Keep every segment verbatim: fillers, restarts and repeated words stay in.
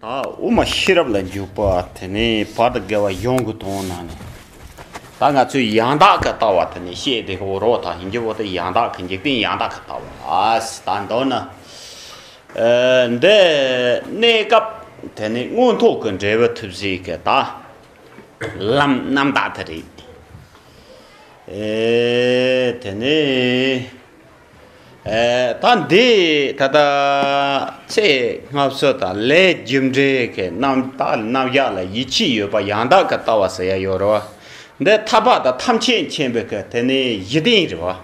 ཨ། དབུ་མ་ཤེས་རབ་ལ་འཇུག་པ་དེ་ནི་བར་དུ་དགེ་བ་ཡོངས་ཀྱི་དོན་ནང་ནས། ད་ང་ཚོས་ཡང་དག་གི་ལྟ་བ་དེ་ནི་བཤད་དེ་གོ་རོགས་དང་ཡིན་གྱི་བོ་དེ་ཡང་དག་གི་འཇིག་རྟེན་ཡང་དག་གི་ལྟ་བ། ཨ་ད་མདོར་ན། ཨ། འདི་གནས་སྐབས་དེ་ནི་མངོན་རྟོགས་ཀྱི་འབྲས་བུ་ཐོབ་ཟིག་གི་ད་ལམ་རྣམ་དག་དེ་རེད། ཨེ། དེ་ནི། ཨེ། ད་འདི་ད་ལྟ་ཚེ་སྔ་ཕྱི་དང་ལས་རྒྱུ་འབྲས་ཀྱི་རྣམ་དག་རྣམ་གཞག་ལ་ཡིད་ཆེས་ཡོད་པ་ཡང་དག་གི་ལྟ་བ་ཟེར་ཡ་ཡོད་རེད་བ། འདི་ཐར་པ་དང་ཐམས་ཅད་མཁྱེན་པའི་གི་དེ་ནི་གཞི་རྟེན་རེད་བ།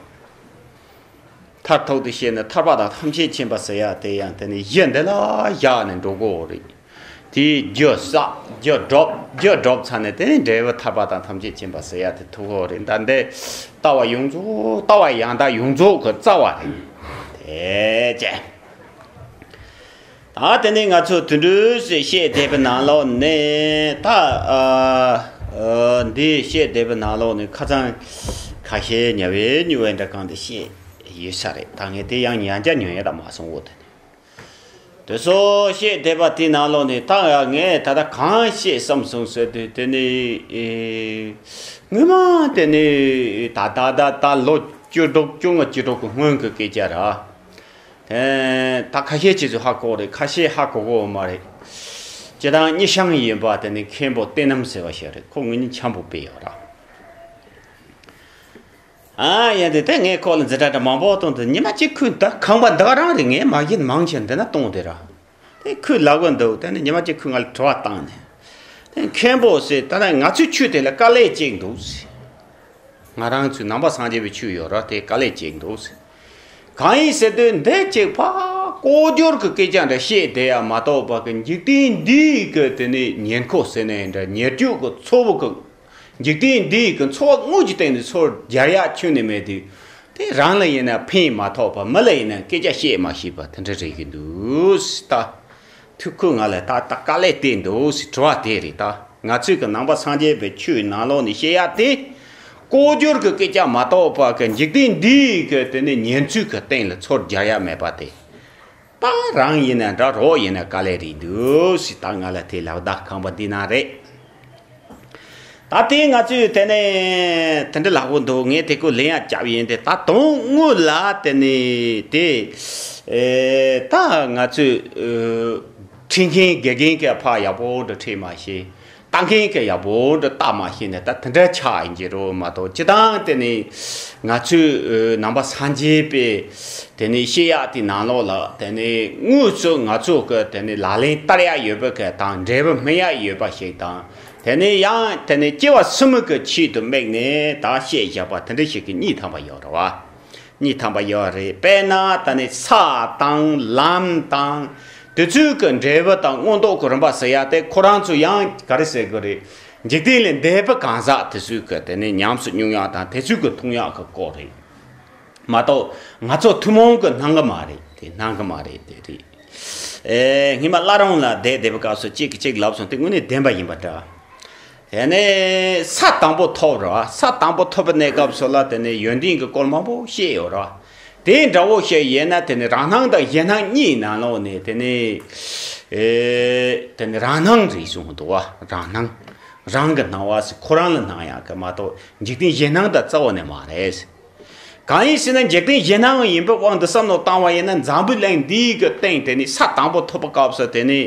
མཐར་ཐུག་ཏུ་བཤད་ན་ཐར་པ་དང་ཐམས་ཅད་མཁྱེན་པ་ཟེར་ཡ་དེ་ཡང་དེ་ནི་གཞི་འདི་ལ་བཞག་ནས་འགྲོ་དགོས་རེད། དེའི་རྒྱུ་བསགས། རྒྱུ་སྒྲུབ། རྒྱུ་སྒྲུབ་ཚར་ནས་དེ་ནི་འབྲས་བུ་ཐར་པ་དང་ཐམས་ཅད་མཁྱེན་པ་ཟེར་ཡ་དེ་ཐུག་གོ་རེད། ད་འདི་ལྟ་བ་ཡོངས་རྫོགས་ལྟ་བ་ཡང་དག་ཡོངས་རྫོགས་ཀྱི་རྩ་བ་རེད། དེ་ཅན། ད་དེ་ནས་ང་ཚོ་དུད་འགྲོའི་ཟེར་བཤད་བསྡད་པའི་ནང་ལོགས་ནས་ད་ཨ་ཨ་འདི་བཤད་བསྡད་པའི་ནང་ལོགས་ནས་ཁ་སང་ཁ་ཤས་ཉ་བའི་ཉུ་བའི་འདྲ་གང་དེ་བཤད་ཡོད་ས་རེད། ད་ངས་དེ་ཡང་ཉན་རྒྱ་ཉོན་ཡ་ད་མ་སོང་འོ་དེ་ནས། དེ་ཚོ་བཤད་བསྡད་པ་དེའི་ནང་ལོགས་ནས་ད་ཡང་ངས་ད་ལྟ་གང་བཤད་བསམ་སོང་ཟེར་དུས་དེ་ནི་ཨེ་སྔོན་མ་དེ་ནི་ད་ད་ད་ད་ལོ་བཅུ་དྲུག་བཅོ་ལྔ་བཅུ་དྲུག་གི་སྔོན་གྱི་སྐད་ཆ་ར། ཨེ། ད་ཁ་ཤས་ཅིག་ཚོས་ཧ་གོ་རེད། ཁ་ཤས་ཧ་གོ་གོ་མ་རེད། སྤྱིར་བཏང་སྙི་ཤང་ཡིན་པ་དེ་ནི་མཁན་པོ་བསྟན་ནམ་ཟེར་བ་ཞིག་རེད། ཁོ་ངོས་ནས་འཆམ་པོ་དཔེ་ཡོད་ར། ཨ་ཡ་དེ་དེ་ངས་ཁོ་ལ་འཛིན་གྲྭ་འདྲ་མང་པོ་གཏོང་དུས་ཉི་མ་གཅིག་ཁོས་ད་ཁང་པ་འདི་ག་རང་རེད། ངས་མ་གཞི་མང་ཆེ་འདི་ན་གཏོང་དེ་ར། དེ་ཁོས་ལབ་གི་འདུག་དེ་ནི་ཉི་མ་གཅིག་ཁོས་ང་ལ་དྲི་བ་བཏང་ནས། དེ་མཁན་པོ་ཟེར། ད་ལྟ་ང་ཚོའི་ཆོས་དེ་ལ་དཀའ་ལས་གཅིག་འདུག་ཟེར། ང་རང་ཚོའི་ནང་པ་སངས་རྒྱས་པའི་ཆོས་ཡོད་ར། དེ་དཀའ་ལས་གཅིག་འདུག་ཟེར། གང་ཡིན་ཟེར་དུས་འདི་གཅིག་ཕ་ལྐོག་གྱུར་གྱི་སྐད་ཆ་འདྲ་བཤད་བསྡད་ཡ་མ་གཏོགས་པ་གི་འཇིག་རྟེན་འདིའི་གི་དེ་ནི་ཉེར་མཁོ་ཟེར་ནའི་འདྲ། ཉེར་སྤྱོད་ཀྱི་ཚོགས་པ་གི། འཇིག་རྟེན་འདིའི་གི་འཚོ་བ་དངོས་ཀྱི་སྟེང་ནས་ཚུར་སྦྱར་ཡག་ཁྱོན་ནས་མེད་དུས། དེ་རང་ལ་ཡིན་ན་ཕན་མ་ཐོགས་པ། མི་ལ་ཡིན་ན་སྐད་ཆ་བཤད་མ་ཤེས་པ་དེ་འདྲ་རེད་ཀྱི་འདུག་ཟེར། ད་ཐུག་ཁོས་ང་ལ་ད་ད་དཀའ་ལས་དེ་འདུག་ཟེར་དྲི་བ་དེ་རེད། ད་ང་ཚོའི་གི་ནང་པ་སངས་རྒྱས་པའི་ཆོས་ནང་ལོགས་ནས་བཤད་ཡག་དེ། ལྐོག་གྱུར་གྱི་སྐད་ཆ་མ་གཏོགས་པ་གི་འཇིག་རྟེན་འདིའི་གི་དེ་ནི་ཉེར་འཚོའི་གི་སྟེང་ལ་ཚུར་སྦྱར་ཡག་མེད་པ་དེ། ད་རང་ཡིན་ན་འདྲ་རོགས་ཡིན་ན་དཀའ་ལས་རེད་འདུག་ཟེར། ད་ང་ལ་དེ་ལབ། ད་ཁང་པ་འདི་ན་རེད། ད་དེ་ང་ཚོས་དེ་ནས་དེ་འདྲ་ལབ་གོ་འདུག་ངས་དེ་ཁོ་ལན་ཡང་བརྒྱབ་ཡིན་ཏེ། ད་དོན་དངོས་ལ་དེ་ནས་དེ་ཨེ་ད་ང་ཚོས་ཨེ་ཁྲིད་མཁན་དགེ་རྒན་གྱི་ཕ་ཡག་པོ་འདྲ་ཁྲིད་མ་ཤེས། ལྟ་མཁན་གྱི་ཡག་པོ་འདྲ་ལྟ་མ་ཤེས་ནས་ད་དེ་འདྲ་ཆགས་ཡིན་གྱི་རེད་མ་གཏོགས། སྤྱིར་བཏང་དེ་ནི་ང་ཚོའི་ནང་པ་སངས་རྒྱས་པའི་དེ་ནི་བཤད་ཡག་དེ་ནང་ལོགས་ལ་དེ་ནི་དངོས་སུ་ང་ཚོ་གི་དེ་ནི་ལག་ལེན་བསྟར་ཡག་ཡོད་པ་གི་དང་འབྲས་བུ་སྨིན་ཡག་ཡོད་པ་ཞིག་དང་། དེ་ནི་ཡང་དེ་ནི་སྐྱེ་བ་གསུམ་གི་ཆེད་དུ་དམིགས་ནས་ད་བཤད་བཞག་པ་དེ་འདྲ་ཞིག་གི་གཉིས་ཐམ་པ་ཡོད་རེད་བ། གཉིས་ཐམ་པ་ཡོད་རེད། དཔེར་ན་ད་ནི་ས་དང་ལམ་དང་དེ་ཚོའི་གི་འབྲས་བུ་དང་མངོན་རྟོགས་ཀྱི་རིམ་པ་ཟེར་ཡ་དེ་ཁོ་རང་ཚོ་ཡང་ག་རེ་ཟེར་དགོས་རེད། འཇིག་རྟེན་ལས་འདས་པའི་གང་ཟག་དེ་ཚོའི་གི་དེ་ནི་ཉམས་སུ་མྱོང་ཡག་དང་དེ་ཚོའི་གི་མཐོང་ཡག་གི་སྐོར་རེད་མ་གཏོགས། ང་ཚོ་ཐུན་མོང་གི་སྣང་གི་མ་རེད། དེ་སྣང་གི་མ་རེད། དེ་རེད། ཨེ། སྔོན་མ་བླ་རུང་ལ་བསྡད་བསྡད་པའི་སྐབས་སུ་གཅིག་གིས་གཅིག་ལབ་སོང་། དེ་དངོས་གནས་བདེན་པ་ཡིན་པ་འདྲ། དེ་ནས་ས་དང་པོ་ཐོབ་ར། ས་དང་པོ་ཐོབ་པའི་གནས་སྐབས་སུ་ལ་དེ་ནས་ཡོན་ཏན་གྱི་སྐོར་མང་པོ་བཤད་ཡོད་ར། དེ་འདྲ་བོ་ཞིག་ཡིན་ན་དེ་ནི་རང་སྣང་དང་གཞན་སྣང་གཉིས་ནང་ལོགས་ནས་དེ་ནི་ཨེ་དེ་ནི་རང་སྣང་རེད་གསུངས་འདུག་བ། རང་སྣང་། རང་གི་སྣང་བ་ཟེར་ཁོ་རང་ལ་སྣང་ཡག་གི་མ་གཏོགས་འཇིག་རྟེན་གཞན་སྣང་དང་རྩ་བ་ནས་མ་རེད། གང་ཡིན་ཟེར་ན་འཇིག་རྟེན་གཞན་སྣང་ཡིན་པའི་དབང་དུ་བསམ་བློ་བཏང་བ་ཡིན་ན་འཛམ་བུའི་གླིང་འདིའི་གི་སྟེང་དེ་ནི་ས་དང་པོ་ཐོབ་པའི་སྐབས་སུ་དེ་ནི་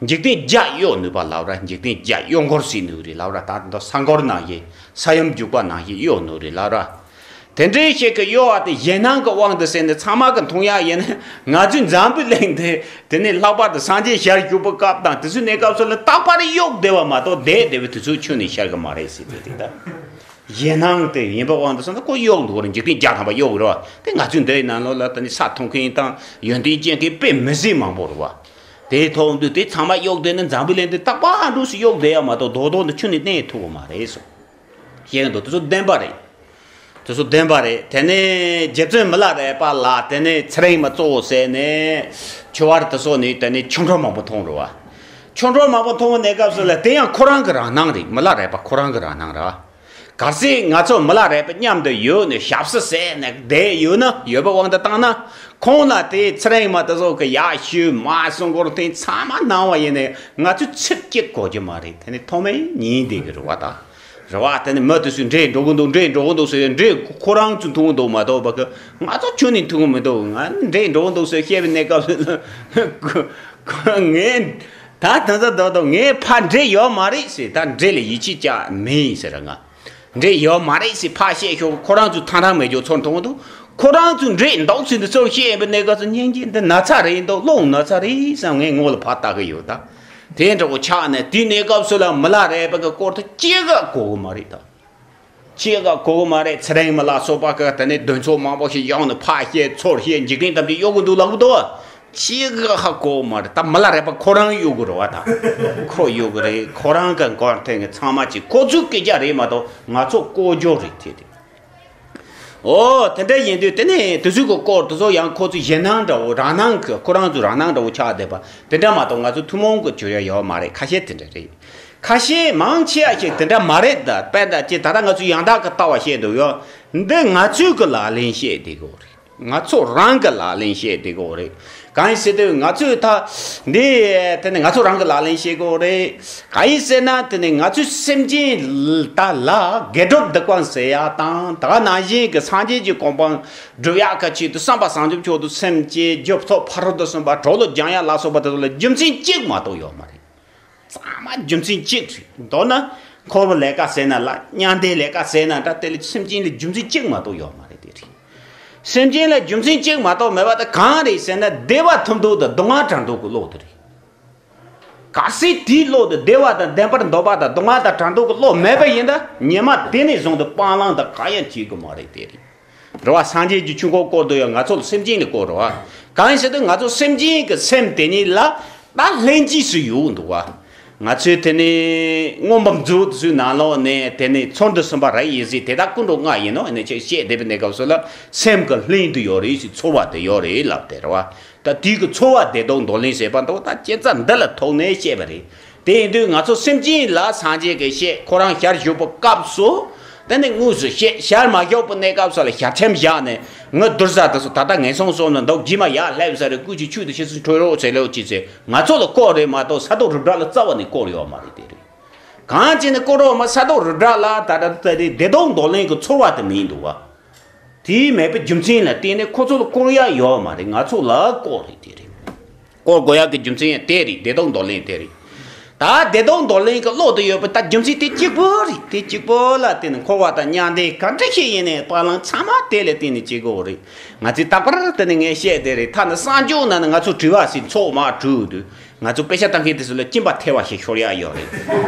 འཇིག་རྟེན་བརྒྱ་གཡོ་ནུས་པ་ལབ་ར། འཇིག་རྟེན་བརྒྱ་གཡོ་འགུལ་བྱེད་ནུས་རེད་ལབ་ར། ད་དེ་འདྲ་ས་འགུལ་ནང་བཞིན་ས་ཡོམ་རྒྱུག་པ་ནང་བཞིན་གཡོ་ནུས་རེད་ལབ་ར། དེ་འདྲའི་ཞིག་གི་གཡོ་བ་དེ་གཞན་སྣང་གི་དབང་དུ་བྱས་ནས་ཚང་མ་གི་མཐོང་ཡག་ཡིན་ན། ང་ཚོའི་འཛམ་བུའི་གླིང་དེ་དེ་ནི་ལྷག་པར་དུ་སངས་རྒྱས་ཞལ་བཞུགས་པའི་སྐབས་དང་དེ་ཚོའི་གནས་སྐབས་སུ་ལ་རྟག་པར་གཡོ་བསྡད་པ་མ་གཏོགས་བསྡད་བསྡད་པའི་དུས་ཚོད་ཁྱོན་ནས་ཤར་གི་མ་རེད་ཟེར་དེ་རེད་ད། གཞན་སྣང་དེ་ཡིན་པའི་དབང་དུ་སོང་ན་ཁོ་གཡོ་འདུག་རེད། འཇིག་རྟེན་བརྒྱ་ཐམ་པ་གཡོ་གི་རེད་བ། དེ་ང་ཚོའི་འདིའི་ནང་ལོགས་ལ་ད་ནི་ས་མཐོང་མཁན་དང་ཡོན་ཏན་ཅན་མཁན་དཔེ་མི་སྲིད་མང་པོ་རེད་བ། དེའི་ཐོག་འདུས་དེ་ཚང་མ་གཡོ་བསྡད་ན་འཛམ་བུའི་གླིང་འདི་རྟག་པར་འདུག་སེ་གཡོ་བསྡད་ཡ་མ་གཏོགས་རྡོག་རྡོག་འདི་ཁྱོན་ནས་གནས་ཐུབ་ཀྱི་མ་རེད་གསུངས། བཤད་འདུག་དེ་ཚོ་བདེན་པ་རེད། དེ་ཚོ་བདེན་པ་རེད། དེ་ནས་རྗེ་བཙུན་མི་ལ་རས་པ་ལ་དེ་ནས་ཚེ་རིང་མ་གཙོ་བོ་བྱས་ནས་ཆོས་བར་དུ་སོགས་ནས་དེ་ནས་ཆོ་འཕྲུལ་མང་པོ་མཐོང་རེད་བ། ཆོ་འཕྲུལ་མང་པོ་མཐོང་བའི་གནས་སྐབས་སུ་ལ་དེ་ཡང་ཁོ་རང་གི་རང་སྣང་རེད། མི་ལ་རས་པ་ཁོ་རང་གི་རང་སྣང་རེད། གལ་སྲིད་ང་ཚོ་མི་ལ་རས་པ་མཉམ་དུ་ཡོད་ནས་ཞབས་ཕྱི་ཟེར་ནས་བསྡད་ཡོད་ན། ཡོད་པའི་དབང་དུ་བཏང་ན། ཁོང་ལ་དེ་ཚེ་རིང་མ་དེ་ཚོ་གི་ཡག་ཤོས་མ་སྲུང་སྐོར་དེ་ཚང་མ་གནང་བ་ཡིན་ནས་ང་ཚོས་ཚིག་གཅིག་གོ་རྒྱུ་མ་རེད། དེ་ནི་མཐོ་དམན་ཉིན་དེ་གི་རེད་བ་ད། རེད་བ། དེ་ནི་མི་དེ་ཚོས་འདྲེ་འགྲོ་གི་འདུག་འདྲེ་འགྲོ་གི་འདུག་ཟེར། འདྲེ་ཁོ་རང་ཚོས་མཐོང་གི་འདུག་མ་གཏོགས་པ་གི་ང་ཚོ་ཁྱོན་ནས་མཐོང་གི་མི་འདུག་ང་འདྲེ་འགྲོ་གི་འདུག་ཟེར་བཤད་པའི་གནས་སྐབས་སུ་ངས་ད་དེ་ཚོ་ད་དུང་ངས་ཕར་འདྲེ་ཡོད་མ་རེད་ཟེར། ད་འདྲེ་ལ་ཡིད་ཆེས་བྱ་མིན་ཟེར། ང་འདྲེ་ཡོད་མ་རེད་ཟེར་ཕར་བཤད་ཤོག་ཁོ་རང་ཚོས་ཐང་ཐང་མེད་རྒྱུ་ཚོར་མཐོང་གི་འདུག་ཁོ་རང་ཚོས་འདྲེ་འདུག་ཟེར་འདི་ཚོར་བཤད་ཡིན་པའི་གནས་སྐབས་སུ་སྙིང་རྗེ། འདི་ན་ཚ་རེད་འདུག་བློ་ན་ཚ་རེད་བསམ་ངས་ངོ་ལ་ཕར་ལྟ་གི་ཡོད་ད། དེ་འདྲ་བོ་ཆགས་ནས་དེའི་གནས་སྐབས་སུ་ལ་མི་ལ་རས་པ་གི་སྐོར་དུ་ཅི་ག་གོ་གི་མ་རེད་ད། ཅི་ག་གོ་གི་མ་རེད། ཚེ་རིང་མི་ལ་སོགས་པ་གི་དེ་ནས་འདོན་ཚོགས་མང་པོ་ཞིག་ཡོང་ནས་ཕར་བཤད་ཚུར་བཤད་འཇིག་རྟེན་ཐམས་ཅད་གཡོ་གི་འདུག་ལབ་གི་འདུག་ཅི་ག་ཧ་གོ་གི་མ་རེད། ད་མི་ལ་རས་པ་ཁོ་རང་གཡོ་གི་རེད་བ། ད་ཁོ་གཡོ་གི་རེད། ཁོ་རང་གི་འགོ་འཐེན་གི་ཚང་མ་ཅིག་ཁོ་ཚོའི་སྐད་ཆ་རེད་མ་གཏོགས་ང་ཚོ་ལྐོག་ཇོ་རེད་དེ་རེད། ཨོ་དེ་འདྲ་ཡིན་དུས་དེ་ནས་དེ་ཚོའི་གི་སྐོར་དེ་ཚོ་ཡང་ཁོ་ཚོའི་ཞེད་སྣང་འདྲ་བོ་རང་སྣང་གི་ཁོ་རང་ཚོའི་རང་སྣང་འདྲ་བོ་ཆགས་བསྡད་པ་དེ་འདྲ་མ་གཏོགས་ང་ཚོ་ཐུན་མོང་གི་བརྗོད་ཡ་ཡོད་མ་རེད། ཁ་ཤས་དེ་འདྲ་རེད། ཁ་ཤས་མང་ཆེ་བ་ཞིག་དེ་འདྲ་མ་རེད། ད་དཔེར་ན་ཅི་ད་ལྟ་ང་ཚོས་ཡང་དག་གི་ལྟ་བ་བཤད་འདུག་ཡོད། འདི་ང་ཚོས་གི་ལག་ལེན་བཤད་བསྡད་གོ་རེད། ང་ཚོ་རང་གི་ལག་ལེན་བཤད་བསྡད་གོ་རེད། གང་ཡིན་ཟེར་དུས་ང་ཚོས་ད་འདི་དེ་ནི་ང་ཚོ་རང་གི་ལག་ལེན་བཤད་གོ་རེད། གང་ཡིན་ཟེར་ན་དེ་ནི་ང་ཚོས་སེམས་ཅན་ད་ལ་དགེ་སྒྲུབ་སྡིག་སྤང་ཟེར་ཡ་དང་ད་ག་ནང་བཞིན་གི་སངས་རྒྱས་ཀྱི་གོ་འཕང་སྒྲུབ་ཡག་གི་ཆེད་དུ་བསམ་པ་བཟང་སྤྱོད་མཆོག་ཏུ་སེམས་བསྐྱེད་རྒྱུ་ཚོགས་ཕ་རོལ་ཏུ་སོན་པ་གྲོགས་ལ་སྦྱང་ཡ་ལ་སོགས་པ་དེ་ཚོ་ལ་རྒྱུ་མཚན་གཅིག་མ་གཏོགས་ཡོད་མ་རེད། ཚང་མ་རྒྱུ་མཚན་གཅིག་རེད། མདོར་ན་འཁོར་བའི་ལས་ཀ་ཟེར་ན་ལ་མྱང་འདས་ལས་ཀ་ཟེར་ན་འདྲ་དེ་ལ་སེམས་ཅན་ལ་རྒྱུ་མཚན་གཅིག་མ་གཏོགས་ཡོད་མ་རེད། དེ་རེད། སེམས་ཅན་ལ་རྒྱུ་མཚན་གཅིག་མ་གཏོགས་མེད་པ་དེ་གང་རེད་ཟེར་ན་བདེ་བ་ཐོབ་འདོད་དང་སྡུག་བསྔལ་བྲལ་འདོད་ཀྱི་བློ་དེ་རེད། གལ་སྲིད་དེའི་བློ་དེ་བདེ་བ་དང་ལྡན་པར་འདོད་པ་དང་སྡུག་བསྔལ་དང་བྲལ་འདོད་ཀྱི་བློ་མེད་པ་ཡིན་ན་ཉི་མ་དེ་ནས་བཟུང་སྟེ་སྤང་བླང་དང་གང་ཡང་བྱེད་དགོས་མ་རེད། དེ་རེད། རེད་བ། སངས་རྒྱས་ཀྱི་ཆོས་འཁོར་བསྐོར་དུ་ཡང་ང་ཚོ་ལ་སེམས་ཅན་ལ་བསྐོར་རེད་བ། གང་ཡིན་ཟེར་དུས་ང་ཚོ་སེམས་ཅན་གྱི་སེམས་དེ་ཉིད་ལ་ད་ལྷན་སྐྱེས་སུ་ཡོད་འདུག་བ། ང་ཚོས་དེ་ནི་མངོན་པར་མཛོད་ཚོའི་ནང་ལོགས་ནས་དེ་ནི་ཚུལ་དུ་གསུངས་པ་རིགས་ཡིན་ཟེར་དེ་དག་ཀུན་འགྲོ་ལྔ་ཡིན་ནོ་ནས་ཅིག་བཤད་བསྡད་པའི་གནས་སྐབས་སུ་ལ་སེམས་ཀྱི་ལྷན་དུ་ཡོད་རེད་ཞེས་ཚོར་བ་དེ་ཡོད་རེད་ལབ་དེ་རེད་བ། ད་དེའི་གི་ཚོར་བ་བདེ་སྡུག་འདོར་ལེན་ཟེར་བ་འདུག་ད་སྐྱེ་རྩ་འདི་ལ་ཐུག་ནས་བཤད་པ་རེད། དེ་ཡིན་དུས་ང་ཚོ་སེམས་ཅན་ལ་སངས་རྒྱས་ཀྱིས་བཤད་ཁོ་རང་ཞལ་བཞུགས་པའི་སྐབས་སུ་དེ་ནི་དངོས་སུ་བཤད། ཞལ་མ་བཞུགས་པའི་གནས་སྐབས་སུ་ལ་ཞལ་ཆེམས་བཞག་ནས་ངའི་བདུད་བཟའ་དེ་ཚོ་ད་ལྟ་ངན་སོང་གསུམ་ལ་འདུག་རྗེས་མ་ཡར་སླེབས་ས་རེད། སྐུ་མཁྱེན་ཆོས་དང་ཕྱི་སོ་འཕྲོད་རོགས་ཟེར་ལེའུ་གཅིག་ཚེ་ང་ཚོ་ལ་བསྐོར་རེད་མ་གཏོགས་ས་རྡོ་རི་བྲག་ལ་རྩ་བ་ནས་བསྐོར་ཡོད་མ་རེད། དེ་རེད། གང་བྱས་ནས་བསྐོར་རོགས་མ་ས་རྡོ་རི་བྲག་ལ་ད་ལྟ་ད་རེད་བདེ་སྡུག་འདོར་ལེན་གྱི་ཚོར་བ་དེ་མིན་འདུག་བ། དེའི་མེད་པའི་རྒྱུ་མཚན་ལ་བརྟེན་ནས་ཁོ་ཚོ་ལ་བསྐོར་ཡ་ཡོད་མ་རེད། ང་ཚོ་ལ་བསྐོར་རེད། དེ་རེད། བསྐོར་དགོས་ཡ་གི་རྒྱུ་མཚན་ཡང་དེ་རེད། བདེ་སྡུག་འདོར་ལེན་དེ་རེད། ད་བདེ་སྡུག་འདོར་ལེན་གྱི་བློ་དེ་ཡོད་པ་ད་རྒྱུ་མཚན་དེ་གཅིག་པོ་རེད། དེ་གཅིག་པོ་ལ་བརྟེན་ནས་འཁོར་བ་དང་མྱང་འདས་ག་འདྲ་ཞིག་ཡིན་ནའི་བར་ལམ་ཚང་མ་དེ་ལ་བརྟེན་ནས་སྐྱེ་དགོས་རེད། ང་ཚོས་རྟག་པར་དེ་ནས་ངས་བཤད་དེ་རེད། ཐ་ན་གསང་སྤྱོད་ནང་ནས་ང་ཚོ་དྲི་བ་ཟེར་ཚོགས་མ་དྲུག་འདུག་ང་ཚོ་དཔེ་ཆ་ལྟ་མཁན་དེ་ཚོ་ལ་སྦྱིན་པ་ཐེབས་པ་ཞིག་ཤོར་ཡ་ཡོད་རེད།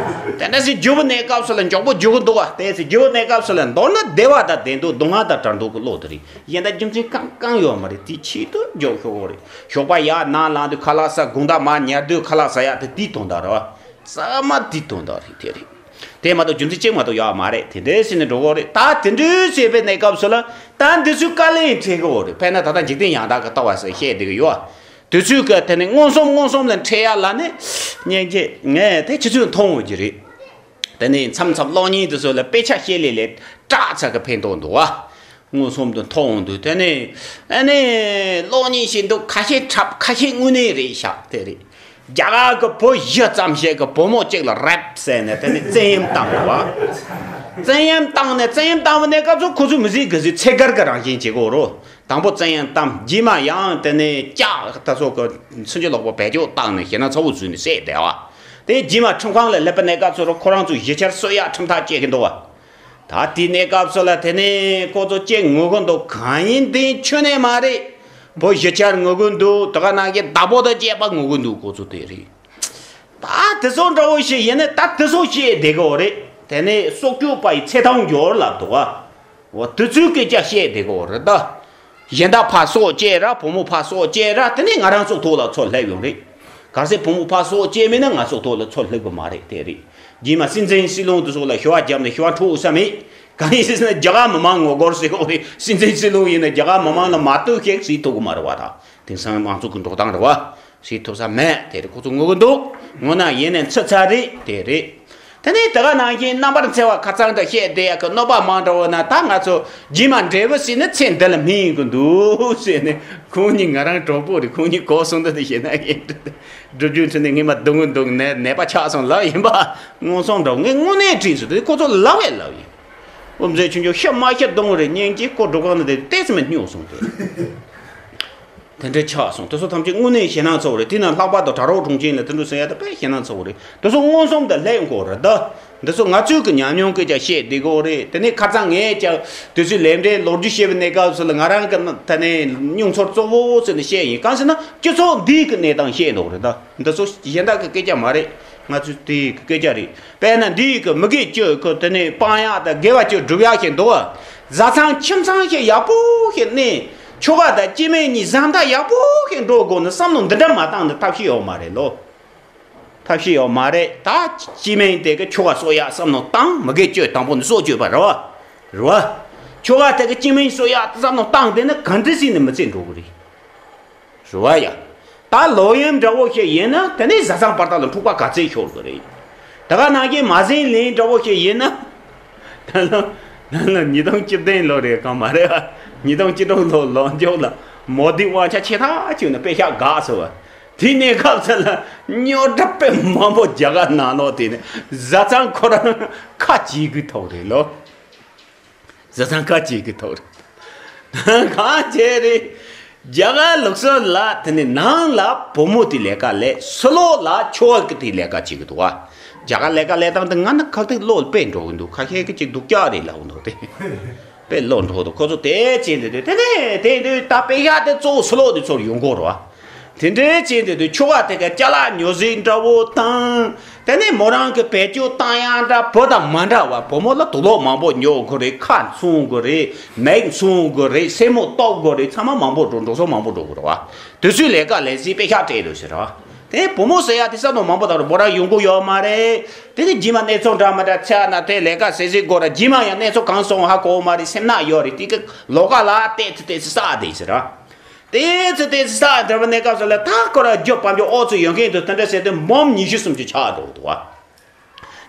དེ་འདྲ་ཞིག་རྒྱུ་བོ་གནས་སྐབས་སུ་ལ་མགྱོགས་པོ་རྒྱུ་གི་འདུག་བ། དེ་ཚེ་རྒྱུ་བོ་གནས་སྐབས་སུ་ལ་མདོར་ན་བདེ་བ་དང་ལྡན་འདུག་སྡུག་བསྔལ་དང་བྲལ་འདུག་གི་བློ་དེ་རེད། གཞན་དག་རྒྱུ་མཚན་གང་གང་ཡོད་མ་རེད། དེ་ཆེད་དུ་འཇོག་ཤོག་གོ་རེད། ཞོགས་པ་ཡར་ནང་ལངས་དུས་ཁ་ལག་ཟ། དགོང་དག་མར་ཉལ་དུས་ཁ་ལག་ཟ་ཡ་དེ་དེའི་དོན་དག་རེད་བ། ཚང་མ་དེའི་དོན་དག་རེད། དེ་རེད། དེ་མ་གཏོགས་རྒྱུ་མཚན་གཅིག་མ་གཏོགས་ཡོད་མ་རེད། དེ་འདྲའི་ཟེར་ནས་འགྲོ་གོ་རེད། ད་དེ་འདྲའི་བྱས་པའི་གནས་སྐབས་སུ་ལ་ད་འདི་ཚོའི་དཀའ་ལས་འཕྲད་གོ་རེད། དཔེར་ན་ད་ལྟ་འཇིག་རྟེན་ཡང་དག་གི་ལྟ་བ་ཟེར་བཤད་བསྡད་གི་ཡོད། དེ་ཚོས་གི་དེ་ནི་མངོན་སུམ་མངོན་སུམ་ལ་འཕྲད་ཡ་ལ་ནི་སྙིང་རྗེ་ངས་དེ་ཆུ་ཚོད་མཐོང་འོང་གི་རེད། དེ་ནི་མཚམས་མཚམས་གློག་བརྙན་དེ་ཚོ་ལ་དཔེ་ཆ་བཤད་ལས་ལས་སྐྲག་ཚ་གི་ཕན་ཐོགས་འདུག་བ། མངོན་སུམ་དུ་མཐོང་འོང་དུས་དེ་ནི་ཨ་ནི་གློག་བརྙན་ཞིག་འདུག་ཁ་ཤས་འཁྲབ་ཁ་ཤས་དངོས་གནས་རེད་ཤག་དེ་རེད། རྒྱ་གར་གི་བུ་བཞི་ཙམ་ཞིག་གི་བུ་མོ་གཅིག་ལ་རེབ་ཟེར་ནས་དེ་ནི་བཙན་གཡེམ་བཏང་འདུག་བ། བཙན་གཡེམ་བཏང་ནས་བཙན་གཡེམ་བཏང་བའི་གནས་སྐབས་སུ་ཁོ་ཚོས་མི་ཟིག་གི་ཟིག་ཚེ་སྒར་གི་རང་བཞིན་བྱེད་དགོས་རོ། དང་པོ་བཙན་གཡེམ་བཏང་། རྗེས་མ་ཡང་དེ་ནས་ལྕགས་ད་སོགས་ཀྱི་ཚུན་ཆད་ལོག་པ་བེད་སྤྱོད་བཏང་ནས་ཞེད་སྣང་ཚ་བོ་བཟོས་ནས་བསད་བསྡད་བ། དེ་རྗེས་མ་ཁྲིམས་ཁང་ལ་སླེབས་པའི་གནས་སྐབས་སུ་རུ་ཁོ་རང་ཚོས་ཞི་བཅར་གསོལ་ཡག་ཁྲིམས་ཐག་བཅད་ཀྱི་འདུག་བ། ད་དེའི་གནས་སྐབས་སུ་ལ་དེ་ནས་ཁོ་ཚོ་ཅིག་ངུ་གི་འདུག་གང་ཡིན་དེ་ཁྱོན་ནས་མ་རེད། བུ་ཞི་བཅར་ངུ་གི་འདུག་དེ་ག་ནང་བཞིན་བདག་པོ་དང་བཅས་པ་ངུ་གི་འདུག་ཁོ་ཚོ་དེ་རེད། ད་དེ་ཚོ་འདྲ་བོ་ཞིག་ཡིན་ན་ད་དེ་ཚོ་བཤད་བསྡད་གི་རེད། དེ་ནས་སྲོག་གཅོད་པ་ཡི་ཚེ་ཐང་འགྱུར་ལབ་འདུག་བ། འོ་དེ་ཚོའི་སྐད་ཆ་བཤད་བསྡད་གི་རེད་ད། གཞན་དག་ཕར་སྲོག་བཅད་ར་བུ་མོ་ཕར་སྲོག་བཅད་ར་དེ་ནས་ང་རང་སྲོག་ཐོག་ལ་ཚུར་སླེབས་ཡོང་རེད། གལ་སྲིད་བུ་མོ་ཕར་སྲོག་བཅད་མིན་ན་ང་སྲོག་ཐོག་ལ་ཚུར་སླེབས་གི་མ་རེད། དེ་རེད། རྗེས་མ་སྲིད་འཛིན་སྲིད་བློན་དེ་ཚོ་ལ་ཞུ་བ་བརྒྱབ་ནས་ཞུ་བ་འཕྲོག་ས་མེད། གང་ཡིན་ཟེར་ན་རྒྱ་གར་མི་མང་ངོ་རྒོལ་ཟེར་གོ་རེད། སྲིད་འཛིན་སྲིད་བློན་ཡིན་ན་རྒྱ་གར་མི་མང་ལ་མ་ལྟོས་ཤེས་ཟེར་ཐུབ་གི་མ་རེད་བ་ད། དེང་སང་མང་ཚོགས་ཀྱི་འགྲོ་སྟངས་རེད་བ། ཟེར་ཐུབ་ས་མེད། དེ་རེད། ཁོ་ཚོ་ངུ་གི་འདུག་ངུ་ན་ཡིན་ནའི་འཚུབ་ཚ་རེད། དེ་རེད། དེ་ནས་དེ་ག་ནང་བཞིན་རྣམ་པར་འཚེ་བ་ཁ་ཚང་དུ་བཤད་བསྡད་ཡག་གི་གནོད་པ་མང་དྲགས་པ་ན། ད་ང་ཚོ་རྗེས་མ་འབྲས་བུ་ཟེར་ནི་ཚེ་འདི་ལ་སྨིན་གི་འདུག་ཟེར་ནས། ཁོང་གཉིས་ང་རང་གྲོགས་པོ་རེད། ཁོང་གཉིས་གོ་སོང་། འདི་འདི་བཤད་ན་ཡིན། སྒྲུབ་རྒྱུ་ཁྲིད་ནས་སྔས་མ་སྡུག་གི་འདུག་ནད་ནད་པ་ཆགས་སོང་ལབ་ཡིན་པ། མངོན་སུམ་འདྲ་བོ་ངས་དངོས་གནས་དྲིས་སོང་། དེ་ཁོ་ཚོ་ལབ་བས་ལབ་ཡིན། དབུ་མཛད་ཆུང་ཆུང་ཤི་མ་ཤི་གདོང་རེད། ཉིན་གཅིག་ཁོ་སྒྲུབ་ཁང་ནང་དེ་ཏོག་ཙམ་སྨྱོ་སོང་དེ། དེ་འདྲ་ཆགས་སོང་། དེ་ཚོ་ཐམས་ཅད་དངོས་གནས་ཞེད་སྣང་ཚ་བོ་རེད། དེ་ན་ལྷག་པར་དུ་བྲག་རོང་གྲོང་ཁྱེར་ལ་དེ་འདྲ་ཟེར་ཡ་དེ་དཔེ་ཞེད་སྣང་ཚ་བོ་རེད། དེ་ཚོ་མངོན་སུམ་དུ་སླེབས་ཡོང་གི་རེད་ད། འདི་ཚོ་ང་ཚོའི་གི་ཉམས་མྱོང་སྐད་ཆ་བཤད་བསྡད་ཀྱི་ཡོད་རེད། དེ་ནས་ཁ་སང་ངས་ཀྱང་དུས་ཚོད་ལས་འབྲས་ལོ་རྒྱུས་བཤད་པའི་གནས་སྐབས་སུ་ལ་ང་རང་གི་ད་ནས་མྱོང་ཚོར་གཙོ་བོ་ཟེར་ནས་བཤད་ཡིན། གང་ཟེར་ན་སྤྱི་ཚོགས་འདིའི་གི་གནས་སྟངས་བཤད་འདུག་རེད་ད། འདི་ཚོ་གཞན་དག་གི་སྐད་ཆ་མ་རེད། ང་ཚོའི་དེའི་གི་སྐད་ཆ་རེད། དཔེར་ན་འདིའི་གི་མི་དགེ་བཅུ་གི་དེ་ནས་སྤང་ཡག་དང་དགེ་བ་བཅུ་སྒྲུབ་ཡག་ཞིག་འདུག་བ། བཟའ་ཚང་ཁྱིམ་ཚང་ཞིག་ཡག་པོ་ཞིག་གནས། ཁྱོ་ག་དང་སྐྱེ་དམན་གཉིས་བཟའ་ཟླ་ཡག་པོ་ཞིག་འགྲོ་དགོས་ནི་བསམ་བློ་འདི་འདྲ་མ་བཏང་ནི་ཐབས་ཤེས་ཡོད་མ་རེད་ལོ། ཐབས་ཤེས་ཡོད་མ་རེད། ད་སྐྱེ་དམན་དེ་གི་ཁྱོ་ག་གསོ་ཡག་བསམ་བློ་བཏང་། མི་དགེ་བཅུ་དང་པོ་ནི་སྲོག་གཅོད་པ་རེད་བ། རེད་བ། ཁྱོ་ག་དེ་གི་སྐྱེ་དམན་གསོ་ཡག་བསམ་བློ་བཏང་། དེ་ནི་ག་འདྲ་ཞིག་ནི་མི་ཚེ་འགྲོ་གི་རེད། རེད་བ་ཡ། ད་ལོག་གཡེམ་འདྲ་བོ་ཞིག་ཡིན་ན་དེ་ནས་བཟའ་ཚང་བར་དག་ལ་འཁྲུག་པ་ག་ཚད་ཤོར་གི་རེད། དེ་ག་ནང་བཞིན་མ་ཟིན་ལེན་འདྲ་བོ་ཞིག་ཡིན་ན། ད་ལོ་ད་ལོ་ཉིས་སྟོང་བཅུ་བདུན་ལོ་རེད་གང་མ་རེད་བ། ཉིས་སྟོང་བཅུ་དྲུག་ལོ་ལོ་མཇུག་ལ་མོ་དིའི་དབང་ཆ་ཆེ་ཐག་ཆོད་ནས་པེ་ཤག་འགག་སོང་བ། དེའི་གནས་སྐབས་ཚོད་ལ་རྙོག་དྲ་དཔེ་མང་པོ་རྒྱ་གར་ནང་ལོགས་དེ་ནས་བཟའ་ཚང་ཁོ་རང་ཁ་གྱེས་གི་ཐོག་རེད་ལོ། བཟའ་ཚང་ཁ་གྱེས་གི་ཐོག་རེད། གང་བྱས་རེད། རྒྱ་གར་ལུགས་སྲོལ་ལ་དེ་ནས་ནང་ལ་བུ་མོ་དེ་ལས་ཀ་ལས། ཕྱི་ལོགས་ལ་ཁྱོ་ག་གི་དེ་ལས་ཀ་བྱེད་གི་འདུག་བ། རྒྱ་གར་ལས་ཀ་ལས་སྟངས་དེ་ང་ནི་ཁག་ཐེག་བློ་དཔེ་འགྲོ་གི་འདུག་ཁ་ཤས་ཀྱི་ཅིག་སྡུག་ཅག་རེད་ལབ་འདུག་དེ། དཔེ་བློ་འགྲོ་འདུག་ཁོ་ཚོ་དེ་བྱས་འདི་དུས་དེ་ནས་དེ་དུས་ད་པེ་ཤག་དེ་གཙོ་བོ་ཕྱི་ལོགས་དེ་ཚོར་ཡོང་གི་རེད་བ། དེ་འདྲའི་ཅན་དེ་དུས་ཁྱོ་ག་དེ་ག་ཅ་ལག་ཉོ་ཟིག་འདྲ་བོ་དང་། དེ་ནས་མོ་རང་གི་བེད་སྤྱོད་བཏང་ཡག་འདྲ་བོ་དང་མ་འདྲ་བ། བུ་མོ་ལ་དུག་ལོག་མང་པོ་ཉོ་དགོས་རེད། ཁ་འཚུང་དགོས་རེད། མིག་འཚུང་དགོས་རེད། སེན་མོ་གཏུབ་དགོས་རེད། ཚང་མ་མང་པོ་འགྲོ་འགྲོ་སོང་མང་པོ་འགྲོ་དགོས་རེད་བ། དུས་ཚོད་ལས་ཀ་ལས་ཟིག་པེ་ཤག་སྤྲད་འདུག་ཟེར་བ། དེ་བུ་མོ་ཟེར་ཡག་དེ་བསམ་བློ་མང་པོ་བཏང་རུང་མོ་རང་ཡོང་གི་ཡོད་མ་རེད། དེ་ནས་རྗེས་མ་གནས་ཚུལ་འདྲ་མི་འདྲ་ཆགས་ན་དེ་ལས་ཀ་ཟེར་ཟིག་དགོས་ར། རྗེས་མ་ཡང་གནས་ཚུལ་གང་སོང་ཧ་གོ་མ་རེད། སེམས་ནག་ཡོད་རེད། དེ་གི་ལོགས་ཀ་ལ་ཏོག་ཙམ་ཏོག་ཙམ་བསགས་བསྡད་ཟེར་བ། དེ་ཚོ་དེ་ཚོ་ས་འདྲ་བ་གནས་སྐབས་སུ་ལ་ད་ཁོ་ར་རྒྱུ་བམ་རྒྱུ་ཨོ་ཚོ་ཡོད་མཁན་དུ་དེ་འདྲ་ཟེར་ཏེ་འབུམ་ཉི་ཤུ་སུམ་ཅུ་ཆགས་འགྲོ་འདུག་བ།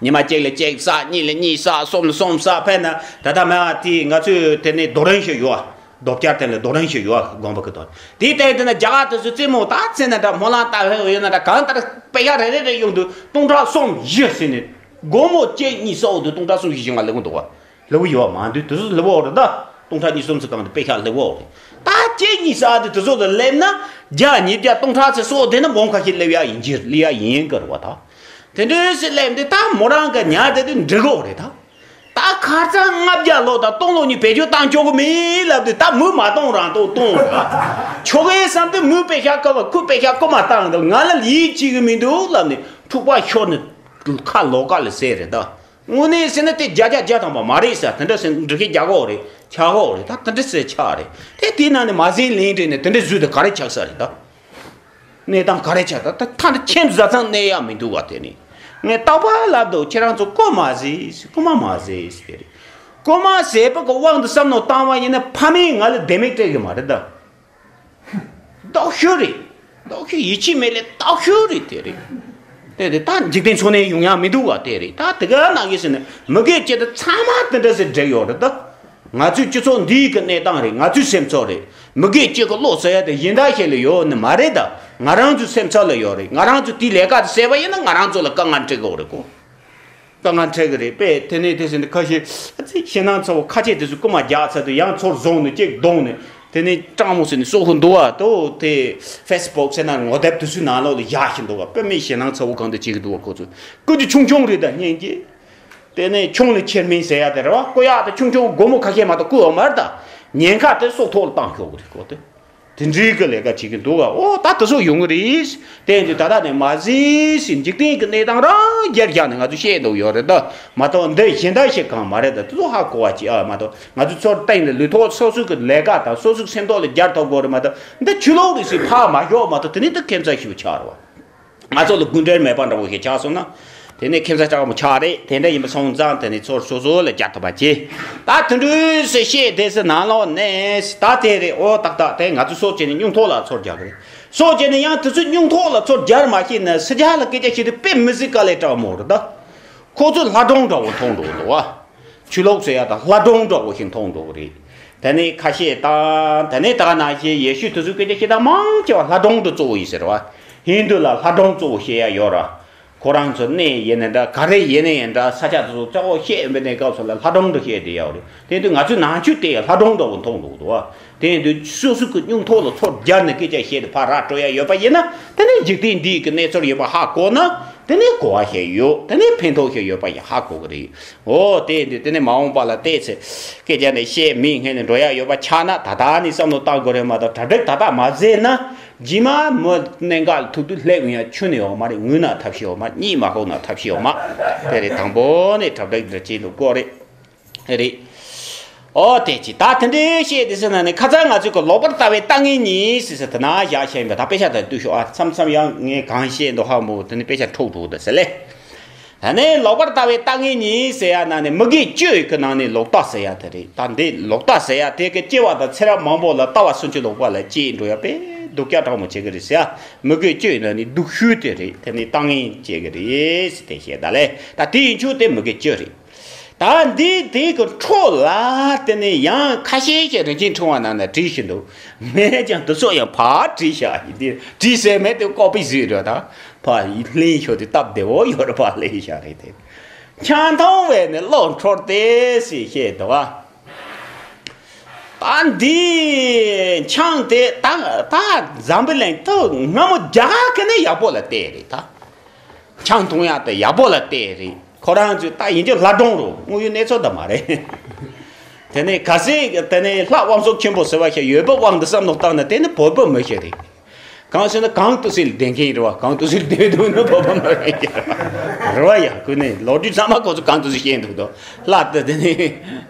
ཉི་མ་གཅིག་ལ་གཅིག་བསགས། གཉིས་ལ་གཉིས་བསགས། གསུམ་ལ་གསུམ་བསགས། ཕན་ན་ད་ལྟ་མ་དེ་ང་ཚོས་དེ་ནས་རྡོ་རིང་ཞིག་ཡོད་བ། རྡོ་བསྐྱར་དེ་ལ་རྡོ་རིང་ཞིག་ཡོད་བ། དགོན་པ་གི་དོན་དེའི་སྟེང་དེ་ན་རྒྱ་གར་དུ་སུ་རྩེད་མོ་ད་རྩེད་ན་འདྲ། སྨོན་ལམ་ལྟ་བའི་ཡོད་ན་འདྲ། གང་ལྟར་པེ་ཤག་རེ་རེ་རེ་ཡོང་དུས་སྟོང་ཕྲག་གསུམ་བཞི་ཟེར་ནས་སྒོར་མོ་གཅིག་གཉིས་བསགས་འོང་དུས་སྟོང་ཕྲག་གསུམ་བཞི་བཞི་ལྔ་སླེབས་ཀྱི་འདུག་བ། ལེགས་པོ་ཡོད་མ་འདུག་དེ་ཚོ་ལེགས་པོ་རེད་ད། སྟོང་ཕྲག་གཉིས་གསུམ་ཚོ་གང་དུ་དཔེ་ཤག་ལེགས་པོ་རེད། ད་གཅིག་གཉིས་ས་དེ་དེ་ཚོ་ལ་སླེབས་ན་བརྒྱ་ཉིས་བརྒྱ་སྟོང་ཕྲག་ཚོ་སོགས་དེ་ནི་འབུམ་ཁ་ཤས་སླེབས་ཡ་ཡིན་གྱི་སླེབས་ཡ་ཡིན་གྱི་རེད་བ་ད། དེ་འདྲའི་སེ་སླེབས་འདི་ད་མོ་རང་གི་ཉར་དེ་དུས་འགྲིག་གོ་རེད་ད། ད་ཁ་སང་ལྔ་བརྒྱ་ལོ་དང་སྟོང་ལོ་གཉིས་བེད་སྤྱོད་བཏང་ཆོག་གི་མིན་ལབ་དུས་ད་མུ་མ་གཏོང་རང་གཏོང་གཏོང་རེད། ཆོག་གི་བསམ་དུས་མུ་དཔེ་ཤག་བཀབ་བ་ཁུ་དཔེ་ཤག་རྐུ་མ་བཏང་འདུག་ང་ལ་ཡིད་ཆེས་གི་མི་འདུག་ལབ་ནས་འཁྲུག་པ་ཤོར་ནས་ཁ་ལོག་ཀ་ལ་ཟེར་རེད་ད། དངོས་གནས་ཟེར་ན་དེ་བརྒྱ་ཆ་བརྒྱ་ཐམ་པ་མ་རེད་ཟེར། དེ་འདྲ་ཟེར་འགྲིག་གི་རྒྱག་གོ་རེད། ཆག་གོ་རེད། ད་དེ་འདྲ་ཟེར་ཆག་རེད། དེ་དེའི་ནང་ནས་མ་ཟིན་ལན་སྤྲད་ནས་དེ་འདྲ་བཟོས་ཏེ་ག་རེ་ཆགས་ས་རེད་ད། གནས་སྟངས་ག་རེ་ཆགས་ད། ད་ད་ཁྱིམ་བཟའ་ཚང་གནས་ཡ་མི་འདུག་བ། དེ་ནི་ངས་རྟག་པར་ལབ་འདུག་ཁྱེད་རང་ཚོ་རྐུ་མ་ཟེར། རྐུ་མ་མ་ཟེར་ཟེར་རེད། རྐུ་མ་ཟེར་བ་གི་དབང་དུ་བསམ་བློ་བཏང་བ་ཡིན་ན་ཕ་མས་ང་ལ་ལྡེ་མིག་སྤྲད་གི་མ་རེད་ད། སྡུག་ཤོས་རེད། སྡུག་ཤོས་ཡིད་ཆེས་མེད་ལས་སྡུག་ཤོས་རེད། དེ་རེད། དེ་རེད། ད་འཇིག་རྟེན་འཚོ་གནས་ཡོང་ཡ་མི་འདུག་བ། དེ་རེད། ད་དེ་ག་ནང་བཞིན་ཟེར་ནས་མི་དགེ་བཅུ་དེ་ཚང་མ་དེ་འདྲ་ཟེར་བསྒྲིགས་ཡོད་རེད་ད། ང་ཚོའི་སྤྱི་ཚོགས་འདིའི་གི་གནས་སྟངས་རེད། ང་ཚོའི་སེམས་ཚོར་རེད། མི་དགེ་བཅུ་གི་བློ་ཟེར་ཡ་དེ་གཞན་དག་ཞིག་ལ་ཡོད་ནི་མ་རེད་ད། ང་རང་ཚོའི་སེམས་ཚོར་ལ་ཡོད་རེད། ང་རང་ཚོ་དེའི་ལས་ཀ་དེ་ཟེར་བ་ཡིན་ན་ང་རང་ཚོ་ལ་དཀའ་ངལ་འཕྲད་གི་ཡོད་རེད་གོ། དཀའ་ངལ་འཕྲད་གི་རེད་པས། དེ་ནས་དེ་ཟེར་ནས་ཁ་ཤས་ཨ་ཙི་ཞེད་སྣང་ཚ་བོ་ཁ་ཆད་དེ་ཚོ་རྐུ་མ་རྒྱག་ཚར་དུས་ཡང་ཚུར་བཟུང་ནས་གཅིག་བརྡུངས་ནས་དེ་ནས་སྤྲང་མོ་ཟེར་ནས་གསོད་གི་འདུག་བ། དོ་དེ་ཕེ་སི་བུག་ཟེར་ན་ངོ་དེབ་དེ་ཚོའི་ནང་ལོགས་ལ་བཞག་བཞིན་འདུག་བ། དཔེ་མི་ཞེད་སྣང་ཚ་བོ་གང་དུ་བྱེད་གི་འདུག་བ། ཁོ་ཚོ་རྐུ་རྒྱུ་ཆུང་ཆུང་རེད་ད། སྙིང་རྗེ། དེ་ནས་ཆུང་ལས་ཆེར་མིན་ཟེར་ཡ་དེ་རེད་བ། རྐུ་ཡག་དེ་ཆུང་ཆུང་སྒོར་མོ་ཁ་ཤས་མ་གཏོགས་རྐུ་ཡོད་མ་རེད་ད། ཉེན་ཁ་དེ་སྲོག་ཐོག་ལ་བཏང་ཆོག་གི་རེད་ཁོ་དེ། དེ་འདྲའི་གི་ལས་ཀ་བྱེད་ཀྱི་འདུག་ག་ཨོ་ད་དེ་ཚོ་ཡོང་གི་རེད། དེ་ཡིན་དུས་ད་ལྟ་ནས་མ་གཟིགས་ཟིན་འཇིག་རྟེན་གྱི་གནས་སྟངས་རང་སྒེར་བཞག་ནས་ང་ཚོས་བཤད་འདུག་ཡོད་རེད་ད། མ་གཏོགས་འདི་གཞན་དག་ཞིག་གང་མ་རེད་ད། དེ་ཚོ་ཧ་གོ་བ་ཅིག་ཨ་མ་གཏོགས་ང་ཚོ་ཚོར་སྟེང་ནས་ལུས་ཐོག་སོ་སོ་གི་ལས་ཀ་དང་སོ་སོའི་སེམས་ཐོག་ལ་སྦྱར་ཐུབ་དགོས་རེད་མ་གཏོགས་འདི་ཕྱི་ལོགས་རེད་ཟིན་ཕར་མ་ཞོག་མ་གཏོགས་དེ་ནི་ད་ཁྱད་མཚར་ཞིག་ཆགས་རེད་བ། ང་ཚོ་ལ་གུང་ཁྲན་མེད་པ་འདྲ་བོ་ཞིག་ཆགས་སོང་ན། དེ་ནས་ཁྱད་མཚར་ཆགས་མོ་ཆགས་རེད། དེ་འདྲ་ཡིན་པ་སོང་ཙང་དེ་ནས་ཚུར་སོ་སོ་ལ་རྒྱག་ཐུབ་པ་བྱེད། ད་དེ་འདྲ་ཟེར་བཤད་དེ་ཟེར་ནང་ལོགས་ནས་ད་དེ་རེད། ཨོ་ཏག་ཏག་དེ་ང་ཚོ་སྲོག་བཅད་ནས་སྙིང་ཐོག་ལ་ཚུར་རྒྱག་གི་རེད། སྲོག་བཅད་ནས་ཡང་དེ་ཚོ་སྙིང་ཐོག་ལ་ཚུར་རྒྱག་མ་ཤེས་ན་སི་རྒྱ་ལ་སྐད་ཆ་བཤད་དུས་དཔེ་མི་སྲིད་དཀའ་ལས་དྲག་མོ་རེད་ད། ཁོ་ཚོས་ལྷ་སྒྲུང་འདྲ་བོ་མཐོང་འགྲོ་གི་འདུག་བ། ཆོས་ལུགས་ཟེར་ཡ་དང་ལྷ་སྒྲུང་འདྲ་བོ་ཞིག་མཐོང་འགྲོ་གི་རེད། དེ་ནས་ཁ་ཤས་དང་དེ་ནས་ད་ག་ནང་བཞིན་ཡེ་ཤུ་དེ་ཚོའི་སྐད་ཆ་བཤད་སྟངས་མང་ཆེ་བ་ལྷ་སྒྲུང་དུ་གཙོ་བོ་ཡིན་ཟེར་བ། ཧིན་དུ་ལ་ལྷ་སྒྲུང་གཙོ་བོ་བཤད་ཡ་ཡོད་ར། ཁོ་རང་ཚོ་གནས་ཡིན་ནའི་འདྲ་ག་རེ་ཡིན་ནའི་འདྲ་ས་ཆ་དེ་ཚོ་གཙོ་བོ་བཤད་ཡོང་པའི་གནས་སྐབས་སུ་ལ་ལྷ་སྒྲུང་དུ་བཤད་བསྡད་ཡོད་རེད། དེ་དུས་ང་ཚོའི་ནང་ཆོས་དེ་ཡང་ལྷ་སྒྲུང་འདྲ་བོ་མཐོང་འདུག་འདུག་བ། དེ་ཡིན་དུས་སོ་སོ་གི་སྙིང་ཐོག་ལ་ཚོར་སྦྱར་ནས་སྐད་ཆ་བཤད་དེ་ཕར་ར་སྤྲོད་ཡ་ཡོད་པ་ཡིན་ན། དེ་ནས་འཇིག་རྟེན་འདིའི་གི་གནས་ཚུལ་ཡོད་པ་ཧ་གོ་ན། དེ་ནས་གོ་བ་ཞིག་ཡོད། དེ་ནས་ཕན་ཐོགས་ཤིག་ཡོད་པ་ཡང་ཧ་གོ་གི་རེད། འོ་དེ་ཡིན་དུས་དེ་ནས་མ་འོངས་པ་ལ་བལྟས་ཚེ་སྐད་ཆ་འདི་བཤད་མིའི་སྔོན་ནས་འགྲོ་ཡ་ཡོད་པ་ཆགས་ན་ད་ལྟ་ནས་བསམ་བློ་བཏང་དགོས་རེད་མ་གཏོགས་གྲ་སྒྲིག་ད་ལྟ་མ་བཟོས་ན། རྗེས་མ་མི་གནད་འགག་ལ་ཐུག་དུས་སླེབས་ཡོང་ཡ་ཆུ་ནས་འོ་མ་རེད། ངུས་ན་ཐབས་ཤེས་འོ་མ། གཉིད་མ་ཁུག་ན་ཐབས་ཤེས་འོ་མ། དེ་རེད། དང་པོ་ནས་གྲ་སྒྲིག་འདི་བྱེད་དགོས་རེད། རེད། ཨོ་དེ་ཅི་ད་དེ་འདྲའི་བཤད་དེ་ཟེར་ན་ནི་ཁ་སང་ང་ཚོས་གི་ལོག་པར་ལྟ་བའི་ལྟ་ངན་གཉིས་ཟེར་ཟེར་དེ་ན་བཞག་བཤད་ཡིན་པ་ད་དཔེ་ཆ་དང་བསྟུན་ཤོག་ཨ། མཚམས་མཚམས་ཡང་ངས་གང་བཤད་འདུག་ཧ་མོ་དེ་ནི་དཔེ་ཆ་འཁྲུག་འགྲོ་འདུག་ཟེར་ལེ། ད་ནི་ལོག་པར་ལྟ་བའི་ལྟ་ངན་གཉིས་ཟེར་ཡ་ན་ནི་མི་དགེ་བཅུ་ཡི་གི་ནང་ནས་ལོག་ལྟ་ཟེར་ཡ་དེ་རེད། ད་འདི་ལོག་ལྟ་ཟེར་ཡ་དེ་གི་སྐྱེ་བ་དང་ཚེ་རབས་མང་པོ་ལ་ལྟ་བ་སུན་ཆུ་ལོག་པ་ལ་སྐྱེས་འགྲོ་ཡ་དཔེ་སྡུག་ཅག་དྲག་མོ་བྱེད་གི་རེད་ཟེར་ཡ། མི་དགེ་བཅུ་ཡི་ནང་ནས་སྡུག་ཤོས་དེ་རེད། དེ་ནི་ལྟ་ངན་བྱེད་གི་རེད་ཟེར་དེ་བཤད་ད་ལེ། ད་དེ་ཡིན་ཆོག་དེ་མི་དགེ་བཅུ་རེད། ད་འདི་དེ་གི་འཕྲོ་ལ་དེ་ནས་ཡང་ཁ་ཤས་ཀྱིས་རིན་ཆེན་ཕྲེང་བ་ནང་ན་བྲིས་ཤིག་འདུག་ངས་ཀྱང་དེ་ཚོ་ཡང་ཕར་བྲིས་བཞག་ཡིན། དེ་བྲིས་ཟེར་མེད་དེ་ཀོ་པི་བཟོས་རེད། ད་ཕར་ལེན་ཤོག་དེ་སྟབས་བདེ་བོ་ཡོད་རེད། ཕར་ལེན་བཞག་རེད། དེ་ཆང་འཐུང་བས་ནི་བློ་འཕྲོག་སྟེ་ཟེར་བཤད་འདུག་བ། ད་འདི་ཆང་དེ་ད་ད་འཛམ་བུ་གླིང་དུ་སྔ་མོ་རྒྱ་གར་གི་ནི་ཡག་པོ་ལ་བལྟས་རེད་ད། ཆང་འཐུང་ཡག་དེ་ཡག་པོ་ལ་བལྟས་རེད། ཁོ་རང་ཚོས་ད་ཡིན་རྒྱུ་ལྷ་སྒྲུང་རུ་དངོས་ཡོད་གནས་ཚུལ་དེ་མ་རེད། དེ་ནས་གལ་སྲིད་དེ་ནས་ལྷ་དབང་ཕྱུག་ཆེན་པོ་ཟེར་བ་ཞིག་ཡོད་པའི་དབང་དུ་བསམ་བློ་བཏང་ན་དེ་ནི་བོད་པ་མི་ཞིག་རེད། གང་ཟེར་ན་གངས་ཏི་སེ་ལ་བསྡད་མཁན་རེད་བ། གངས་ཏི་སེ་ལ་བསྡད་འདུག་ན་བོད་པ་མི་རེད་ཀྱི་རེད་བ་ཡ། ཁོ་ནི་ལོ་རྒྱུས་ཚང་མ་ཁོ་ཚོ་གངས་ཏི་སེ་བཤད་འདུག་དོ། ལྷ་དེ་དེ་ནས་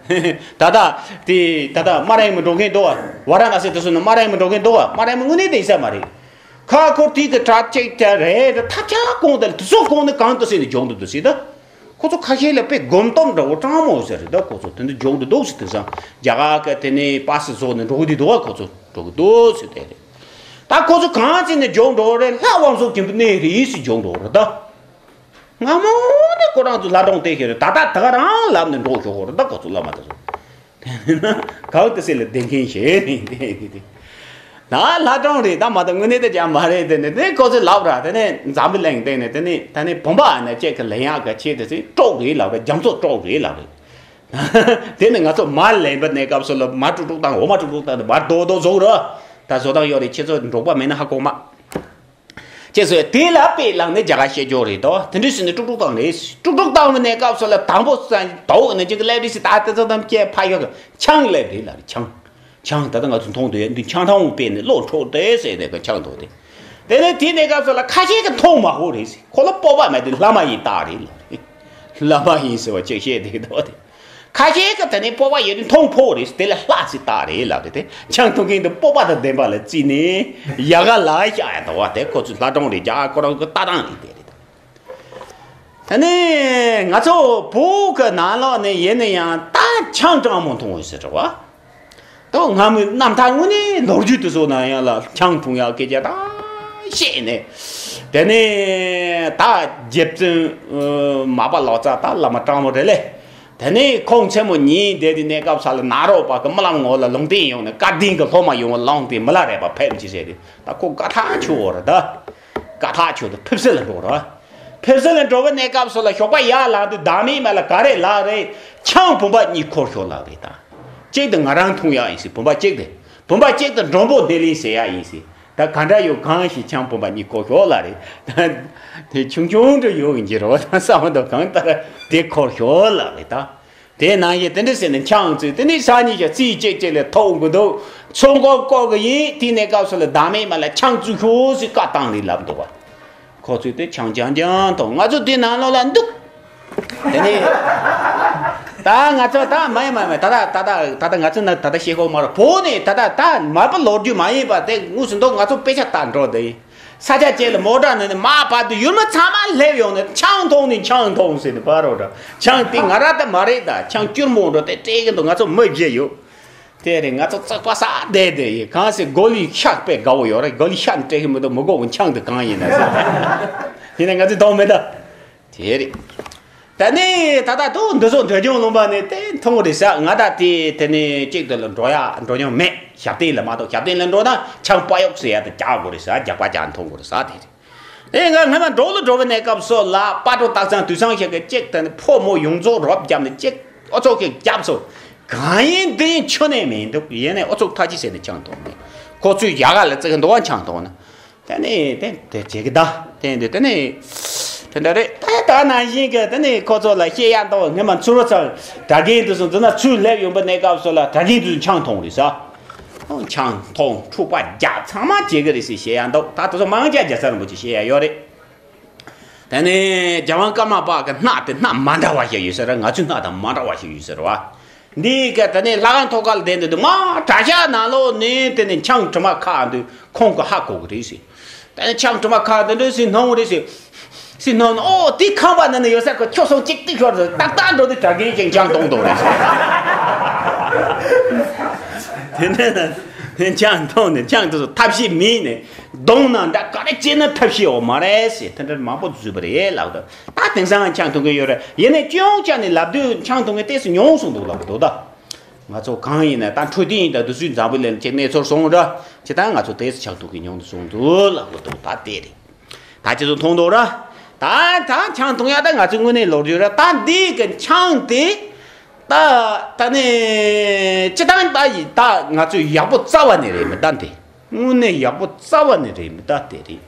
ད་ལྟ་དེ་ད་ལྟ་སྨ་ར་ཡེ་མི་འགྲོ་མཁན་འདུག་བ། ཝ་ར་ཎ་སི་དེ་ཚོ་ནི་སྨ་ར་ཡེ་མི་འགྲོ་མཁན་འདུག་བ། སྨ་ར་ཡེ་མི་དངོས་གནས་དེ་ཡིན་ས་མ་རེད། ཁ་ཁོ་དེ་གི་གྲ་ཅིག་ཅིག་རེད། ཐབས་ཆག་གོང་དེ་ལ་དུ་སོ་གོང་ནས་གངས་ཏི་སེ་ནས་འཇོག་འདུག་དུ་སྲིད་ད། ཁོ་ཚོ་ཁ་ཤས་ལ་དཔེ་སྒོམ་སྟོབས་འདྲ་བོ་སྤྲང་མོ་ཟེར་རེད་ད། ཁོ་ཚོ་དེ་འདྲ་འཇོག་འདུག་འདུག་སྲིད། དེང་སང་རྒྱ་གར་གི་དེ་ནས་པ་སི་བཟོ་ནས་འགྲོ་གི་འདུག་བ། ཁོ་ཚོ་འགྲོ་གི་འདུག་ཟེར་དེ་རེད། ད་ཁོ་ཚོ་གང་ཅི་ནས་འཇོག་འགྲོ་རེད། ལྷ་དབང་ཕྱུག་ཆེན་པོ་གནས་རེད་ཟེར་འཇོག་འགྲོ་རེད་ད། སྔ་མོ་ནས་ཁོ་རང་ཚོ་ལྷ་སྒྲུང་བལྟས་ཤེས་རེད། ད་ལྟ་ད་ག་རང་ལབ་ནས་འགྲོ་ཤོག་གོ་རེད་ད། ཁོ་ཚོ་བླ་མ་དེ་ཚོ། དེ་ནི་གངས་ཏི་སེ་ལ་བསྡད་མཁན་ཞིག་ནི་དེ་དེ་དེ། ད་ལྷ་སྒྲུང་རེད་ད་མ་གཏོགས་དངོས་གནས་དེ་ཅང་མ་རེད། དེ་ནི་དེ་ཁོ་ཚོས་ལབ་ར། དེ་ནི་འཛམ་བུ་གླིང་སྟེང་ནས་དེ་ནི་ད་ནི་བུམ་པ་ཨ་ན་ཅིག་གི་ལེན་ཡག་གི་ཆེད་དུ་ཚེ་གྲོགས་རེད་ལབ་ར། རྒྱ་མཚོ་གྲོགས་རེད་ལབ་རེད། དེ་ནི་ང་ཚོ་མ་ལེན་པའི་གནས་སྐབས་སུ་ལ་མ་དཀྲུག་དཀྲུག་བཏང་འོ་མ་དཀྲུག་དཀྲུག་བཏང་དེ་མར་རྡོ་རྡོ་བཟོ་ར། ད་བཟོ་སྟངས་ཡོད་རེད། ཁྱེད་ཚོ་འབྲོག་པ་མེད་ན་ཧ་གོ་མ། ཅེས་སོགས་དེ་ལ་དཔེ་བླངས་ནས་རྒྱ་གར་བཤད་རྒྱུ་རེད་དོ། དེ་འདྲ་ཟེར་ནས་དཀྲུག་དཀྲུག་བཏང་རེད། དཀྲུག་དཀྲུག་བཏང་བའི་གནས་སྐབས་སུ་ལ་དང་པོ་ས་དོག་ནས་ཅིག་སླེབས་རེད་ཟེར། ད་དེ་ཚོ་དམ་སྐྱེ་ཕ་ཡོད་ཀྱི་ཆང་སླེབས་རེད་ལ་རེད། ཆང་། ཆང་ད་ལྟ་ང་ཚོ་མཐོང་དུ་ཡོད་འདི་ཆང་ཐང་དཔེ་ནས་བློ་འཕྲོག་སྟེ་ཟེར་ནས་ཀྱི་ཆང་འཐུང་དེ། དེ་ནས་དེའི་གནས་སྐབས་སུ་ལ་ཁ་ཤས་ཀྱིས་མཐོང་མ་ཕོད་རེད་ཟེར། ཁོ་ལ་སྤོབས་པ་མེད་དེ་བླ་མ་ཡིན་རྟགས་རེད་ལ་རེད། བླ་མ་ཡིན་ཟེར་བ་ཅིག་བཤད་དེ་འདུག་དེ། ཁ་ཤས་ཀྱིས་དེ་ནས་སྤོབས་པ་ཡོད་དུས་མཐོང་ཕོད་རེད། དེ་ལ་ལྷ་ཟེར་རྟགས་རེད་ལབ་རེད་དེ། ཆང་འཐུང་མཁན་དེ་སྤོབས་པ་དང་ལྡན་པ་ལ་བརྩིས་ནས་ཡ་ག་ལ་བཞག་ཡ་འདུག་བ། དེ་ཁོ་ཚོའི་ལྷ་སྒྲུང་རེད། རྒྱ་གར་ཁོ་རང་གི་ལྟ་སྟངས་རེད། དེ་རེད། ད་ནི་ང་ཚོ་བོད་ཀྱི་ནང་ལོགས་ནས་ཡིན་ན་ཡང་ད་ཆང་སྤྲང་མོ་འཐུང་འོས་ཟེར་བ། ད་སྔ་མོའི་རྣམ་ཐར་དངོས་གནས་ལོ་རྒྱུས་དེ་ཚོ་ནང་ཡང་ལ་ཆང་འཐུང་ཡག་སྐད་ཆ་ད་བཤད་ནས། དེ་ནས་ད་རྗེ་བཙུན་མར་པ་ལོ་ཙཱ་ད་བླ་མ་སྤྲང་མོ་རེད་ལེ། དེ་ནས་ཁོང་མཚན་མོ་ཉིན་དེ་དེ་གནས་སྐབས་ས་ལ་ནཱ་རོ་པ་གི་རྨི་ལམ་ངོ་ལ་ལུང་བསྟན་ཡོང་ནས་བཀའ་དྲིན་གྱི་སློབ་མ་ཡོང་བ་ལངས་ཏེ་མི་ལ་རས་པ་ཕེབས་ཀྱི་ཟེར་ཏེ། ད་ཁོ་དགའ་ཐག་ཆོད་རེད་ད། དགའ་ཐག་ཆོད་དེ་ཕེབས་བསུ་ལ་འགྲོ་ར། ཕེབས་བསུ་ལ་འགྲོ་བའི་གནས་སྐབས་སུ་ལ་ཞོགས་པ་ཡར་ལངས་དུས་བདག་མེད་མ་ལ་ག་རེ་ལབ་རེད། ཆང་བུམ་པ་གཉིས་འཁུར་ཤོག་ལབ་རེད་ད། གཅིག་དེ་ང་རང་འཐུང་ཡག་ཡིན་ཟེར། བུམ་པ་གཅིག་དེ། བུམ་པ་གཅིག་དེ་མགྲོན་པོ་སྡེ་ལེན་ཟེར་ཡག་ཡིན་ཟེར། ད་ག་འདྲ་ཡོད་གང་ཞིག་ཆང་བུམ་པ་གཉིས་འཁུར་ཤོག་ལབ་རེད། དེ་ཆུང་ཆུང་འདྲ་ཡོད་ཀྱི་འགྱུར་བ་དང་བསམ་བློ་གང་ལྟར་དེ་འཁུར་ཤོག་ལབ་རེད་ད། དེ་ནང་བཞིན་དེ་འདྲ་ཟེར་ནས་ཆང་བཙོས། དེ་ནས་ས་གཉིས་ཀྱང་རྩིས་གཅིག་གཅིག་ལས་ཐོག་དགོས་འདུག་ཚོགས་འཁོར་བསྐོར་གི་ཡིན། དེའི་གནས་སྐབས་སུ་ལ་བདག་མེད་མ་ལ་ཆང་བཙོས་ཤོག་ཟེར་བཀའ་བཏང་རེད་ལབ་འདུག་བ། ཁོ་ཚོས་དེ་ཆང་རྐྱང་རྐྱང་འཐུང་། ང་ཚོ་དེ་ནང་ལོགས་ལ་འདུག་དེ་ནས་ད་ང་ཚོ་ད་མ་ཡིན་མ་ཡིན་ད་ད་ད་ད་ད་ང་ཚོ་ན་ད་ད་ཤེས་གོ་མ་རེད། བོད་ནས་ད་ད་ད་མ་པ་ལོ་རྒྱུས་མ་ཡིན་པ་དེ་དངོས་སུ་འདུག་ང་ཚོ་དཔེ་ཆ་ལྟ་འགྲོ་དེ་ཡིན། ས་ཆ་གཅིག་ལ་མོ་ཊ་ནང་ནས་མར་བབས་དུས་ཡུལ་མི་ཚང་མ་སླེབས་ཡོང་ནས་ཆང་འཐུང་ནས་ཆང་འཐུང་ཟེར་ནས་བབས་རོགས་འདྲ། ཆང་དེ་ང་རང་ད་མ་རེད། ད་ཆང་སྐྱུར་མོ་འགྲོ་དེ་སྤྲད་གི་འདུག་ང་ཚོ་མི་བཞི་ཡོད། དེ་རེད། ང་ཚོ་བཙག་པ་ས་བསྡད་དེ་ཡིན། གང་ཟེར་སྒོ་ལི་ཤག་པས་དགའ་བོ་ཡོད་རེད། སྒོ་ལི་ཤག་ནས་སྤྲད་གི་མི་འདུག་མི་དགོས་གི་ཆང་དེ་གང་ཡིན་ན་ཟེར། ཡིན་ན་ང་ཚོ་མཐོང་མེད་ད། དེ་རེད། ད་ནི་ད་ལྟ་དུ་འདི་ཚོ་འདོད་ཆུང་ལུང་པ་ནས་དེ་མཐོང་རེད་ཟེར། ང་ད་དེ་དེ་ནས་གཅིག་དེ་ལ་འགྲོ་ཡ་འགྲོ་མྱོང་མེད། ཞབས་བརྟན་ལ་མ་གཏོགས། ཞབས་བརྟན་ལ་འགྲོ་ན་ཆང་པ་གཡོག་ཟེར་ཡ་དེ་རྒྱག་དགོས་རེད་ཟེར། རྒྱག་པ་རྒྱག་མཐོང་དགོས་རེད་ཟེར། དེ་རེད། དེ་ང་སྔ་མ་འབྲོག་ལ་འགྲོ་བའི་གནས་སྐབས་སོགས་ལ་སྤ་གྲོ་སྟག་ཚང་དུད་ཚང་ཞིག་གིས་གཅིག་དེ་ནས་ཕོ་མོ་ཡོངས་རྫོགས་རོབ་བརྒྱབ་ནས་གཅིག་ཨོ་ཚོགས་ཀྱིས་བརྒྱབ་སོང་། གང་ཡིན་འདི་ཡིན་ཆོ་ནས་མི་འདུག་ཡིན་ནས་ཨོ་ཚོགས་ཐ་ཅི་ཟེར་ནས་ཆང་འཐུང་ནས་ཁོ་ཚོས་ཡ་ག་ལ་བརྩི་གི་འདུག་བ། ཆང་འཐུང་ན། དེ་ནས་དེ་དེ་བྱེད་ཀྱི་གདའ། དེ་འདི་དེ་ནས་དེ་འདྲ་རེད། ད་ད་ནང་བཞིན་གྱི་དེ་ནས་ཁོ་ཚོ་ལ་བཤད་ཡ་འདུག་སྔོན་མ་ཚུར་བ་ཚར་གྲྭ་རྒན་དུ་སོང་འཛིན་ན་ཚུར་སླེབས་ཡོང་པའི་གནས་སྐབས་སུ་ལ་གྲྭ་རྒན་དུ་ཆང་འཐུང་རེད་ཟེར། ཆང་འཐུང་འཁྲུག་པ་རྒྱག་ཚང་མ་བྱེད་ཀྱི་རེད་ཟེར་བཤད་ཡ་འདུག་ད་དེ་ཚོ་མང་ཆེ་རྒྱལ་ཚ་རིན་པོ་ཆེ་བཤད་ཡ་ཡོད་རེད། དེ་ནས་རྒྱལ་དབང་ཀརྨ་པ་གི་སྣ་དེ་སྣ་མ་འདྲ་བ་ཞིག་ཡོད་ཟེར། ང་ཚོའི་སྣ་དང་མ་འདྲ་བ་ཞིག་ཡོད་ཟེར་བ། འདི་ག་དེ་ནས་ལྷ་ཁང་ཐོག་ཁ་ལ་བསྡད་འདུག་མ་གྲྭ་ཤག་ནང་ལོགས་ནས་དེ་ནས་ཆང་དྲི་མ་ཁ་འདུག་ཁོང་གི་ཧ་གོ་གི་རེད་ཟེར། དེ་ནས་ཆང་དྲི་མ་ཁ་འདི་འདྲ་ཟེར་སྣང་རེད་ཟེར། ཟེར་སྣང་ནས་ཨོ་དེ་ཁང་པ་ནང་ནས་ཡོད་ས་ཁོ་ཁྱོད་སོང་གཅིག་ཏུ་ཤོར་ཟེར། ཏག་ཏག་འགྲོ་དུས་གྲྭ་རྒན་ཅིག་ཆང་འཐུང་འདུག་རེད་ཟེར། དེ་ནས་ཆང་འཐུང་ནས་ཆང་དེ་ཚོ་ཐབས་ཤེས་མེད་ནས་གདོང་ནང་འདྲ་ག་རེ་བྱས་ན་ཐབས་ཤེས་འོ་མ་རེད་ཟེར། དེ་འདྲ་མང་པོ་བཟོས་པ་རེད་ལབ་དུས། ད་དེང་སང་ཆང་འཐུང་གི་ཡོད་རེད། ཡིན་ནའི་སྤྱི་ཡོངས་ཆ་ནས་ལབ་དུས་ཆང་འཐུང་མཁན་ཏོག་ཙམ་ཉུང་སོང་འདུག་ལབ་འདུག་ད་ང་ཚོ་གང་ཡིན་ན་ད་འཕྲོད་བསྟེན་ཡིན། ད་དུས་ཚོད་འཛམ་བུ་གླིང་ལ་ཅིག་གནས་ཚུལ་སོང་ར་ཅི་ད་ང་ཚོ་ཏོག་ཙམ་ཆང་འཐུང་གི་ཉུང་དུ་སོང་འདུག་ལབ་འདུག་ད་དེ་རེད། ད་ཁྱེད་ཚོ་མཐོང་འདུག་ར། ད་ད་ཆང་འཐུང་ཡ་ད་ང་ཚོའི་དངོས་གནས་ལོ་རྒྱུས་ར། ད་འདི་གི་ཆང་དེ་ད་ད་ནི་སྤྱི་བཏང་ད་ཡི་ད་ང་ཚོས་ཡག་པོ་རྩ་བ་ནས་རེད་མི་ད་འདི། དངོས་གནས་ཡག་པོ་རྩ་བ་ནས་རེད་མི་ད་དེ་རེད།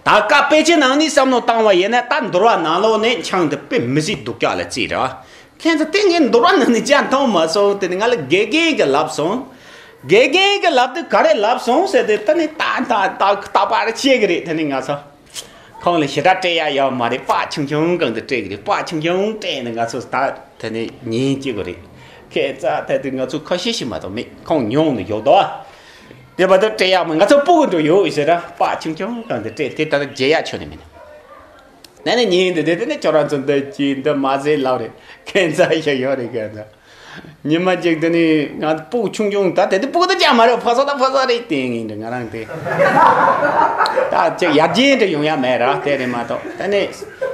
ད་སྐབས་དཔེ་ཆའི་ནང་ནས་བསམ་བློ་བཏང་བ་ཡིན་ན་ད་འདུལ་བ་ནང་ལོགས་ནས་ཆང་དེ་དཔེ་མི་སྲིད་སྡུག་ཅག་ལ་བརྩིས་ར། ཁྱེད་ཚོ་དེ་ངས་འདུལ་བ་ནང་ནས་ཅང་མཐོང་མ་སོང་། དེ་ནི་ང་ལ་དགེ་རྒན་གྱིས་ལབ་སོང་། དགེ་རྒན་གྱིས་ལབ་དུས་ག་རེ་ལབ་སོང་ཟེར་དུས་ད་ནི་ད་ད་ད་ད་པར་ཤེས་གི་རེད། དེ་ནི་ང་ཚོ་ཁོང་ལ་ཞེ་དྲག་སྤྲད་ཡ་ཡོད་མ་རེད། པགས་ཆུང་ཆུང་གང་དུ་སྤྲད་གི་རེད། པགས་ཆུང་ཆུང་སྤྲད་ནས་ང་ཚོ་ད་དེ་ནི་ཉན་སྐྱེ་གི་རེད། ཁྱེད་ཚོ་ད་དུས་ང་ཚོ་ཁ་ཤས་ཤིག་མ་གཏོགས་མེད། ཁོང་ཉུང་ནས་ཡོད་དོ། དེ་བར་དུ་སྤྲད་ཡག་མ་ང་ཚོ་སྤུ་གུ་འགྲོ་ཡོད་ཟེར་ར། པགས་ཆུང་ཆུང་གང་དུ་སྤྲད་དེ་ད་ལྟ་བརྗེ་ཡག་ཆོ་ནི་མིན། ན་ནི་ཉིན་དེ་དེ་དེ་ནི་ཁྱོད་རང་ཚོ་འདི་ཅི་འདི་མ་ཟེར་ལབ་རེད། ཁྱད་མཚར་ཞིག་ཡོད་རེད་ཁྱད་མཚར། ཉི་མ་གཅིག་དེ་ནི་ང་སྤུ་གུ་ཆུང་ཆུང་ད་དེ་དེ་སྤུ་གུ་དེ་ཅང་མ་རེད། ཕ་ས་དང་ཕ་ས་རེད་དེ་ངིན་འདྲ་ང་རང་དེ་ད་ཅིག་ཡར་རྒྱས་འདྲ་ཡོང་ཡ་མེད་ར། དེ་རེད་མ་གཏོགས་དེ་ནི་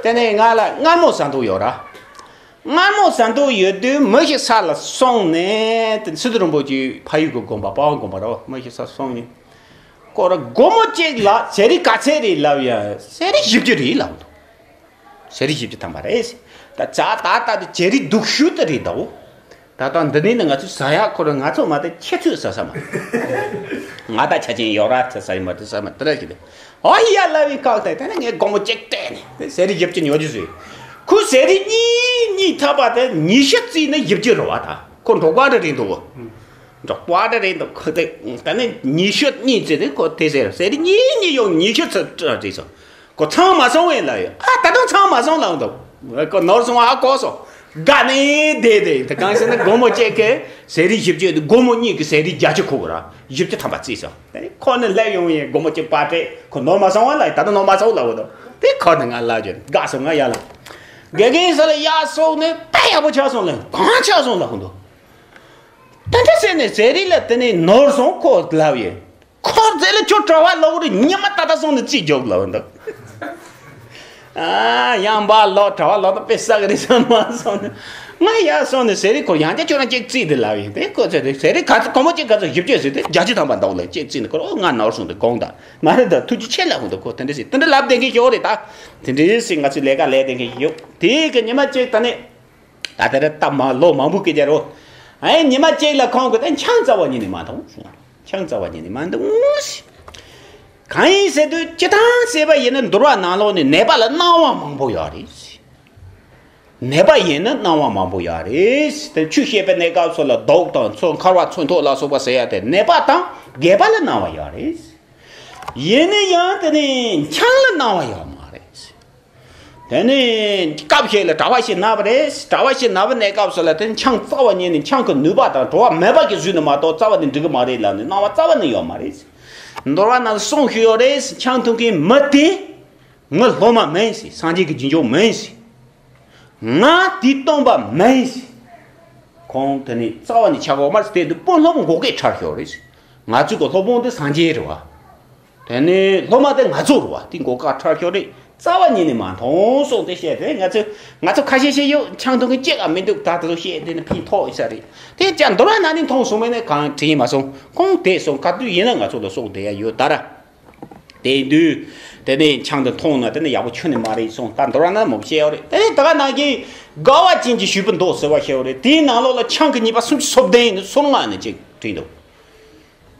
དེ་ནི་ང་ལ་མངར་མོ་ཟ་འདོད་ཡོད་ར། མངར་མོ་ཟ་འདོད་ཡོད་དུས་མི་ཞིག་ས་ལ་སོང་ནས་དེ་སི་ཏུ་རིན་པོ་ཆེའི་ཕ་ཡུལ་གྱི་དགོན་པ་དཔའ་བོ་དགོན་པ་ར་བ་མི་ཞིག་ས་སོང་ནས། ཁོ་ར་སྒོར་མོ་གཅིག་ལ་ཟས་རིགས་ག་ཚད་རེད་ལབ་ཡ། ཟས་རིགས་བཞི་བཅུ་རེད་ལབ་འདུག་ཟས་རིགས་བཞི་བཅུ་ཐམ་པ་རེད། ད་ད་ད་ད་དུ་ཟས་རིགས་སྡུག་ཤོས་དེ་རེད་དོ། ད་ལྟ་འདི་ནས་ནི་ང་ཚོས་ཟ་ཡག་ཁོ་ར་ང་ཚོ་མ་གཏོགས་ཁྱེད་ཚོས་ཟ་ས་མ་རེད། ང་ད་ཆ་ཅན་ཡོད་ར་ཚ་ཟ་ཡི་མ་དེ་ཟ་མ་དེ་ར་ཞིག་རེད། ཨོ་ཡ་ལབ་བའི་ཁག་ཐེག་དེ་ནས་ངས་སྒོར་མོ་གཅིག་སྤྲད་ནས་ཟས་རིགས་བཞི་བཅུ་ཉོ་རྒྱུ་བཟོས། ཁོས་ཟས་རིགས་གཉིས་གཉིས་ཐམ་པ་དེ་ཉི་ཤུ་བརྩིས་ནས་བཞི་བཅུ་རེད་བ། ད་ཁོ་འབྲོག་པ་འདྲ་རེད་འདུག་འབྲོག་པ་འདྲ་རེད་འདུག་ཁོ་དེ་ད་ནི་ཉི་ཤུ་གཉིས་བརྩིས་ཏེ་ཁོ་དེ་ཟེར་ཟས་རིགས་གཉིས་གཉིས་ཡོང་ཉི་ཤུ་ཙམ་བརྩིས་སོང་། ཁོ་ཚང་མ་སོང་བས་ལབ་ཡོད། ཨ་ད་དུང་ཚང་མ་སོང་ལབ་འདུག་ཁོ་ནོར་སོང་ཨ་གོ་སོང་། དགའ་ནས་བསྡད་དེ་དེ་གང་ཟེར་ན་སྒོར་མོ་གཅིག་གི་ཟས་རིགས་བཞི་བཅུ་དེ་སྒོར་མོ་གཉིས་ཀྱི་ཟས་རིགས་བརྒྱད་ཅུ་ཁུག་ར་བཞི་བཅུ་ཐམ་པ་བརྩིས་སོང་། དེ་ནི་ཁོ་ནི་སླེབས་ཡོང་ཡས་སྒོར་མོ་གཅིག་པ་སྤྲད། ཁོ་ནོར་མ་སོང་བ་ལབ་ཡོད། ད་དུང་ནོར་མ་སོང་ལབ་འདུག་དེ་ཁོ་ནི་ང་ལབ་བྱོན་དགའ་སོང་ང་ཡ་ལ། དགེ་རྒན་ས་ལ་ཡར་སོང་ནས་ད་ཡག་པོ་ཆགས་སོང་ལབ། གང་ཆགས་སོང་ལབ་འདུག་དེ་འདྲ་ཟེར་ནས་ཟས་རིགས་ལ་དེ་ནས་ནོར་སོང་ཁོ་ལབ་ཡོད། ཁོ་རྫས་ལ་ཁྱོད་གྲྭ་པ་ལོག་རེད། ཉི་མ་ད་ལྟ་སོང་ནས་རྩིས་རྒྱོབ་ལབ་འདུག་ཨ་ཡང་བ་ལོག་གྲྭ་པ་ལོག་ད་དཔེ་བསགས་རེད་བསམ་མ་སོང་ནས་ང་ཡར་སོང་ནས་ཟས་རིགས་ཁོ་ཡང་བསྐྱར་ཁྱོད་རང་གཅིག་རྩིས་དེ་ལབ་ཡིན། དེ་ཁོ་ཚོས་དེ་ཟས་རིགས་ག་ཚོད་སྒོར་མོ་གཅིག་ག་ཚོད་བཞི་བཅུ་ཟེར་དེ་བརྒྱད་ཅུ་ཐམ་པ་འདུག་ལབ་གཅིག་རྩིས་ནས་ཁོ་ཨོ་ང་ནོར་སོང་དེ་དགོངས་དག་མ་རེད། ད་ཐུགས་རྗེ་ཆེ་ལབ་འདུག་ཁོ་དེ་འདྲ་ཟེར་དེ་འདྲ་ལབ་བསྡད་མཁན་ཞིག་ཡོད་རེད། ད་དེ་འདྲ་ཟེར་ང་ཚོས་ལས་ཀ་ལས་བསྡད་མཁན་ཞིག་ཡོད། དེ་གི་ཉི་མ་གཅིག་ད་ནི། ད་ལྟ་རེ་ད་མ་ལོ་མང་པོ་སྐད་ཆ་རོ། ཨེ་ཉི་མ་གཅིག་ལ་ཁོང་གིས་ད་ཆང་རྩ་བ་ཉིད་ནས་མ་འཐུང་། ཆང་རྩ་བ་ཉིད་ནས་མ་འཐུང་། གང་ཡིན་ཟེར་དུས་སྤྱིར་བཏང་བཤད་པ་ཡིན་ན་འདུལ་བ་ནང་ལོགས་ནས་ནད་པ་ལ་གནང་བ་མང་པོ་ཡོད་རེད། ནད་པ་ཡིན་ན་གནང་བ་མང་པོ་ཡོད་རེད། དེ་ཆོས་བཤད་པའི་གནས་སྐབས་སུ་ལ་མདོག་དང་ཚོན་མཁར་བ་ཚོན་ཐོག་ལ་སོགས་པ་ཟེར་ཡ་དེ་ནད་པ་དང་རྒས་པ་ལ་གནང་བ་ཡོད་རེད། ཡིན་ན་ཡང་དེ་ནི་ཆང་ལ་གནང་བ་ཡོད་མ་རེད། དེ་ནས་སྐབས་ཤིག་ལ་གྲྭ་པ་ཞིག་ན་བ་རེད། གྲྭ་པ་ཞིག་ན་བའི་གནས་སྐབས་སུ་ལ་དེ་ཆང་རྩ་བ་ཉིད་ནས་ཆང་གི་ནུས་པ་དང་བྲོ་བ་མེད་པ་གི་བཟོས་ནས་མ་གཏོགས་རྩ་བ་ནས་འགྲིག་གི་མ་རེད་ལབ་ནས་གནང་བ་རྩ་བ་ནས་ཡོད་མ་རེད། འདུལ་བ་ནང་གསུངས་ཤིག་ཡོད་རེད། ཆང་འཐུང་མཁན་མི་དེ་ངའི་སློབ་མ་མིན་ཟེར། སངས་རྒྱས་ཀྱི་རྗེས་འཇུག་མིན་ཟེར། ང་དེའི་སྟོན་པ་མིན་ཟེར། ཁོང་དེ་ནི་རྩ་བ་ནས་ཆགས་ཡོད་མ་རེད་ཟེར། དེ་དུས་དཔོན་སློབ་མགོ་སྐོར་ཁྲལ་ཤོར་རེད་ཟེར། ང་ཚོའི་གི་སློབ་དཔོན་དེ་སངས་རྒྱས་རེད་བ། དེ་ནས་སློབ་མ་དེ་ང་ཚོ་རེད་བ། དེ་མགོ་སྐོར་ཁྲལ་ཤོར་རེད། རྩ་བ་ཉིད་ནས་མ་མཐོང་གསུངས་ཏེ་བཤད་དེ། ང་ཚོས་ང་ཚོ་ཁ་ཤས་ཤིག་ཡོད། ཆང་འཐུང་མཁན་གཅིག་ཀ་མི་འདུག་ད་དེ་ཚོ་བཤད་དེ་ནི་ཕན་ཐོགས་ཡོད་ས་རེད། དེ་ཅང་འདོར་བ་ན་ནི་མཐོང་སོང་མེད་ནས་གང་དྲན་མ་སོང་། གང་དེ་སོང་ག་དུས་ཡིན་ན་ང་ཚོ་ལ་གསུངས་བསྡད་ཡ་ཡོད་ད་ར། དེ་དུས་དེ་ནས་ཆང་དེ་འཐུང་ན་དེ་ནི་ཡག་པོ་ཁྱོན་ནས་མ་རེད་སོང་། ད་འདོར་བ་ན་མོ་བཤད་ཡོད་རེད། དེ་ནས་ད་ག་ནང་བཞིན་དགའ་བ་ཅན་གྱི་ཞུས་པ་འདུག་ཟེར་བ་བཤད་ཡོད་རེད། དེའི་ནང་ལོགས་ལ་ཆང་གི་ཉེས་པ་སུམ་ཅུ་སོ་བདུན་ནས་སོ་ལྔ་ནས་ཅིག་བྲིས་འདུག་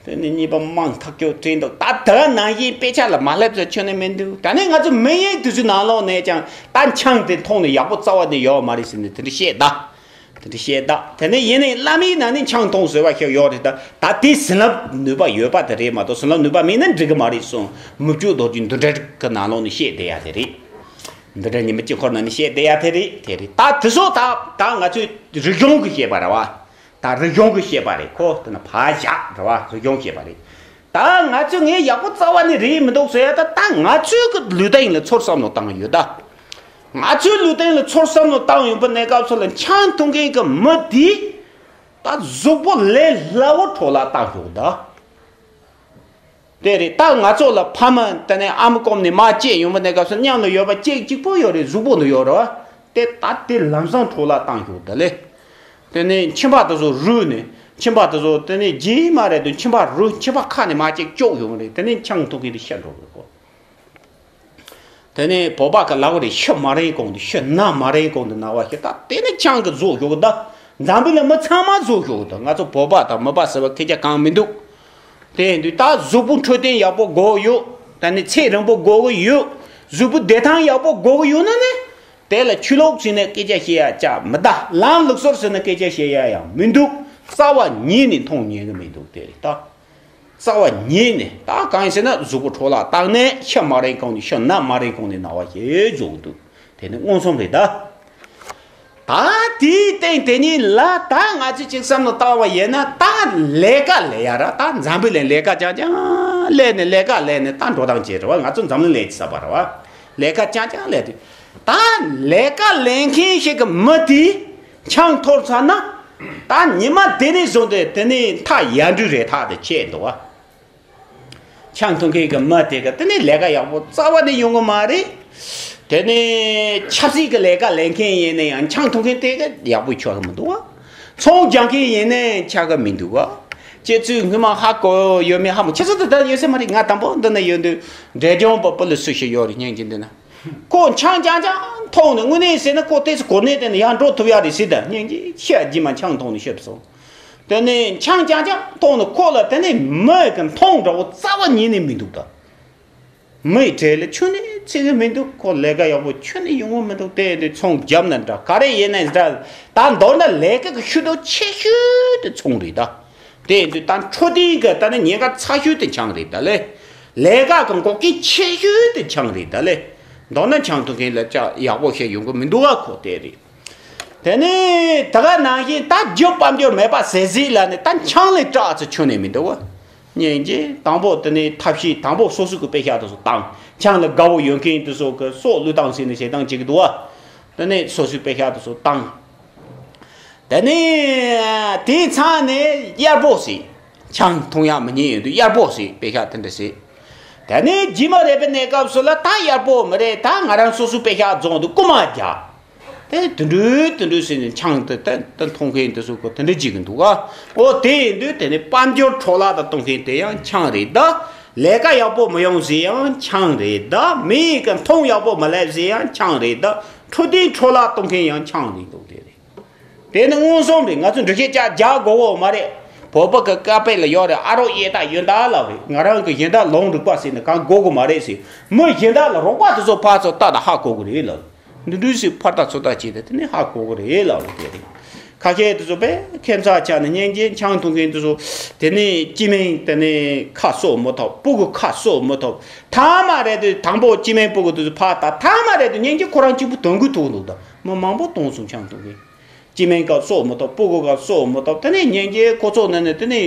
དེ་ནི་གཉིས་པ་མང་ཐག་ཆོད་བྲིས་འདུག་ད་ད་ནང་བཞིན་དཔེ་ཆ་ལ་མ་སླེབས་ཟེར་ཁྱོན་ནས་མི་འདུག་ད་ནི་ང་ཚོ་མི་ཡི་དུས་ཚོད་ནང་ལོགས་ནས་ཀྱང་ད་ཆང་དེ་འཐུང་ནས་ཡག་པོ་རྩ་བ་ནས་ཡོད་མ་རེད་ཟེར་ནས་དེ་འདྲ་བཤད་ད། དེ་འདྲ་བཤད་ད། དེ་ནི་ཡིན་ནའི་བླ་མའི་ནང་ནས་ཆང་འཐུང་ཟེར་བ་ཞིག་ཡོད་རེད། ད་ད་དེ་བྱིན་རླབས་ནུས་པ་ཡོད་པ་དེ་རེད་མ་གཏོགས་བྱིན་རླབས་ནུས་པ་མེད་ན་འགྲིག་གི་མ་རེད་གསུངས། མུ་ཁྱུད་རྡོ་རྗེ་འདུལ་འགྲེལ་གྱི་ནང་ལོགས་ནས་བཤད་བསྡད་ཡ་དེ་རེད། འདུལ་འགྲེལ་ཉི་མ་དཀྱིལ་འཁོར་ནང་ནས་བཤད་བསྡད་ཡ་དེ་རེད། དེ་རེད། ད་དེ་ཚོ་ད་ད་ང་ཚོའི་རིག་གཞུང་གི་བཤད་པ་རེད་བ། ད་རིག་གཞུང་གི་བཤད་པ་རེད། ཁོ་དེ་ན་ཕར་བཞག་རེད་བ། རིག་གཞུང་བཤད་པ་རེད། ད་ང་ཚོས་ངས་ཡག་པོ་རྩ་བ་ནས་རེད་མི་འདུག་ཟེར་ཡ། ད་ད་ང་ཚོའི་གི་ལུས་སྟེང་ལ་ཚུར་བསམ་བློ་བཏང་ཡོད་ད། ང་ཚོའི་ལུས་སྟེང་ལ་ཚུར་བསམ་བློ་བཏང་ཡོད་པ་གནས་སྐབས་སུ་ལ་ཆང་འཐུང་མཁན་གི་མི་དེ་ད་གཟུགས་པོ་ལས་སླ་བོ་འཕྲོ་བརླག་བཏང་ཤོག་ད། དེ་རེད། ད་ང་ཚོ་ལ་ཕ་མ་དེ་ནས་ཨ་མ་སྐོམ་ནས་མ་བཅད་ཡོང་བ་གནས་སྐབས་སུ་མཉམ་ལ་ཡོད་པ་གཅིག་གཅིག་པོ་ཡོད་རེད། གཟུགས་པོ་ནི་ཡོད་རེད་བ། དེ་ད་དེ་ལམ་སང་འཕྲོ་བརླག་བཏང་ཤོག་ད་ལེ། དེ་ནས་མཆིན་པ་དེ་ཚོ་རུལ་ནས་མཆིན་པ་དེ་ཚོ་དེ་ནས་རྗེས་མ་རེད་དུ་མཆིན་པ་རུལ། མཆིན་པ་ཁ་ནས་མ་བཅད་ཅོག་ཡོང་རེད། དེ་ནས་ཆང་འཐུང་མཁན་དེ་ཤི་འགྲོ་གི་གོ། དེ་ནས་བོད་པ་གི་ལབ་རེད། ཤི་མ་རན་གོང་དུ་ཤི། ན་མ་རན་གོང་དུ་ན་བ་ཞིག་ད་དེ་ནས་ཆང་གི་བཟོ་ཞོག་ད། འཛམ་བུ་གླིང་མི་ཚང་མ་བཟོ་ཞོག་ད། ང་ཚོ་བོད་པ་དང་མི་པ་ཟེར་བ་ཁེ་ཆ་གང་མི་འདུག་དེ་ཡིན་དུས་ད་གཟུགས་པོ་འཕྲོད་བསྟེན་ཡག་པོ་དགོས་ཡོད། ད་ནི་ཚེ་རིང་པོ་དགོས་གི་ཡོད། གཟུགས་པོ་བདེ་ཐང་ཡག་པོ་དགོས་གི་ཡོད་ན་ནི། དེ་ལ་ཆོས་ལུགས་ཟེར་ནས་སྐད་ཆ་བཤད་ཡ་ཅག་མི་གདའ། ལམ་ལུགས་སྲོལ་ཟེར་ནས་སྐད་ཆ་བཤད་ཡ་ཡང་མི་འདུག་རྩ་བ་ཉིད་ནས་མཐོང་ཉན་གི་མི་འདུག་དེ་རེད་ད། རྩ་བ་ཉིད་ནས་ད་གང་ཡིན་ཟེར་ན་གཟུགས་པོ་འཕྲོ་བརླག་བཏང་ནས་ཤི་མ་རན་གོང་ནས་ཤི། ན་མ་རན་གོང་ནས་ན་བ་ཞིག་བཟོ་གི་འདུག་དེ་ནི་མངོན་སུམ་རེད་ད། ད་དེའི་སྟེང་དེ་ཉིད་ལ་ད་ང་ཚོས་ཅིག་བསམ་བློ་བཏང་བ་ཡིན་ན། ད་ལས་ཀ་ལས་ཡ་ར། ད་འཛམ་བུ་གླིང་ལས་ཀ་རྐྱང་རྐྱང་ལས་ནས་ལས་ཀ་ལས་ནས་ད་འགྲོ་སྟངས་བྱེད་རེད་བ། ང་ཚོ་འཛམ་གླིང་ལས་ཀྱི་ས་པ་རེད་བ། ལས་ཀ་རྐྱང་རྐྱང་ལས་དུས་ད་ལས་ཀ་ལས་མཁན་ཞིག་གི་མི་དེ་ཆང་འཐུང་ཚར་ན་ད་ཉི་མ་དེ་ནས་བཟུང་སྟེ་དེ་ནས་མཐའ་ཡལ་འགྲོ་རེད། ཐག་དེ་ཆད་འདུག་བ། ཆང་འཐུང་མཁན་གྱི་མི་དེ་ག་དེ་ནས་ལས་ཀ་ཡག་པོ་རྩ་བ་ནས་ཡོང་གི་མ་རེད། དེ་ནས་ཆབ་སྲིད་ཀྱི་ལས་ཀ་ལས་མཁན་ཡིན་ན་ཡང་ཆང་འཐུང་མཁན་དེ་ག་ཡག་པོ་ཆགས་ཀྱི་མི་འདུག་བ། ཚོང་རྒྱག་མཁན་ཡིན་ན་ཆགས་ཀྱི་མི་འདུག་བ། ཁྱེད་ཚོས་སྔོན་མ་ཧ་གོ་ཡོད་མེད་ཧ་མ། ཁྱེད་ཚོ་དེ་ལྟར་ཡོད་ས་མ་རེད། ང་དང་པོ་འདི་ན་ཡོད་དུས་འབྲས་ལྗོངས་པ་པོ་ལི་སུ་ཞིག་ཡོད་རེད། སྙིང་རྗེ་འདི་ན་ཁོ་ཆང་རྐྱང་རྐྱང་འཐུང་ནས་དངོས་གནས་ཟེར་ན་ཁོ་ཏོག་ཙམ་གོ་གནས་དེ་ནས་ཡར་འགྲོ་ཐུབ་ཡག་རེད་ཟེར། ད་སྙིང་རྗེ་ཤི་ཡ་རྗེས་མ་ཆང་འཐུང་ནས་ཤི་སོང་། དེ་ནས་ཆང་རྐྱང་རྐྱང་འཐུང་ནས་ཁོ་ལ་དེ་ནས་མི་གི་མཐོང་འདྲ་བོ་རྩ་བ་ཉིད་ནས་མི་འདུག་ད། མི་ཡི་གྲས་ལ་ཁྱོན་ནས་བརྩི་གི་མི་འདུག་ཁོ་ལས་ཀ་ཡག་པོ་ཁྱོན་ནས་ཡོང་གི་མི་འདུག་དེ་དུས་ཚོང་བརྒྱབ་ན་འདྲ་ག་རེ་ཡིན་ན་འདྲ། ད་མདོར་ན་ལས་ཀ་གི་ཤུགས་རྡོ་ཆེ་ཤོས་དེ་ཚོང་རེད་ད། དེ་དུས་ད་འཕྲོད་བསྟེན་གི་ད་ནི་ཉེན་ཁ་ཚ་ཤོས་དེ་ཆང་རེད་ད་ལེ། ལས་ཀ་གི་འགོག་རྐྱེན་ཆེ་ཤོས་དེ་ཆང་རེད་ད་ལེ། མདོར་ན་ཆང་འཐུང་མཁན་ལ་ཅག་ཡག་པོ་བཤད་ཡོང་གི་མི་འདུག་ག་ཁོ་དེ་རེད། དེ་ནས་ད་ག་ནང་བཞིན་ད་རྒྱུ་དཔལ་འབྱོར་མེད་པ་ཟེར་ཟིག་ལ་ནི་ད་ཆང་ལས་སྐྲག་ཚེ་ཁྱོན་ནས་མི་འདུག་བ། སྙིང་རྗེ། དང་པོ་དེ་ནས་ཐབས་ཤེས་དང་པོ་སོ་སོ་གི་པེ་ཤག་དེ་ཚོ་བཏང་། ཆང་ལ་དགའ་བོ་ཡོད་མཁན་དེ་ཚོ་གི་སྲོག་བློས་བཏང་ཟེར་ནས་བྱེད་སྟངས་བྱེད་ཀྱི་འདུག་བ། དེ་ནས་སོ་སོའི་པེ་ཤག་དེ་ཚོ་བཏང་། དེ་ནས་དེའི་མཚམས་ནས་གཡར་པོ་ཟེར། ཆང་འཐུང་ཡག་མི་ཉན་ཡོང་དུས་གཡར་པོ་ཟེར། པེ་ཤག་དེ་འདྲ་ཟེར། དེ་ནས་རྗེས་མ་རེད་པའི་གནས་སྐབས་སུ་ལ་ད་གཡར་པོ་མི་རེད། ད་ང་རང་སོ་སོའི་པེ་ཤག་རྫོང་དུ་རྐུ་མ་རྒྱག་དེ་དུད་འགྲོའི་དུད་འགྲོའི་ཟེར་ནས་ཆང་དེ་དེ་དེ་འཐུང་མཁན་དེ་ཚོ་གོ་དེ་འདྲ་བྱེད་ཀྱི་འདུག་ག་འོ་དེ་ཡིན་དུས་དེ་ནས་དཔལ་འབྱོར་འཕྲོ་བརླག་དང་གཏོང་མཁན་དེ་ཡང་ཆང་རེད་ད། ལས་ཀ་ཡག་པོ་མི་ཡོང་ཟེར་ཡང་ཆང་རེད་ད། མི་ཡི་གི་མཐོང་ཡག་པོ་མི་སླེབས་ཟེར་ཡང་ཆང་རེད་ད། འཕྲོད་བསྟེན་འཕྲོ་བརླག་གཏོང་མཁན་ཡང་ཆང་རེད་འདུག་དེ་རེད། དེ་ནི་མངོན་སུམ་རེད། ང་ཚོ་འགྲེལ་བཤད་ཅག་རྒྱག་དགོས་གོ་མ་རེད། བོད་པ་གི་ཀ་པེ་ལ་ཡོད་རེད། ཨ་རོག་གཡས་དག་གཡོན་དག་ལབ་རེད། ང་རང་གི་གཞན་དག་ལུང་རིག་པ་ཟེར་ནས་གང་དགོས་གོ་མ་རེད་ཟེར། མི་གཞན་དག་ལ་རོགས་པ་དེ་ཚོ་ཕར་ཚུར་ལྟ་དང་ཧ་གོ་གི་རེད་ལབ། འདི་འདྲ་ཞིག་ཕར་ལྟ་ཚུར་ལྟ་བྱས་ཏེ་དེ་ནས་ཧ་གོ་གི་རེད་ལབ་རེད་དེ་རེད། ཁ་ཤས་དེ་ཚོ་དཔེ་ཁྱད་མཚར་ཆགས་ནས་སྙིང་རྗེ། ཆང་འཐུང་མཁན་དེ་ཚོ་དེ་ནས་སྤྱི་མིང་དེ་ནས་ཁ་གསོ་མི་ཐུབ། སྤུ་གུ་ཁ་གསོ་མི་ཐུབ། ཐ་མ་རེད་དུས་དང་པོ་སྤྱི་མིང་སྤུ་གུ་དེ་ཚོ་ཕར་ལྟ། ཐ་མ་རེད་དུས་སྙིང་རྗེ་ཁོ་རང་གཅིག་པུ་དོན་གུ་ཐུག་འདུག་ད་མི་མང་པོ་གཏོང་སོང་ཆང་འཐུང་མཁན། སྤྱི་མིང་སྐབས་གསོ་མི་ཐུབ། སྤུ་གུ་སྐབས་གསོ་མི་ཐུབ། དེ་ནས་སྙིང་རྗེ་ཁོ་ཚོ་ནི་ནི་དེ་ནས་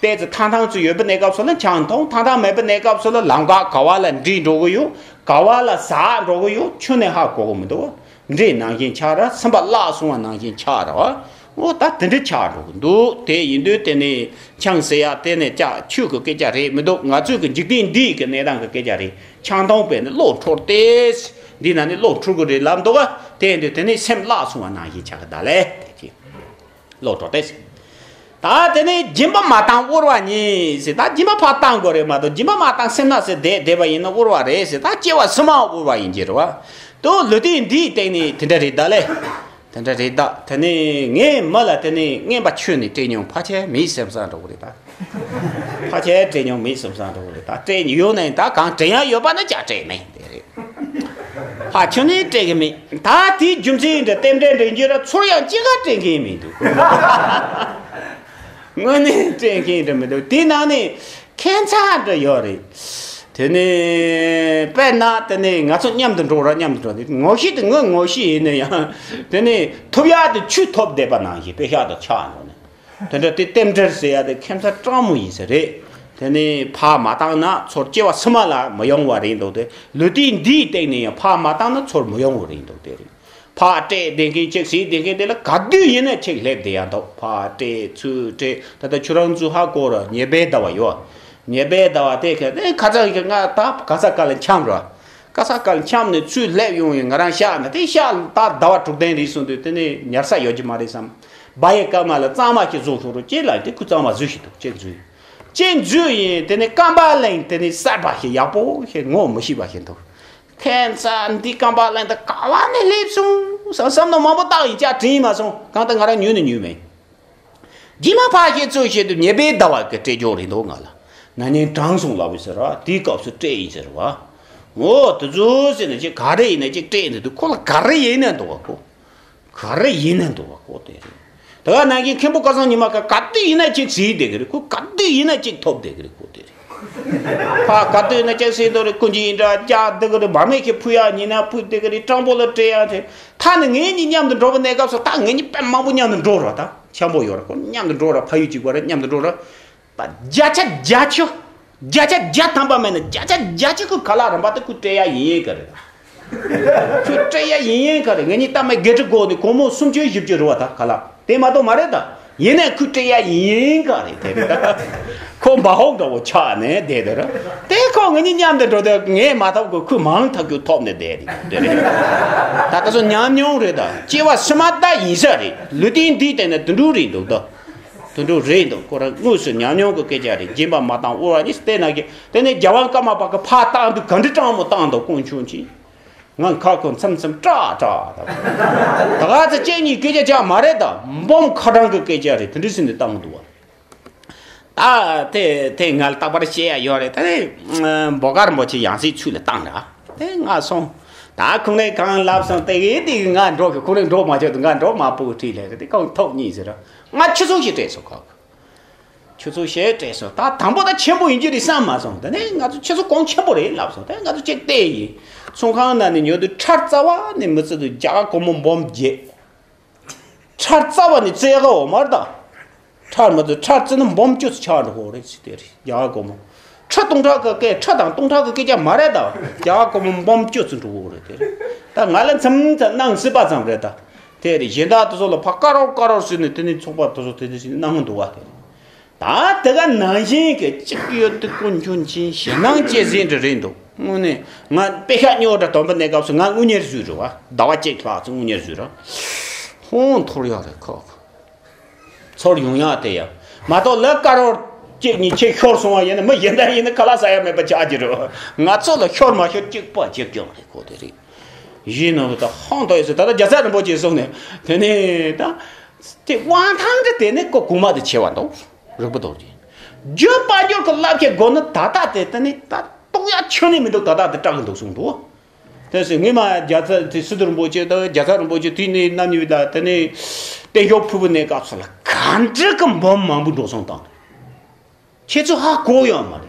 ཏོག་ཙམ་ཐང་ཐང་ཚོ་ཡོད་པའི་གནས་སྐབས་སུ་ལ་ཆང་འཐུང་། ཐང་ཐང་མེད་པའི་གནས་སྐབས་སུ་ལ་ལམ་ཁ་ག་བ་ལ་འདྲེས་འགྲོ་གི་ཡོད། ག་བ་ལ་ཟག་འགྲོ་གི་ཡོད། ཁྱོན་ནས་ཧ་གོ་གི་མི་འདུག་འདྲེ་ནང་བཞིན་ཆགས་ར། སེམས་པ་བརླག་སོང་བ་ནང་བཞིན་ཆགས་ར་བ། འོ་ད་དེ་འདྲ་ཆགས་འགྲོ་གི་འདུག་དེ་ཡིན་དུས་དེ་ནི་ཆང་ཟེར་ཡ་དེ་ནི་ཅག་ཆོས་ཀྱི་སྐད་ཆ་རེད་མི་འདུག་ང་ཚོའི་གི་འཇིག་རྟེན་འདིའི་གི་གནས་སྟངས་ཀྱི་སྐད་ཆ་རེད། ཆང་འཐུང་བས་ནི་བློ་འཁྲུལ་ཏེ། འདི་ན་ནི་བློ་འཁྲུལ་གི་རེད་ལབ་འདུག་ག་དེ་ཡིན་དུས་དེ་ནི་སེམས་བརླག་སོང་བ་ནང་བཞིན་ཆགས་གི་ད་ལས་དེ་ཅི། བློ་འཁྲུལ་ཏེ། ད་དེ་ནི་སྦྱིན་པ་མ་བཏང་དབུལ་བ་ཉིད་ཟེར། ད་སྦྱིན་པ་ཕར་བཏང་དགོས་རེད་མ་གཏོགས་སྦྱིན་པ་མ་བཏང་སེམས་ནག་ཟེར་བསྡད་བསྡད་པ་ཡིན་ན་དབུལ་བ་རེད་ཟེར། ད་སྐྱེ་བ་སུ་མ་དབུལ་བ་ཡིན་གྱི་རེད་བ། དོ་ལུས་རྟེན་འདིའི་སྟེང་ནས་དེ་འདྲ་རེད་ད་ལས། དེ་འདྲ་རེད་ད། དེ་ནས་ངས་མི་ལ་དེ་ནས་རྔན་པ་ཁྱོན་ནས་སྤྲད་མྱོང་ཕལ་ཆེར་མེད་བསམ་བསམ་འགྲོ་གི་རེད་ད། ཕལ་ཆེར་སྤྲད་མྱོང་མེད་བསམ་བསམ་འགྲོ་གི་རེད་ད། སྤྲད་ཡོད་ནའི་ད་གང་སྤྲད་ཡ་ཡོད་པ་ནི་ཅག་སྤྲད་མེད་དེ་རེད། ཕ་ཁྱོད་ནི་སྤྲད་གི་མེད། ད་དེའི་རྒྱུ་མཚན་འདྲ་རྟེན་འབྲེལ་འདྲ་འགྱུར་ར་ཚུར་ཡང་ཅི་ག་སྤྲད་མཁན་མི་འདུག་དངོས་གནས་སྤྲད་མཁན་འདྲ་མི་འདུག་དེའི་ནང་ནས་ཁྱད་མཚར་འདྲ་ཡོད་རེད། དེ་ནས་དཔེར་ན་དེ་ནས་ང་ཚོ་མཉམ་དུ་འགྲོ་ར་མཉམ་དུ་འགྲོ་དེ་ངོ་ཤེས་དེ་ངོ་ངོ་ཤེས་ཡིན་ན་ཡང་དེ་ནས་ཐོབ་ཡག་དེ་ཆུ་ཐོབ་བསྡད་པ་ནང་བཞིན་དཔེ་ཤག་ཏུ་ཆགས་འགྲོ་ནས། དེ་འདྲ་དེ་རྟེན་འབྲེལ་ཟེར་ཡ་དེ་ཁྱད་མཚར་སྤྲང་མོ་ཡིན་ས་རེད། དེ་ནི་ཕར་མ་བཏང་ན་ཚུར་སྐྱེ་བ་སུ་མ་ལ་མི་ཡོང་བ་རེད་འདུག་དེ་ལུས་རྟེན་འདིའི་སྟེང་ནས་ཡང་ཕར་མ་བཏང་ན་ཚུར་མི་ཡོང་བ་རེད་འདུག་དེ་རེད། ཕར་སྤྲད་བསྡད་མཁན་གཅིག་ཟེར་བསྡད་མཁན་དེ་ལ་ག་དུས་ཡིན་ན་གཅིག་སླེབས་བསྡད་ཡ་འདུག་ཕར་སྤྲད་ཚུར་སྤྲད་ད་ལྟ་ཁྱོད་རང་ཚོ་ཧ་གོ་ར་ཉེ་བའི་ཟླ་བ་ཡོད། ཉེ་བའི་ཟླ་བ་དེ་ཁ་དེ་ཁ་ཚ་གི་ང་ད་ག་ས་ག་ལ་འཁྱམ་ར། ག་ས་ག་ལ་འཁྱམ་ནས་ཚུར་སླེབས་ཡོང་ཡིན། ང་རང་ཤག་ན་དེ་ཤག་ད་ཟླ་བ་དྲུག་བདུན་རེད་སོང་དུས་དེ་ནས་ཉར་ས་ཡོད་ཀྱི་མ་རེད་བསམ། སྦ་ཡི་སྐར་མ་ལ་གཙང་མ་ཞིག་བཟོ་ཤོག་རོགས་ཅེས་ལ་དེ་ཁུ་གཙང་མ་བཟོས་ཤིག་འདུག་ཅེས་བཟོས། ཅེས་བཟོས་ཡིན་དེ་ནས་སྐམ་པ་གླིང་དེ་ནས་གསར་པ་ཞིག་ཡག་པོ་ཞིག་ངོ་མི་ཤེས་པ་ཞིག་འདུག་ཁྱད་མཚར་འདི་སྐམ་པ་གླིང་དུ་ག་བ་ནས་སླེབས་སོང་བསམ་བསམ་ན་མང་པོ་བཏགས་ཡིན་ཅག་དྲན་མ་སོང་གང་ལྟར་ང་རང་ཉོས་ནས་ཉོས་མེད། རྗེས་མ་ཕ་ཞེས་ཚོད་བྱེད་དུ་ཉེ་བའི་ཟླ་བ་གི་སྤྲད་རྒྱུ་རེད་འདུག་ང་ལ། ན་ནིང་གྲངས་སོང་ལབ་ཟེར་བ་དེའི་སྐབས་སུ་སྤྲད་ཡིན་ཟེར་བ། འོ་དེ་ཚོ་ཟེར་ན་ཅིག་ག་རེ་ཡིན་ན་ཅིག་སྤྲད་ཡིན་དུས་ཁོ་ལ་ག་རེ་ཡིན་ན་འདུག་བ་ཁོ། ག་རེ་ཡིན་ན་འདུག་བ་ཁོ་དེ་རེད། དེ་ག་ནང་གི་མཁན་པོ་སྐལ་བཟང་ཉི་མ་ཀ་ག་དུས་ཡིན་ན་ཅིག་ཟིག་བསྡད་གི་རེད། ཁོ་ག་དུས་ཡིན་ན་ཅིག་ཐོབ་བསྡད་གི་རེད་ཁོ་དེ་རེད། ཕ་ག་དུས་ན་ཅག་སེ་དོ་རེ་ཀུན་གྱི་ཡིན་འདྲ་ཅག་འདི་གི་རེ་བ་མེད་ཁྱེད་ཕུ་ཡ་ཉིན་ན་ཕུ་འདི་གི་རེ་སྤྲང་པོ་ལ་སྤྲད་ཡ་དེ་ཐ་ནི་ངེད་གཉིས་མཉམ་དུ་འགྲོ་བ་གནས་སྐབས་སུ་ད་ངེད་གཉིས་དཔེ་མང་པོ་མཉམ་དུ་འགྲོ་ར་ད་འཆམ་པོ་ཡོད་ར་ཁོ་མཉམ་དུ་འགྲོ་ར་ཕ་ཡུལ་གཅིག་པ་རེད་མཉམ་དུ་འགྲོ་ར་ད་བརྒྱ་ཆ་བརྒྱ་ཆ་བརྒྱ་ཆ་བརྒྱ་ཐམ་པ་མེད་ན་བརྒྱ་ཆ་བརྒྱ་ཆ་ཁོ་ཁ་ལག་རིན་པ་ད་ཁོ་སྤྲད་ཡ་ཡིན་ཡིན་ག་རེད་ད། ཁྱོད་སྤྲད་ཡ་ཡིན་ཡིན་ག་རེ་ངེད་གཉིས་ལྟ་མ་དགེ་ཁྲི་སྒོ་ནས་སྒོར་མོ་སུམ་ཅུ་བཞི་བཅུ་རེད་བ་ད་ག་ལ། དེ་མ་གཏོགས་མ་རེད་ད། ཡིན་ནས་ཁོས་སྤྲད་ཡ་ཡིན་ཡིན་ག་རེ་དེ་རེད་ད། ཁོ་འབའ་ཧོག་འདྲ་བོ་ཆགས་ནས་བསྡད་དེ་ར། དེ་ཁོ་ངེད་གཉིས་མཉམ་དུ་འགྲོ་དུས་ངས་མ་ཐོབ་གི་ཁོས་མང་ཐག་ཆོད་ཐོབ་ནས་བསྡད་རེད་དེ་རེད། ད་ལྟ་སོ་ཉམས་མྱོང་རེད་ད་སྐྱེ་བ་ཕྱི་མ་ད་ཡིན་ས་རེད་ལུས་རྟེན་འདིའི་སྟེང་ན་དུད་འགྲོ་རེད་འདུག་ད། དུད་འགྲོ་རེད་འདུག་ཁོ་རང་དངོས་སུ་ཉམས་མྱོང་གི་སྐད་ཆ་རེད་སྦྱིན་པ་མ་བཏང་དབུལ་བ་ནི་བལྟས་ན་གི་དེ་ནས་རྒྱལ་དབང་ཀརྨ་པ་གི་ཕར་བཏང་དུས་ག་འདྲི་སྤྲང་མོ་བཏང་འདུག་དཀོན་མཆོག་མཆིས། ང་ཁ་ཁོ་མཚམས་མཚམས་སྐྲག་སྐྲག་དང་། ད་ག་ཚོད་ཅན་གཉིས་སྐད་ཆ་ཆགས་མ་རེད་ད། འབུམ་ཁ་གྲངས་ཀྱི་སྐད་ཆ་རེད་དེ་འདྲ་ཟིན་ནས་བཏང་འདུག་བ། ད་དེ་དེ་ང་ལ་རྟག་པར་བཤད་ཡ་ཡོད་རེད་ད་ནི། འབོ་གར་མོ་ཆེ་ཡང་སྲིད་ཚུལ་ལ་བཏང་ར། དེ་ང་སོང་། ད་ཁོང་རེ་གང་ལབ་སོང་དེ་གི་དེ་གི་ང་འགྲོ་གི་ཁོང་རེ་འགྲོ་མ་ཆོག་ཏུ་ང་འགྲོ་མ་པོ་ཁྲིད་ལས་གི་དེ་གང་ཐོག་གཉིས་ཟེར་ར། ང་ཆུ་ཚོད་ཞིག་སྤྲད་སོང་ཁོ། ཁྱོད་ཚོ་ཞེས་སྤྲད་སོང་ད་དང་པོ་ད་ཆེན་པོ་ཡིན་རྒྱུ་རེད་བསམ་མ་སོང་ད་ནས་ང་ཚོ་ཁྱོད་ཚོ་གོང་ཆེན་པོ་རེད་ལབ་སོང་ད་ང་ཚོ་གཅིག་བལྟས་ཡིན། ཚོང་ཁང་ནང་ནས་ཉོ་དུས་ཁྲལ་རྩ་བ་ནས་མི་བརྩི་དུས་རྒྱ་གར་སྒོར་མོ་འབུམ་བརྒྱད། ཁྲལ་རྩ་བ་ནས་བརྩི་ཡ་ག་འོ་མར་ད། ཁྲལ་མི་བརྩི་ཁྲལ་བརྩི་ན་འབུམ་བཅུ་ཙམ་ཆགས་འགྲོ་གི་རེད་ཟེར་དེ་རེད་རྒྱ་གར་སྒོར་མོ། ཁྲི་སྟོང་ཕྲག་གི་སྐད་ཁྲི་དང་སྟོང་ཕྲག་གི་སྐད་ཆ་མ་རེད་ད། རྒྱ་གར་སྒོར་མོ་འབུམ་བཅུ་ཙམ་འགྲོ་གི་རེད་དེ་རེད། ད་ང་ལ་མཚམས་མཚམས་གནང་སྲིད་པ་ཙམ་རེད་ད། དེ་རེད་གཞན་དག་དེ་ཚོ་ལ་ཕ་དཀར་རོ་དཀར་རོ་ཟེར་ནས་དེ་ནས་ཚོགས་པ་དེ་ཚོ་དེ་དེ་ཟེར་ནས་གནང་གི་འདུག་བ་དེ་རེད། ད་དེ་ག་ནང་བཞིན་གྱི་གཅིག་ཡོད་དུ་ཀུན་འཁྱོངས་ཆེན་ཞེད་སྣང་སྐྱེ་ཟིན་འདྲ་རེད་འདུག་དངོས་གནས་ང་དཔེ་ཤག་སྨྱོ་འདྲ་དོན་པ་གནས་སྐབས་སུ་ང་དངུལ་གཉེར་བཟོས་རེད་བ་ཟླ་བ་གཅིག་ལྷག་ཙམ་དངུལ་གཉེར་བཟོས་ར། ཧོན་འཐོར་ཡག་རེད་ཁོ། ཚོར་ཡོང་ཡག་དེ་ཡང་མ་གཏོགས་ལ་དཀར་རོ་གཅིག་གཉིས་ཆེ་ཤོར་སོང་བ་ཡིན་ན་མི་གཞན་དག་ཡིན་ན་ཁ་ལག་ཟ་ཡ་མེད་པ་ཆགས་ཀྱི་རེད་བ། ང་ཚོ་ལ་ཤོར་མ་ཤོར་གཅིག་པ་གཅིག་རྐྱང་རེད་ཁོ་དེ་རེད། ཡིན་ནོ་ད་ཧང་ཏོ་ཡོད་ཟེར་ད་ལྟ་རྒྱ་ཚ་རིན་པོ་ཆེ་གསུངས་ནས་དེ་ནས་ད། དེ་དབང་ཐང་དེ་དེ་ནས་ཀོ་གོང་མ་དེ་ཆེ་བ་འདུག་རིག་པ་རྡོ་རྗེ། རྒྱུ་དཔལ་འབྱོར་གྱི་རླབས་ཆེན་དགོས་ན་ད་ལྟ་དེ་དེ་ནས་ད་གཏོང་ཡ་ཁྱོན་ནས་མི་འདུག་ད་ལྟ་དེ་སྐྲག་གི་འདུག་གསུངས་འདུག་དེ་སྲིད་ངས་མ་རྒྱ་ཚ་དེ་སི་ཏུ་རིན་པོ་ཆེ་དང་རྒྱ་ཚ་རིན་པོ་ཆེ་དུས་ནས་རྣམ་གཉིས་ལ་དེ་ནས་བསྟན་སྐྱོང་ཕུལ་བུ་གནས་སྐབས་སུ་ལ་ག་འདྲ་གི་འབུམ་མང་པོ་འགྲོ་སོང་བཏང་། ཁྱེད་ཚོ་ཧ་གོ་ཡོད་མ་རེད།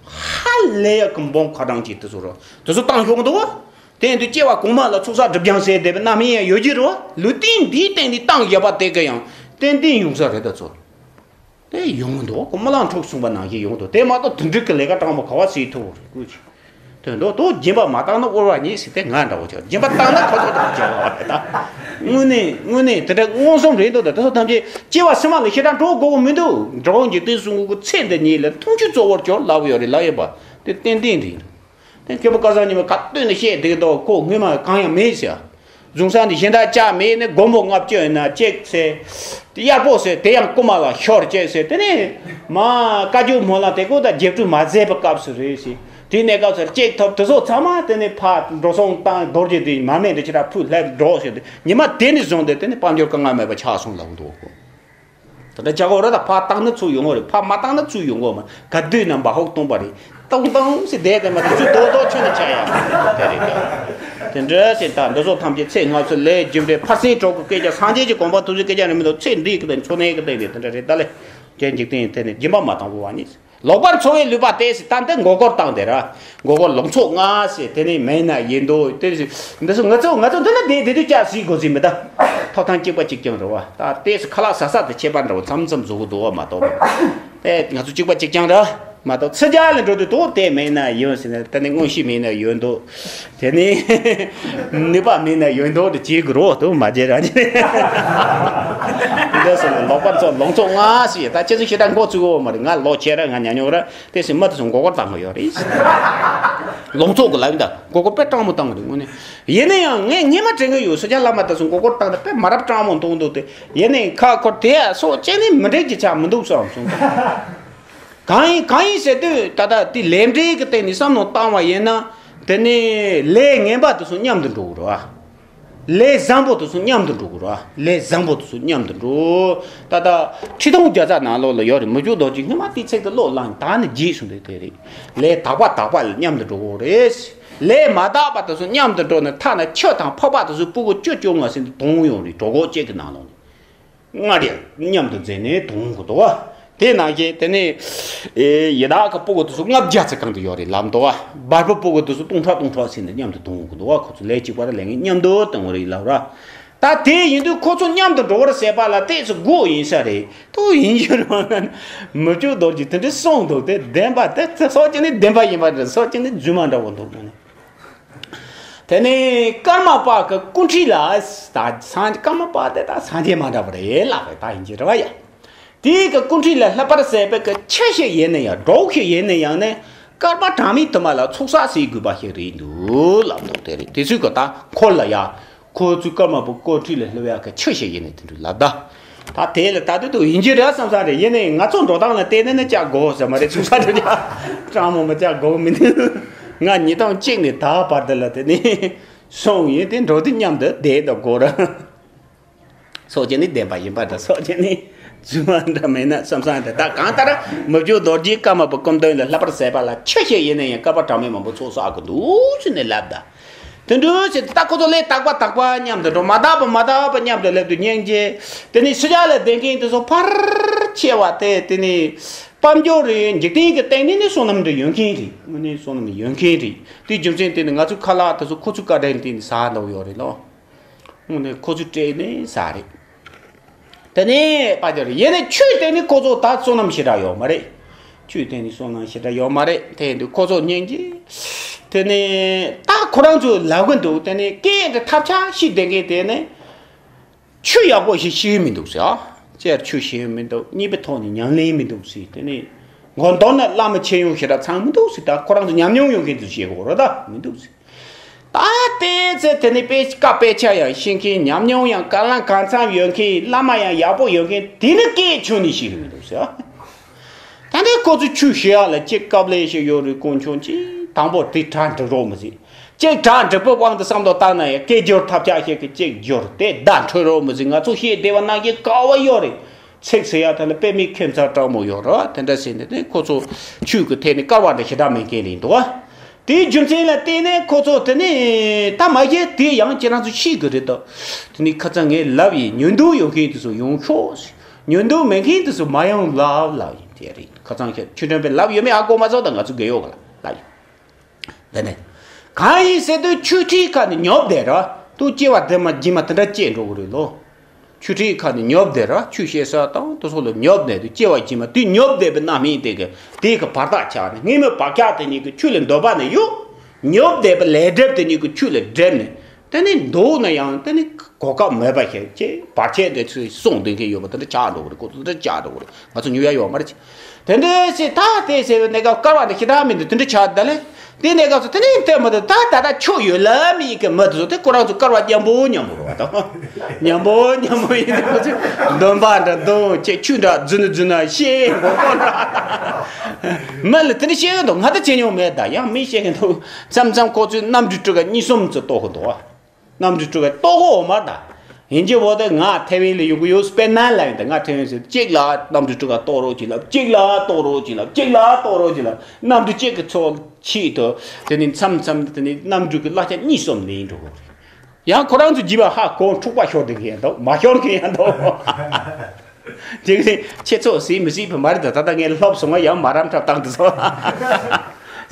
ཧ་ལས་ཡག་གི་འབུམ་ཁ་གྲངས་ཀྱི་དེ་ཚོ་ར་དེ་ཚོ་བཏང་ཤོག་འདུག་བ། དེ་ཡིན་དུས་སྐྱེ་བ་གོང་མ་ལ་ཚོགས་བསགས་སྒྲིབ་སྦྱང་ཟེར་བསྡད་པའི་རྣམ་སྨིན་ཡང་ཡོད་ཀྱི་རེད་བ། ལུས་རྟེན་འདིའི་སྟེང་ནས་བཏང་ཡོད་པ་དེ་ག་ཡང་ཏན་ཏན་ཡོང་ས་རེད་ད་ཚོ། དེ་ཡོང་གི་འདུག་གོ་སྨོན་ལམ་འཁྲུག་གསུངས་པ་ནང་བཞིན་ཡོང་གི་འདུག་དེ་མ་གཏོགས་དེ་འགྲིག་གི་ལས་ཀ་སྤྲང་པོ་ག་བ་སྲིད་ཐུབ་རེད་ཀུ་ཅི། དོན་དུ་དོ་སྦྱིན་པ་མ་བཏང་ན་དབུལ་བ་ཉིད་ཟེར་ཏེ་ང་འདྲ་བོ་ཆགས། སྦྱིན་པ་བཏང་ན་ཁོ་ཚོ་འདྲ་བོ་ཆགས་པ་རེད་ད། དངོས་གནས་དངོས་གནས་དེ་འདྲ་མངོན་སུམ་རེད་འདུག་ད་དེ་ཚོ་ཐམས་ཅད་སྐྱེ་བ་ཕྱི་མ་ལ་ཞེ་དྲག་འགྲོ་དགོས་མི་འདུག་འགྲོ་བ་འཇིག་རྟེན་གསུམ་མགོན་གྱི་ཚེ་འདི་ཉིད་ལ་འཐུང་ཆུ་གཙོ་བོར་གྱུར་ལབ་ཡོད་རེད། ལབ་ཡོད་པ་དེ་ཏན་ཏན་རེད། དེ་མཁན་པོ་སྐལ་བཟང་ཉི་མས་ག་དུས་ནས་བཤད་བསྡད་ཀྱི་འདུག་ཁོ་སྔོན་མ་གང་ཡང་མེད་ཟེར། རྫོང་གསར་འདི་གཞན་དག་ཅག་མེད་ནས་མགོན་པོ་ལྔ་བཅུ་ཡིན་ན་གཅིག་ཟེར། དེ་གཡར་པོ་ཟེར་དེ་ཡང་རྐུན་མ་ལ་ཤོར་གཅིག་ཟེར། དེ་ནས་མ་བཀའ་བརྒྱུད་སྨོན་ལམ་དེ་ཀོ་ད་རྒྱས་སྤྲོས་མ་མཛད་པའི་སྐབས་སུ་རེད་ཟེར། དེ་ནས་སྐབས་སུ་གཅིག་ཐོབ་དེ་ཚོ་ཚང་མ་དེ་ནས་ཕར་འགྲོ་སོང་བཏང་རྡོ་རྗེ་དེ་མར་མེ་འདི་ཕྱི་ར་ཕུད་སླེབས་འགྲོ་ཟེར་ཏེ་ཉི་མ་དེ་ནས་བཟུང་སྟེ་དེ་ནས་དཔལ་འབྱོར་དཀའ་ངལ་མེད་པ་ཆགས་སོང་ལབ་འདུག་གོ། ད་ལྟ་ཇ་གོ་ར་ད་ཕར་བཏང་ན་ཚུར་ཡོང་གི་རེད། ཕར་མ་བཏང་ན་ཚུར་ཡོང་གི་མ། ག་དུས་ན་འབའ་ཧོག་སྟོང་པ་རེད། ཏོང་ཏོང་ཟེར་བསྡད་དེ་མ་གཏོགས་ཚུར་རྡོག་རྡོག་ཁྱོན་ནས་ཆགས་ཡ་དེ་རེད་ད། དེ་འདྲ་ཞིག་ད་འདི་ཚོ་ཐམས་ཅད་ཚེ་སྔ་ཕྱི་ལས་རྒྱུ་འབྲས་ཕར་ཚེ་གྲོགས་ཀྱི་སྐད་ཆ་སངས་རྒྱས་ཀྱི་གོ་འཕང་ཐོབ་ཚུལ་སྐད་ཆ་རེད་མི་འདུག་ཚེ་འདི་གི་དེ་འཚོ་གནས་ཀྱི་དེ་རེད། དེ་འདྲ་རེད་ད་ལེ། ཀྱེ་འཇིག་རྟེན་ཡིན་དེ་ནི་སྦྱིན་པ་མ་བཏང་བ་ནི། ལོག་པར་འཚོ་བའི་ལུས་པ་སྟེ་ཟེར་ད་འདི་མགོ་སྐོར་བཏང་དེ་ར། མགོ་སྐོར་ལོངས་སྤྱོད་ལྔ་ཟེར་དེ་ནི་མེད་ན་ཡིན་འདུག་དེ་ཟེར་འདི་ཚོ་ང་ཚོ་ང་ཚོ་འདི་ལ་བསྡད་བསྡད་དུས་ཅག་སྲིད་དགོས་ཟིན་མི་ད། ཐོབ་ཐང་གཅིག་པ་གཅིག་རྐྱང་རེད་བ། ད་ལྟས་སུ་ཁ་ལག་ཟ་ས་དེ་ཁྱད་པར་འདྲ་བོ་མཚམས་མཚམས་བཟོ་གི་འདུག་བ་མ་གཏོགས། ཨེ་ང་ཚོ་གཅིག་པ་གཅིག་རྐྱང་ར། མ་གཏོགས་ཚུར་རྒྱག་ལ་འགྲོ་དུས་དོགས་དེ་མེད་ན་ཡོད་ཟེར་ནས་དེ་ནི་མངོན་ཤེས་མེད་ན་ཡོད་འདུག་དེ་ནི་ནུས་པ་མེད་ན་ཡོད་འདུག་དེ་བྱེད་དགོས་རོགས་དུ་མ་བྱེད་ར་ཉེ། འདི་སོང་ནས་ལོག་པར་ཚོ་ལོངས་སྤྱོད་ལྔ་ཞིག་ད་ཁྱེད་ཚོ་ཞེ་དྲག་མགོ་ཚོས་གོ་མ་རེད། ང་ལོ་ཆེ་ར་ང་ཉ་ཉོག་ར་དེ་སྲིད་མ་དེ་ཚོ་མགོ་སྐོར་བཏང་གི་ཡོད་རེད། ལོངས་སྤྱོད་གི་ལབ་ཡིན་ད་མགོ་སྐོར་དཔེ་སྤྲང་མོ་བཏང་གི་རེད་དངོས་གནས། ཡིན་ན་ཡང་ངས་སྔས་མ་དྲན་གི་ཡོད་སུ་ཇ་བླ་མ་དེ་ཚོ་མགོ་སྐོར་བཏང་ད་དཔེ་མ་རབས་སྤྲང་མོ་མཐོང་འདུག་དེ། ཡིན་ནའི་ཁ་འཁོར་དེ་ཡ་སོགས་ཅི་ནི་མི་འགྲིག་གི་ཆ་མི་འདུག་བསམ་སོང་། གང་ཡིན་གང་ཡིན་ཟེར་དུས་ད་ལྟ་དེ་ལས་འབྲས་ཀྱི་སྟེང་ནས་བསམ་བློ་བཏང་བ་ཡིན་ན། དེ་ནི་ལས་ངན་པ་དེ་ཚོ་མཉམ་དུ་འགྲོ་གི་རེད་བ། ལས་བཟང་པོ་དེ་ཚོ་མཉམ་དུ་འགྲོ་གི་རེད་བ། ལས་བཟང་པོ་དེ་ཚོ་མཉམ་དུ་འགྲོ། ད་ལྟ་ཁྲི་སྟོང་བརྒྱ་རྩ་ནང་ལོགས་ལ་ཡོད་རེད། མི་བསྐྱོད་རྡོ་རྗེ་སྔོན་མ་དེའི་ཚིག་དེ་བློ་བླངས་ད་ནི་རྗེས་སུ་འདི་དེ་རེད། ལས་དག་པ་དག་པ་ལ་མཉམ་དུ་འགྲོ་གི་རེད། ལས་མ་དག་པ་དེ་ཚོ་མཉམ་དུ་འགྲོ་ནས་ཐ་ན་ཆུ་དང་ཕག་པ་དེ་ཚོ་སྤུ་གུ་བཅུ་བཅོ་ལྔ་ཟིན་དུ་དོང་ཡོང་རེད། གྲོད་ཁོག་གཅིག་གི་ནང་ལོགས་ནས། སྔར་ཡང་མཉམ་དུ་འཛེགས་ནས་དོང་གི་འདུག་བ། དེ་ནང་བཞིན་དེ་ནས་ཡི་དྭགས་ཀྱི་སྤུ་གུ་དེ་ཚོ་ལྔ་བརྒྱ་ཙམ་གང་དུ་ཡོད་རེད་ལབ་འདུག་བ། བལ་པོ་སྤུ་གུ་དེ་ཚོ་སྟོང་ཕྲག་སྟོང་ཕྲག་ཟིན་ནས་མཉམ་དུ་དོང་གི་འདུག་བ། ཁོ་ཚོ་ལས་གཅིག་པ་ར་ལས་ངན་མཉམ་དུ་དོང་རེད་ལབ་ར། ད་དེ་ཡིན་དུས་ཁོ་ཚོ་མཉམ་དུ་འགྲོ་བར་ཟད་པ་ལ་ཏོག་ཙམ་དགོས་ཡིན་ས་རེད། ཏོག་ཡིན་རྒྱུ་རང་ན་མི་བཅུ་རྡོ་རྗེ་དེ་འདྲའི་གསུངས་འདུག་དེ་བདེན་པ་དེ་སོགས་ཀྱི་ནི་བདེན་པ་ཡིན་པ་འདྲ་སོགས་ཀྱི་ནི་རྫུན་མ་འདྲ་བོ་འདུག་ནི། དེ་ནས་ཀརྨ་པ་གི་སྐུ་ཁྲིད་ལ་ད་སངས་ཀརྨ་པ་དེ་ད་སངས་རྒྱས་མ་འདྲ་བ་རེད་ལབ་པས་ད་ཡིན་གྱི་རེད་བ་ཡ། དེའི་གི་སྐུ་ཁྲིད་ལ་ལྷག་པར་ཟད་པའི་གི་ཆུ་ཞིག་ཡིན་ན་ཡང་གྲོགས་ཤིག་ཡིན་ན་ཡང་ནི་ཀརྨ་གྲངས་མེད་དུ་མ་ལ་ཚོགས་བསགས་སའི་དགོས་པ་ཞིག་རེད་འདུག་ལབ་འདུག་དེ་རེད། དེ་ཚོའི་གི་ད་འཁོར་ལ་ཡ། ཁོ་ཚོས་ཀརྨ་པ་སྐུ་ཁྲིད་ལ་ལྷག་པའི་གི་ཆུ་ཞིག་ཡིན་ནི་དེ་འདྲ་ལབ་ད། ད་དེ་ལ་ད་དུང་དུ་ཡིན་གྱི་རེད་བསམ་ས་རེད། ཡིན་ནའི་ང་ཚོ་འགྲོ་སྟངས་ལ་བལྟས་ནས་ནི་བཅག་དགོས་ཟེར་མ་རེད། ཚོགས་བསགས་འདྲ་བཅག་སྤྲང་མོ་མི་བཅག་དགོས་མི་འདུག་ང་ཉིས་སྟོང་གཅིག་ནས་ད་བར་དུ་ལ་དེ་ནི་སོང་ཡིན་དེ་འགྲོ་དུས་མཉམ་དུ་བསྡད་དང་དགོས་ར། སོགས་ཀྱི་ནི་བདེན་པ་ཡིན་པ་འདྲ་སོགས་ཀྱི་ནི་རྫུན་མ་འདྲ་མེད་ན་བསམ་སང་དེ་ད་གང་ལྟར་མི་བསྐྱོད་རྡོ་རྗེ་ཀརྨ་པའི་སྐུ་མདུན་ལ་ལྷག་པར་ཟད་པ་ལ་ཆུ་ཞིག་ཡིན་ན་ཡང་བསྐལ་པ་གྲངས་མེད་མང་པོ་ཚོགས་བསགས་ཀྱི་འདུག་ཟེར་ནས་ལབ་ད། དེ་འདྲ་ཞིག་ད་ཁོ་ཚོ་ལས་དག་པ་དག་པ་མཉམ་དུ་འགྲོ། མ་དག་པ་མ་དག་པ་མཉམ་དུ་སླེབས་དུས་སྙིང་རྗེ། དེ་ནི་ཕྱི་རྒྱལ་ལ་བསྡད་མཁན་དེ་ཚོ་ཕལ་ཆེ་བ་དེ་དེ་ནི་དཔལ་འབྱོར་རེད། འཇིག་རྟེན་གྱི་སྟེང་ནས་ནི་བསོད་ནམས་འདི་ཡོད་མཁན་རེད། དངོས་གནས་བསོད་ནམས་ཡོད་མཁན་རེད། དེའི་རྒྱུ་མཚན་དེ་ནི་ང་ཚོའི་ཁ་ལག་དེ་ཚོ་ཁོ་ཚོའི་བཀའ་དྲིན་དེ་ནི་ཟ་འདོད་ཡོད་རེད་ལོ། དངོས་གནས་ཁོ་ཚོའི་སྤྲད་ནས་ཟ་རེད། དེ་ནས་པ་ཅར་ཡེ་ནས་ཆོས་དེ་ནི་ཁོ་ཚོ་ད་བསོད་ནམས་ཞེ་དྲག་ཡོད་མ་རེད། ཆོས་དེ་ནི་བསོད་ནམས་ཞེ་དྲག་ཡོད་མ་རེད། དེ་ཡིན་དུས་ཁོ་ཚོ་སྙིང་རྗེ། དེ་ནས་ད་ཁོ་རང་ཚོས་ལབ་གི་འདུག་དེ་ནས་སྐད་དེ་ཐབས་ཆག་ཤི་བསྡད་མཁན་དེ་ནི། ཆོས་ཡག་པོ་ཞིག་ཤེས་མི་འདུག་ཟེར། ཨ་ཅེར་ཆོས་ཤེས་མི་འདུག་གཉིས་པའི་ཐོག་ནས་ཉམས་ལེན་མི་འདུག་ཟེར། དེ་ནས་མགོ་འདོགས་ན་བླ་མ་ཆེ་ཡོང་ཞེ་དྲག་ཚང་མི་འདུག་ཟེར། ད་ཁོ་རང་ཚོ་ཉམས་མྱོང་ཡོད་མཁན་ཚོས་བཤད་དགོས་རེད། ད་མི་འདུག་ཟེར། ད་ལྟའི་ཚེ་དེ་ནས་དཔེ་བཀའ་དཔེ་ཆ་ཡང་ཤེས་མཁན། ཉམས་མྱོང་ཡང་གང་ལ་གང་འཚམ་ཡོད་མཁན། བླ་མ་ཡང་ཡག་པོ་ཡོད་མཁན་དེ་ནི་སྐད་ཆུང་ནས་ཤེས་གི་མི་འདུག་ཟེར། ད་ནི་ཁོ་ཚོ་ཆོས་ཤེས་ཡག་ལ་གཅིག་དཀའ་ལས་ཤིག་ཡོད་རེད། དཀོན་མཆོག་གཅིག་དང་པོ་དེ་གྲ་འགྲིག་རོགས་མི་ཟེར། གཅིག་གྲ་འགྲིག་པའི་དབང་དུ་བསམ་བློ་བཏང་ན་ཡང་སྐད་སྒྱུར་ཐབས་ཆག་ཞིག་གི་གཅིག་སྒྱུར་ཏེ་བརྡ་འཕྲོད་རོགས་མི་ཟེར། ང་ཚོ་ཤེས་བདེ་བ་ནང་བཞིན་དཀའ་བ་ཡོད་རེད། ཚིག་ཟེར་ཡག་དེ་ལ་དཔེ་མེད་ཁྱད་མཚར་སྤྲང་མོ་ཡོད་རེད། དེ་འདྲ་ཟེར་ནས་དེ་ཁོ་ཚོ་ཆོས་ཀྱི་ཐད་ནས་སྐལ་བ་འདྲ་ཞེ་དྲག་མེད་མཁན་རེད་འདུག་ཨ། དེའི་རྒྱུ་མཚན་ལ་བརྟེན་ནས་ཁོ་ཚོ་དེ་ནས་ད་མ་གཞི་དེ་ཡང་ཁྱེད་རང་ཚོ་ཤེས་གི་རེད་དོ། དེ་ནས་ཁ་སང་ངས་ལབ་ཡིན། ཉོན་འདུག་ཡོང་མཁན་དེ་ཚོ་ཡོང་ཤོག་ཟེར། ཉོན་འདུག་མེད་མཁན་དེ་ཚོ་མ་ཡོང་ལབ་ལབ་ཡིན། དེ་རེད། ཁ་སང་ཁྱེད་ཆོས་སྒྲོན་པས་ལབ་ཡོད་མེད་ཨ་གོ་མ་ཚོགས་དང་ང་ཚོ་དགེ་ཡོད་ག་ལ་ལབ་ཡིན། དེ་ནས་གང་ཡིན་ཟེར་དུས་ཆོས་ཁྲིད་ཁ་ནས་ཉོབ་བསྡད་ར་དུ་སྐྱེ་བ་དེ་མ་རྗེས་མ་དེ་འདྲ་སྐྱེས་འགྲོ་གི་རེད་ལོ། ཆོས་ཁྲིད་ཁ་ནས་ཉོབ་བསྡད་ར་ཆོས་བཤད་ས་དང་དུ་སོགས་ལ་ཉོབ་བསྡད་དུས་སྐྱེ་བ་རྗེས་མ་དུས་ཉོབ་བསྡད་པའི་རྣམ་སྨིན་དེ་གི་དེ་གི་བར་ཐག་ཆགས་ནས་སྔས་མའི་བག་ཆགས་དེ་ཉིད་ཀྱི་ཆོས་ལ་འདོད་པ་ནི་ཡོད། ཉོབ་བསྡད་པའི་ལས་སྒྲིབ་དེ་གཉིས་ཀྱི་ཆུ་ལ་བསྒྲིབས་ནས། དེ་ནི་འདུག་ན་ཡང་དེ་ནི་གོ་སྐབས་མེད་པ་ཞིག་ཅེས་བར་ཆད་དེ་ཚོས་སྲུང་འདོད་མཁན་ཡོད་པ་དེ་འདྲ་ཆགས་འགྲོ་གི་རེད། ཁོ་ཚོ་དེ་འདྲ་ཆགས་འགྲོ་གི་རེད། ང་ཚོ་མྱུར་ཡ་ཡོད་མ་རེད། དེ་འདྲ་ཞིག་ད་དེ་ཟེར་བའི་གནས་སྐབས་བསྐལ་བ་འདི་ཞེ་དྲག་མི་འདུག་དེ་འདྲ་ཆགས་ད་ལེ། དེ་གནས་སྐབས་སུ་དེ་ནི་ལྟད་མོ་དེ་ད་ད་ལྟ་ཆོས་ཡོད་ལ་མི་ཡི་གི་མི་དེ་ཚོ་དེ་ཁོ་རང་ཚོ་བསྐལ་བ་མཉམ་པོ་མཉམ་པོ་རེད་བ་དང་། མཉམ་པོ་མཉམ་པོ་ཡིན་དུས་ཁོ་ཚོས་འདོན་པ་འདྲ་འདོན་ཅེས་ཆུ་འདྲ་རྫུན་རྫུན་ན་ཤེས་གོ་གོ་འདྲ། མི་ལ་དེ་འདྲ་བཤད་གི་འདུག་ང་ད་བྱེད་མྱོང་མེད། ད་ཡང་མི་བཤད་གི་འདུག་མཚམས་མཚམས་ཁོ་ཚོས་གནམ་གྲུ་ཊི་ཀ་གཉིས་གསུམ་ཙམ་གཏོར་གི་འདུག་བ། གནམ་གྲུ་ཊི་ཀ་གཏོར་གི་འོ་མ་ད། ཡིན་གྱི་འོ་དེ་ང་ཐེ་ཝན་ལ་ཡོང་གི་ཡོད་དཔེར་ན་ལ་ཡིན་ད་ང་ཐེ་ཝན་ཟེར་གཅིག་ལ་གནམ་གྲུ་ཊི་ཀ་གཏོར་རོགས་གྱིས་ལབ། གཅིག་ལ་གཏོར་རོགས་གྱིས་ལབ། གཅིག་ལ་གཏོར་རོགས་གྱིས་ལབ། གནམ་གྲུ་གཅིག་གི་ཚོགས་ཆེད་དུ་དེ་ནི་མཚམས་མཚམས་དེ་ནི་གནམ་གྲུ་གི་གླ་ཆ་གཉིས་གསུམ་ལེན་འགྲོ་གི་རེད། ཡང་ཁོ་རང་ཚོ་བགྱིས་པ་ཧ་གོ་འཁྲུག་པ་ཤོར་བསྡད་མཁན་ཡང་འདུག་མ་ཤོར་མཁན་ཡང་འདུག་དེ་ག་ནི་ཁྱེད་ཚོ་སྲིད་མི་སྲིད་པ་མ་རེད་ད། ད་ལྟ་ངས་ལྷོབ་སོང་བ་ཡང་མ་རམ་འཁྲབ་སྟངས་དེ་ཚོ་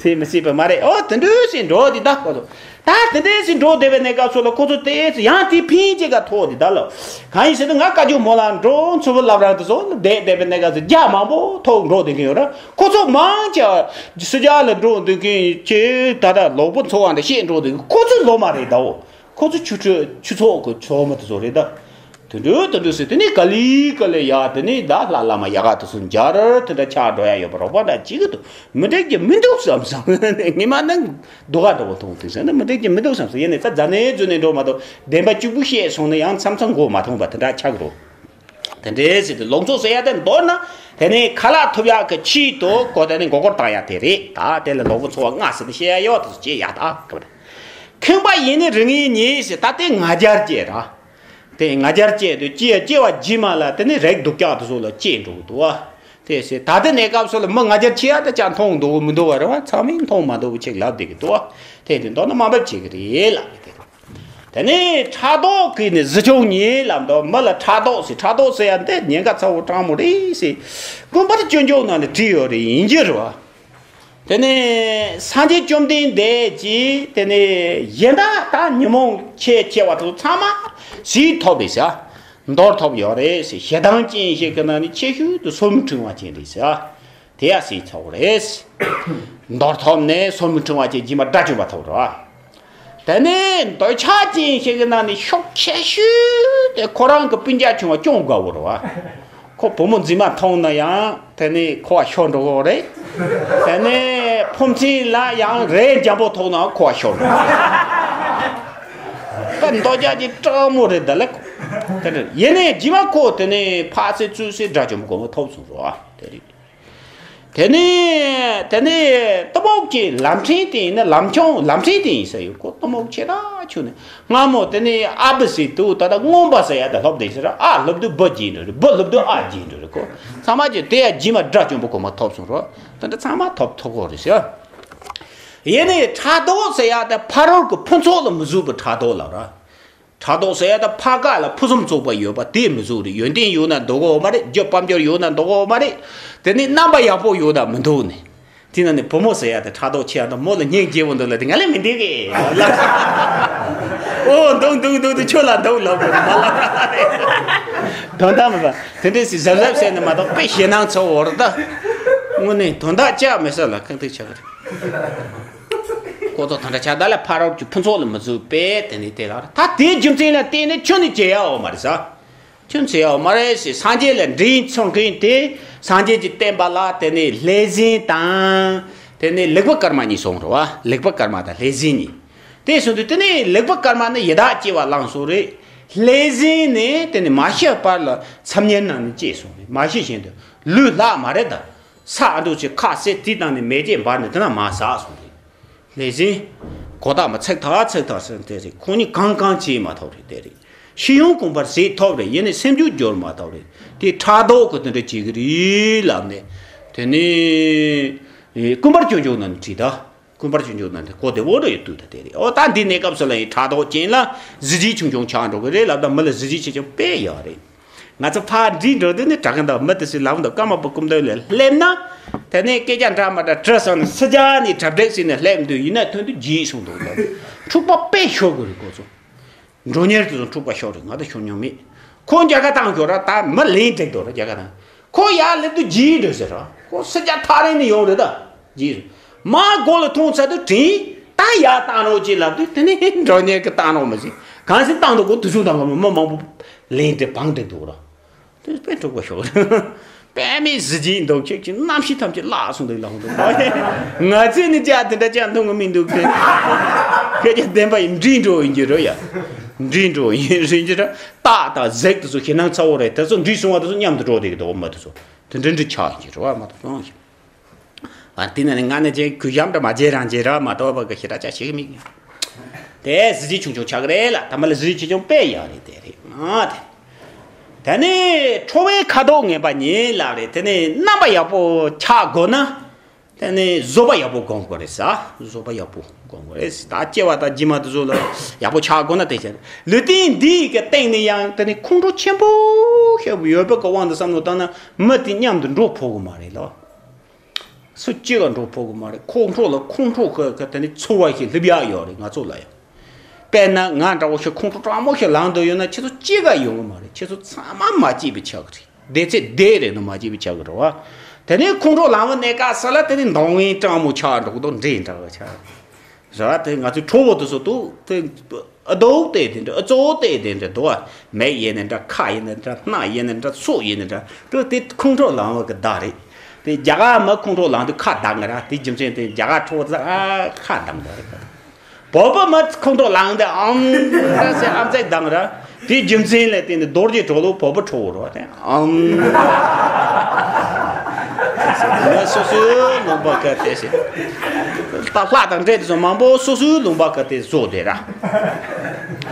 སྲིད་མི་སྲིད་པ་མ་རེད། ཨོ་དེ་འདྲ་ཞིག་འགྲོ་འདི་ད་ཁོ་ཚོ་ད་དེ་འདྲ་ཞིག་འགྲོ་བསྡད་པའི་གནས་སྐབས་སུ་ལ་ཁོ་ཚོ་དེ་ཚོ་ཡང་དེ་ཕིན་ཅིག་ག་ཐོག་འདི་ད་ལ་གང་ཡིན་ཟེར་ན་ང་བཀའ་བརྒྱུད་སྨོན་ལམ་འགྲོ་མཚུར་ཕུ་བླ་བྲང་དེ་ཚོ་བསྡད་བསྡད་པའི་གནས་སྐབས་སུ་རྒྱ་མང་པོ་ཐོག་འགྲོ་བསྡད་མཁན་ཡོད་ར། ཁོ་ཚོ་མང་ཆེ་སུ་ཇཱ་ལ་འགྲོ་འདུག་མཁན་ཁྱེད་ད་ལྟ་ལོག་པོ་འཚོ་བ་འདྲ་བཤད་འགྲོ་འདུག་ཁོ་ཚོ་ལོ་མ་རེད་དའོ། ཁོ་ཚོ་ཆུ་ཁྲོད་ཆུ་ཚོགས་ཀྱི་ཚོགས་མི་དེ་ཚོ་རེད་ད། དུད་འགྲོ་དུད་འགྲོ་ཟེར་དེ་ནི་ག་ལི་ག་ལི་ཡ་དེ་ནི་ད་ལྷ་བླ་མ་ཡ་ག་དེ་ཚོ་འཇར་དེ་འདྲ་ཆགས་འགྲོ་ཡ་ཡོད་པ་རོགས་པ་འདྲ་གཅིག་གི་འདུག་མི་འགྲིག་གི་མི་འདུག་བསམ་བསམ་ངེས་མ་ནི་སྡུག་ག་འདྲ་བོ་མཐོང་དུས་ཟེར་ན་མི་འགྲིག་གི་མི་འདུག་བསམ་སོང་། ཡིན་ནི་ད་རྫ་ནའི་རྫུན་ནས་འགྲོ་མ་གཏོགས་བདེན་པ་གཅིག་པུ་བཤད་སོང་ན་ཡང་མཚམས་མཚམས་མགོ་མ་ཐོན་པ་དེ་འདྲ་ཆགས་ཀྱི་རོ། དེ་འདྲའི་ཟེར་ཏེ་ལོག་འཚོ་ཟེར་ཡ་དེ་མདོར་ན་དེ་ནས་ཁ་ལག་ཐོབ་ཡག་གི་ཆེད་དུ་གོ་དེ་ནས་མགོ་སྐོར་བཏང་ཡ་དེ་རེད། ད་དེ་ལ་ལོག་འཚོ་བ་ལྔ་ཟེར་ཏེ་བཤད་ཡ་ཡོད་དེ་ཚོ་བྱེད་ཡ་ད་ག་བ་རེད། ཁེངས་པ་ཡིན་ནི་རི་ངན་ཉིད་ཟེར་ད་དེ་ང་རྒྱལ་སྐྱེ་ར། དེ་ང་རྒྱལ་སྐྱེ་དུས་སྐྱེ་སྐྱེ་བ་རྗེས་མ་ལ་དེ་ནས་རེག་སྡུག་ཅག་དེ་ཚོ་ལ་སྐྱེ་འགྲོ་གི་འདུག་བ། དེ་ཟེར་ད་ལྟ་གནས་སྐབས་སུ་ལ་མི་ང་རྒྱལ་ཆེ་ཡ་དེ་ཅག་མཐོང་འདུག་མི་འདུག་བ་རེད་བ། ཚང་མས་མཐོང་མ་འདུག་བ་ཅིག་ལབ་བསྡད་ཀྱི་འདུག་བ། དེ་དེ་མདོར་ན་དམའ་འབེབས་བྱེད་ཀྱི་རེད་ལབ་ཀྱི་དེ། དེ་ནས་ཕྲག་དོག་གིས་ནི་གཟི་མཆོག་ཉིད་ལབ་འདུག་མི་ལ་ཕྲག་དོག་ཟེར་ཕྲག་དོག་ཟེར་ཡ་འདི་ཉེན་ཁ་ཚ་བོ་སྤྲང་མོ་རེད་ཟེར། ཀུན་པར་སྤྱོད་འཇུག་ནང་ནས་བྲིས་ཡོད་རེད། ཡིན་གྱི་རེད་བ། དེ་ནས་སངས་རྒྱས་བཅོམ་ལྡན་འདས་ཀྱིས་དེ་ནས་གཞན་དག་ད་ཉོན་མོངས་ཆེ་ཆེ་བ་དེ་ཚང་མ་ཞིག་ཐོབ་རེད་ཟེར། འདོར་ཐོབ་ཡོད་རེད་ཟེར། ཞེ་སྡང་ཅན་ཞིག་གི་ནང་ནས་ཆེ་ཤོས་དེ་སོར་མོས་ཕྲེང་བ་ཅན་རེད་ཟེར། དེ་ཡ་སྲིད་ཚོགས་རེད། འདོར་ཐོབ་ནས་སོར་མོས་ཕྲེང་བ་ཅན་རྗེས་མ་དགྲ་བཅོམ་པ་ཐོབ་རེད་བ། དེ་ནས་འདོད་ཆགས་ཅན་ཞིག་གི་ནང་ནས་ཤུགས་ཆེ་ཤོས་དེ་ཁོ་རང་གི་སྤུན་ཀྱག་ཆུང་བ་སྐྱོང་དགའ་བོ་རེད་བ། ཁོ་བུ་མོ་མཛེས་མ་མཐོང་ན་ཡང་དེ་ནས་ཁོ་བ་ཤོར་འགྲོ་གི་རེད། དེ་ནས་ཕོ་མཚན་ལ་ཡང་རས་འཇམ་པོ་ཐོགས་ན་ཁོ་བ་ཤོར་འགྲོ་གི་རེད། ད་འདོད་ཆགས་ཀྱི་སྤྲང་མོ་རེད་ད་ལེ། དེ་རེད། ཡིན་ནའི་རྗེས་མ་ཁོ་དེ་ནས་ཕག་སེ་ཚུལ་སེ་དགྲ་བཅོམ་གོང་མ་ཐོབ་སོང་རེད་བ། དེ་རེད། དེ་ནས་དེ་ནས་གཏི་མུག་གི་ལམ་ཕྲན་དེ་ཡིན་ན་ལམ་ཆུང་ལམ་ཕྲན་དེ་ཡིན་ས་ཡོད་ཁོ། གཏི་མུག་ཆེ་ད་ཆུ་ནས་སྔ་མོ་དེ་ནས་ཨ་བུ་ཟེར་དུས་ད་ལྟ་རྔོན་པ་ཟེར་ཡ་དེ་སློབ་དེ་ཟེར། ཨ་སློབ་དུས་བུ་རྒྱས་འགྲོ་རེད། བུ་སློབ་དུས་ཨ་རྒྱས་འགྲོ་རེད་ཁོ། ཚང་མ་ཀྱི་དེ་ཡ་རྗེས་མ་དགྲ་བཅོམ་པ་གོང་མ་ཐོབ་སོང་རོ། དེ་འདྲ་ཚང་མ་ཐོབ་ཐོབ་གོ་རེད་ཟེར། ཡིན་ནའི་ཕྲག་དོག་ཟེར་ཡ་དེ་ཕ་རོལ་གྱི་ཕུན་ཚོགས་ལ་མི་བཟོད་པའི་ཕྲག་དོག་ལབ་ར། ཕྲག་དོག་ཟེར་ཡ་ད་ཕ་ག་ལ་ཕུན་སུམ་ཚོགས་པ་ཡོད་པ་དེ་མི་བཟོ་རེད། ཡོན་ཏན་ཡོད་ན་འདུག་གོ་མ་རེད། རྒྱུ་དཔལ་འབྱོར་ཡོད་ན་འདུག་གོ་མ་རེད། དེ་ནི་རྣམ་པ་ཡག་པོ་ཡོད་ན་མི་འདུག་ནི། དེ་ན་ནི་བུ་མོ་ཟེར་ཡ་ད་ཕྲག་དོག་ཆེ་ཡ་ད་མོ་ལ་སྙིང་རྗེ་བོ་འདུག་ལ་དེ་ང་ལ་མི་འདུག་གི་ལབ། ཨོ་འདུག་འདུག་འདུག་འདུག་ཁྱོད་ལ་འདུག་ལབ་དགོས་མ་ལབ་ར་རེད། དོན་དག་མེད་པ་དེ་འདྲས་སི་གཟབ་གཟབ་བྱས་ནས་མ་གཏོགས་དཔེ་ཞེད་སྣང་ཚ་བོ་རེད་ད། དངོས་གནས་དོན་དག་ཅག་མེད་ས་ལ་ཁེངས་ཐུག་ཆགས་ཀྱི་རེད། ཀོ་ཚོ་ད་འདྲ་ཆགས་ད་ལ་ཕ་རོལ་གྱི་ཕུན་ཚོགས་ལ་མི་བཟོད་པས་དེ་ནི་དེ་ལ་ད་དེའི་རྒྱུ་མཚན་ལ་བརྟེན་ནས་ཁྱོད་ནི་བྱེད་ཡའོ་མ་རེད་ས། ཁྱོད་བྱེད་ཡའོ་མ་རེད་ཟེར། སངས་རྒྱས་ལ་འདྲིས་མཚོན་མཁན་དེ་སངས་རྒྱས་ཀྱི་བསྟན་པ་ལ་དེ་ནི་ལྷས་བྱིན་དང་དེ་ནི་ལེགས་པར་སྐར་མ་གཉིས་གསུངས་རེད་བ། ལེགས་པར་སྐར་མ་དང་ལྷས་བྱིན་གཉིས། དེ་སོང་དུས་དེ་ནི་ལེགས་པར་སྐར་མ་ནི་ཡི་དྭགས་སྐྱེ་བ་བླངས་སོང་རེད། ལྷས་བྱིན་ནི་དེ་ནི་མ་ཤི་བར་ལ་མཚམས་ཉལ་ནང་ནས་སྐྱེས་སོང་རེད། མ་ཤི་བཞིན་དུ་ལུས་ལྷག་མ་རེད་ད། ས་ཨ་འདྲ་ཅིག་ཁ་ཟས་དེ་བཏང་ནས་མེ་ལྕེ་འབར་ནས་དེ་ན་མར་ཟག་སོང་རེད། ལྷས་བྱིན། གོ་ཐག་མ་ཚིག་ཐག་ཚིག་ཐག་ཟེར་དེ་རེད། ཁོང་གཉིས་གང་གང་བྱེད་མ་ཐུབ་རེད་དེ་རེད། ཤི་ཡོང་གོམ་པར་ཟད་ཐུབ་རེད། ཡིན་ནའི་སེམས་རྒྱུད་འགྱུར་མ་ཐུབ་རེད། དེ་ཕྲག་དོག་གི་དེ་འདྲ་བྱེད་ཀྱི་རེད་ལབ་ནས། དེ་ནས་ཀུན་པར་སྤྱོད་འཇུག་ནང་ནས་བྲིས་ད། ཀུན་པར་སྤྱོད་འཇུག་ནང་དེ་གོ་བདེ་བོ་རེ་ཡོད་དུས་ད་དེ་རེད། ཨོ་ད་འདི་གནས་སྐབས་སུ་ལ་ཡིན་ཕྲག་དོག་ཅན་ལ་གཟི་བརྗིད་ཆུང་ཆུང་ཆགས་འགྲོ་གི་རེད་ལབ། ད་མི་ལ་གཟི་བརྗིད་ཆེ་ཆུང་དཔེ་ཡོད་རེད། ང་ཚོ་ཕར་འགྲིག་འགྲོ་དུས་ནི་དྲ་གི་འདུག་མི་དེ་ཚོས་ལབ་འདུག་ཀརྨ་པ་སྐུ་མདུན་ལ་སླེབས་ན། དེ་ནས་སྐད་ཆ་འདྲ་མ་འདྲ་དྲི་སོང་ནས་སི་ཇ་ནས་གྲ་སྒྲིག་བྱས་ནས་སླེབས་འདུག་ཡིན་ན་ཐོན་དུས་རྗེས་སོང་འདུག་འཁྲུག་པ་དཔེ་ཤོར་གི་རེད་ཁོ་ཚོ། མགྲོན་གཉེར་དེ་ཚོ་འཁྲུག་པ་ཤོར་རེད། ང་ད་ཤོར་མྱོང་མེད། ཁོ་རྒྱ་གར་བཏང་ཤོར་ར། ད་མི་ལན་འགྲིག་འདུག་ར་རྒྱ་གར་བཏང་། ཁོ་ཡར་སླེབས་དུས་རྗེས་འགྲོ་ཟེར་ར། ཁོ་སི་ཇ་ཐག་རིང་ནས་ཡོང་རེད་ད། རྗེས་མ་སྒོ་ལ་ཐོན་ཚར་དུས་དྲན། ད་ཡར་བཏང་རོགས་ཅེས་ལབ་དུས་དེ་ནས་འགྲོ་ཉེན་གི་བཏང་རོགས་མི་ཤེས། གང་ཟིན་བཏང་འདུག་གོ། དུས་སུ་དང་ག་མི་མང་པོ་ལན་དེ་བང་དེ་འདུག་ར། དེ་དཔེ་འཁྲུག་པ་ཤོག་དཔེ་མི་གཟི་བརྗིད་འདུག་ཁྱེད་ཀྱི་རྣམ་ཤེས་ཐམས་ཅད་བརླག་སོང་འདུག་ལབ་འདུག་ང་ཚོས་ནི་ཅག་དེ་འདྲ་ཅག་མཐོང་གི་མི་འདུག་སྟེ། ཁྱེད་ཀྱི་བདེན་པ་ཡིན་འདྲི་འགྲོ་ཡིན་གྱི་རོ་ཡ། འདྲི་འགྲོ་ཡིན་རིན་གྱི་ར། སྟག་དང་གཟིག་དེ་ཚོ་ཞེད་སྣང་ཚ་བོ་རེད། དེ་ཚོ་འདྲི་སོང་བ་དེ་ཚོ་མཉམ་དུ་འགྲོ་བསྡད་ཀྱི་འདུག་མ་དེ་ཚོ་དེ་འདྲ་འདྲི་ཆགས་ཡིན་གྱི་རོ་བ་མ་གཏོགས་སོང་ཞིག་ཨ་དེ་ནས་ང་ནི་ཅན་གུ་ཡམ་འདྲ་མ་བརྗེད་རང་བརྗེད་ར་མ་གཏོགས་པ་གི་ཞེ་དྲག་ཅག་ཤེས་གི་མིག་དེ་གཟི་བརྗིད་ཆུང་ཆུང་ཆགས་གི་རེད་ལ། ད་མ་ལ་གཟི་བརྗིད་ཆེ་ཆུང་དཔེ་ཡག་རེད། དེ་རེད་ཨ། དེ་དེ་ནས་ཁྲོ་བའི་ཁ་དོག་ངན་པ་ཉིད་ལ་རེད། དེ་ནས་རྣམ་པ་ཡག་པོ་ཆགས་དགོས་ན། དེ་ནས་བཟོད་པ་ཡག་པོ་སྒོམ་དགོས་རེད་ས། བཟོད་པ་ཡག་པོ་སྒོམ་དགོས་རེད་ས། ད་སྐྱེ་བ་དང་རྗེས་མ་དེ་ཚོ་ལ་ཡག་པོ་ཆགས་དགོས་ན། དེ་ཆ་ལུས་རྟེན་འདི་ཡི་གི་སྟེང་ནས་ཡང་དེ་ནས་ཁོང་ཁྲོ་ཆེན་པོ་ཞེ་པོ་ཡོད་པའི་གི་དབང་དུ་བསམ་བློ་བཏང་ན་མི་དེ་མཉམ་དུ་འགྲོ་ཕོད་གི་མ་རེད་ལ། སུ་གཅིག་ག་འགྲོ་ཕོད་གི་མ་རེད། ཁོང་ཁྲོ་ལ་ཁོང་ཁྲོ་གི་གི་དེ་ནས་ཚོར་བ་ཞིག་སླེབས་ཡག་ཡོད་རེད་ང་ཚོ་ལ་ཡང་། དཔེར་ན་ང་འདྲ་བོ་ཞིག་ཁོང་ཁྲོ་དྲག་མོ་ཞིག་ལངས་འདོད་ཡོད་ན་ཁྱེད་ཚོ་གཅིག་ག་ཡོང་གི་མ་རེད། ཁྱེད་ཚོ་ཚང་མ་མ་སྐྱིད་པའི་ཆགས་གི་རེད། བདེ་ཚེ་བདེ་རེད་ནོ་མ་སྐྱིད་པའི་ཆགས་གི་རེད་བ། དེ་ནས་ཁོང་ཁྲོ་ལངས་པ་གནས་སྐབས་སུ་ལ་དེ་ནས་མདོག་ངན་སྤྲང་མོ་ཆགས་འགྲོ་གི་འདུག་འདྲེ་འདྲ་བ་ཆགས་རེད་བ། དེ་ང་ཚོའི་ཁྲོ་བོ་དེ་ཚོ་འདུག་དེ། ཨ་རྡོག་དེ་དེ་འདྲ། ཨ་གཙོ་བོ་དེ་དེ་འདྲ་འདུག་ཨ། མིག་ཡིན་ནི་འདྲ། ཁ་ཡིན་ནི་འདྲ། སྣ་ཡིན་ནི་འདྲ། སོ་ཡིན་ནི་འདྲ། དེ་དེ་ཁོང་ཁྲོ་ལངས་པ་གི་བརྡ་རེད། དེ་རྒྱ་གར་མི་ཁོང་ཁྲོ་ལངས་དུས་ཁ་གདངས་གི་ར། དེ་རྒྱུ་མཚན་དེ་རྒྱ་གར་ཁྲོ་བོ་ཚ་ཨ་ཁ་གདངས་པ་རེད། བོད་པ་མི་ཁོང་ཁྲོ་ལངས་དུས་ཨམ་ཟེར་ཨམ་ཚིག་གདངས་ར། དེ་རྒྱུ་མཚན་ལས་བརྟེན་ནས་རྡོ་རྗེ་གྲོ་ལོད་བོད་པ་ཁྲོ་བོ་རེད་བ། དེ་ཨམ། ང་སོ་སོའི་ལུང་པ་ག་དེ་ཟེར། ད་ལྷ་དང་འདྲེ་དེ་ཚོ་མང་པོ་སོ་སོའི་ལུང་པ་ག་དེ་བཟོ་དེ་ར།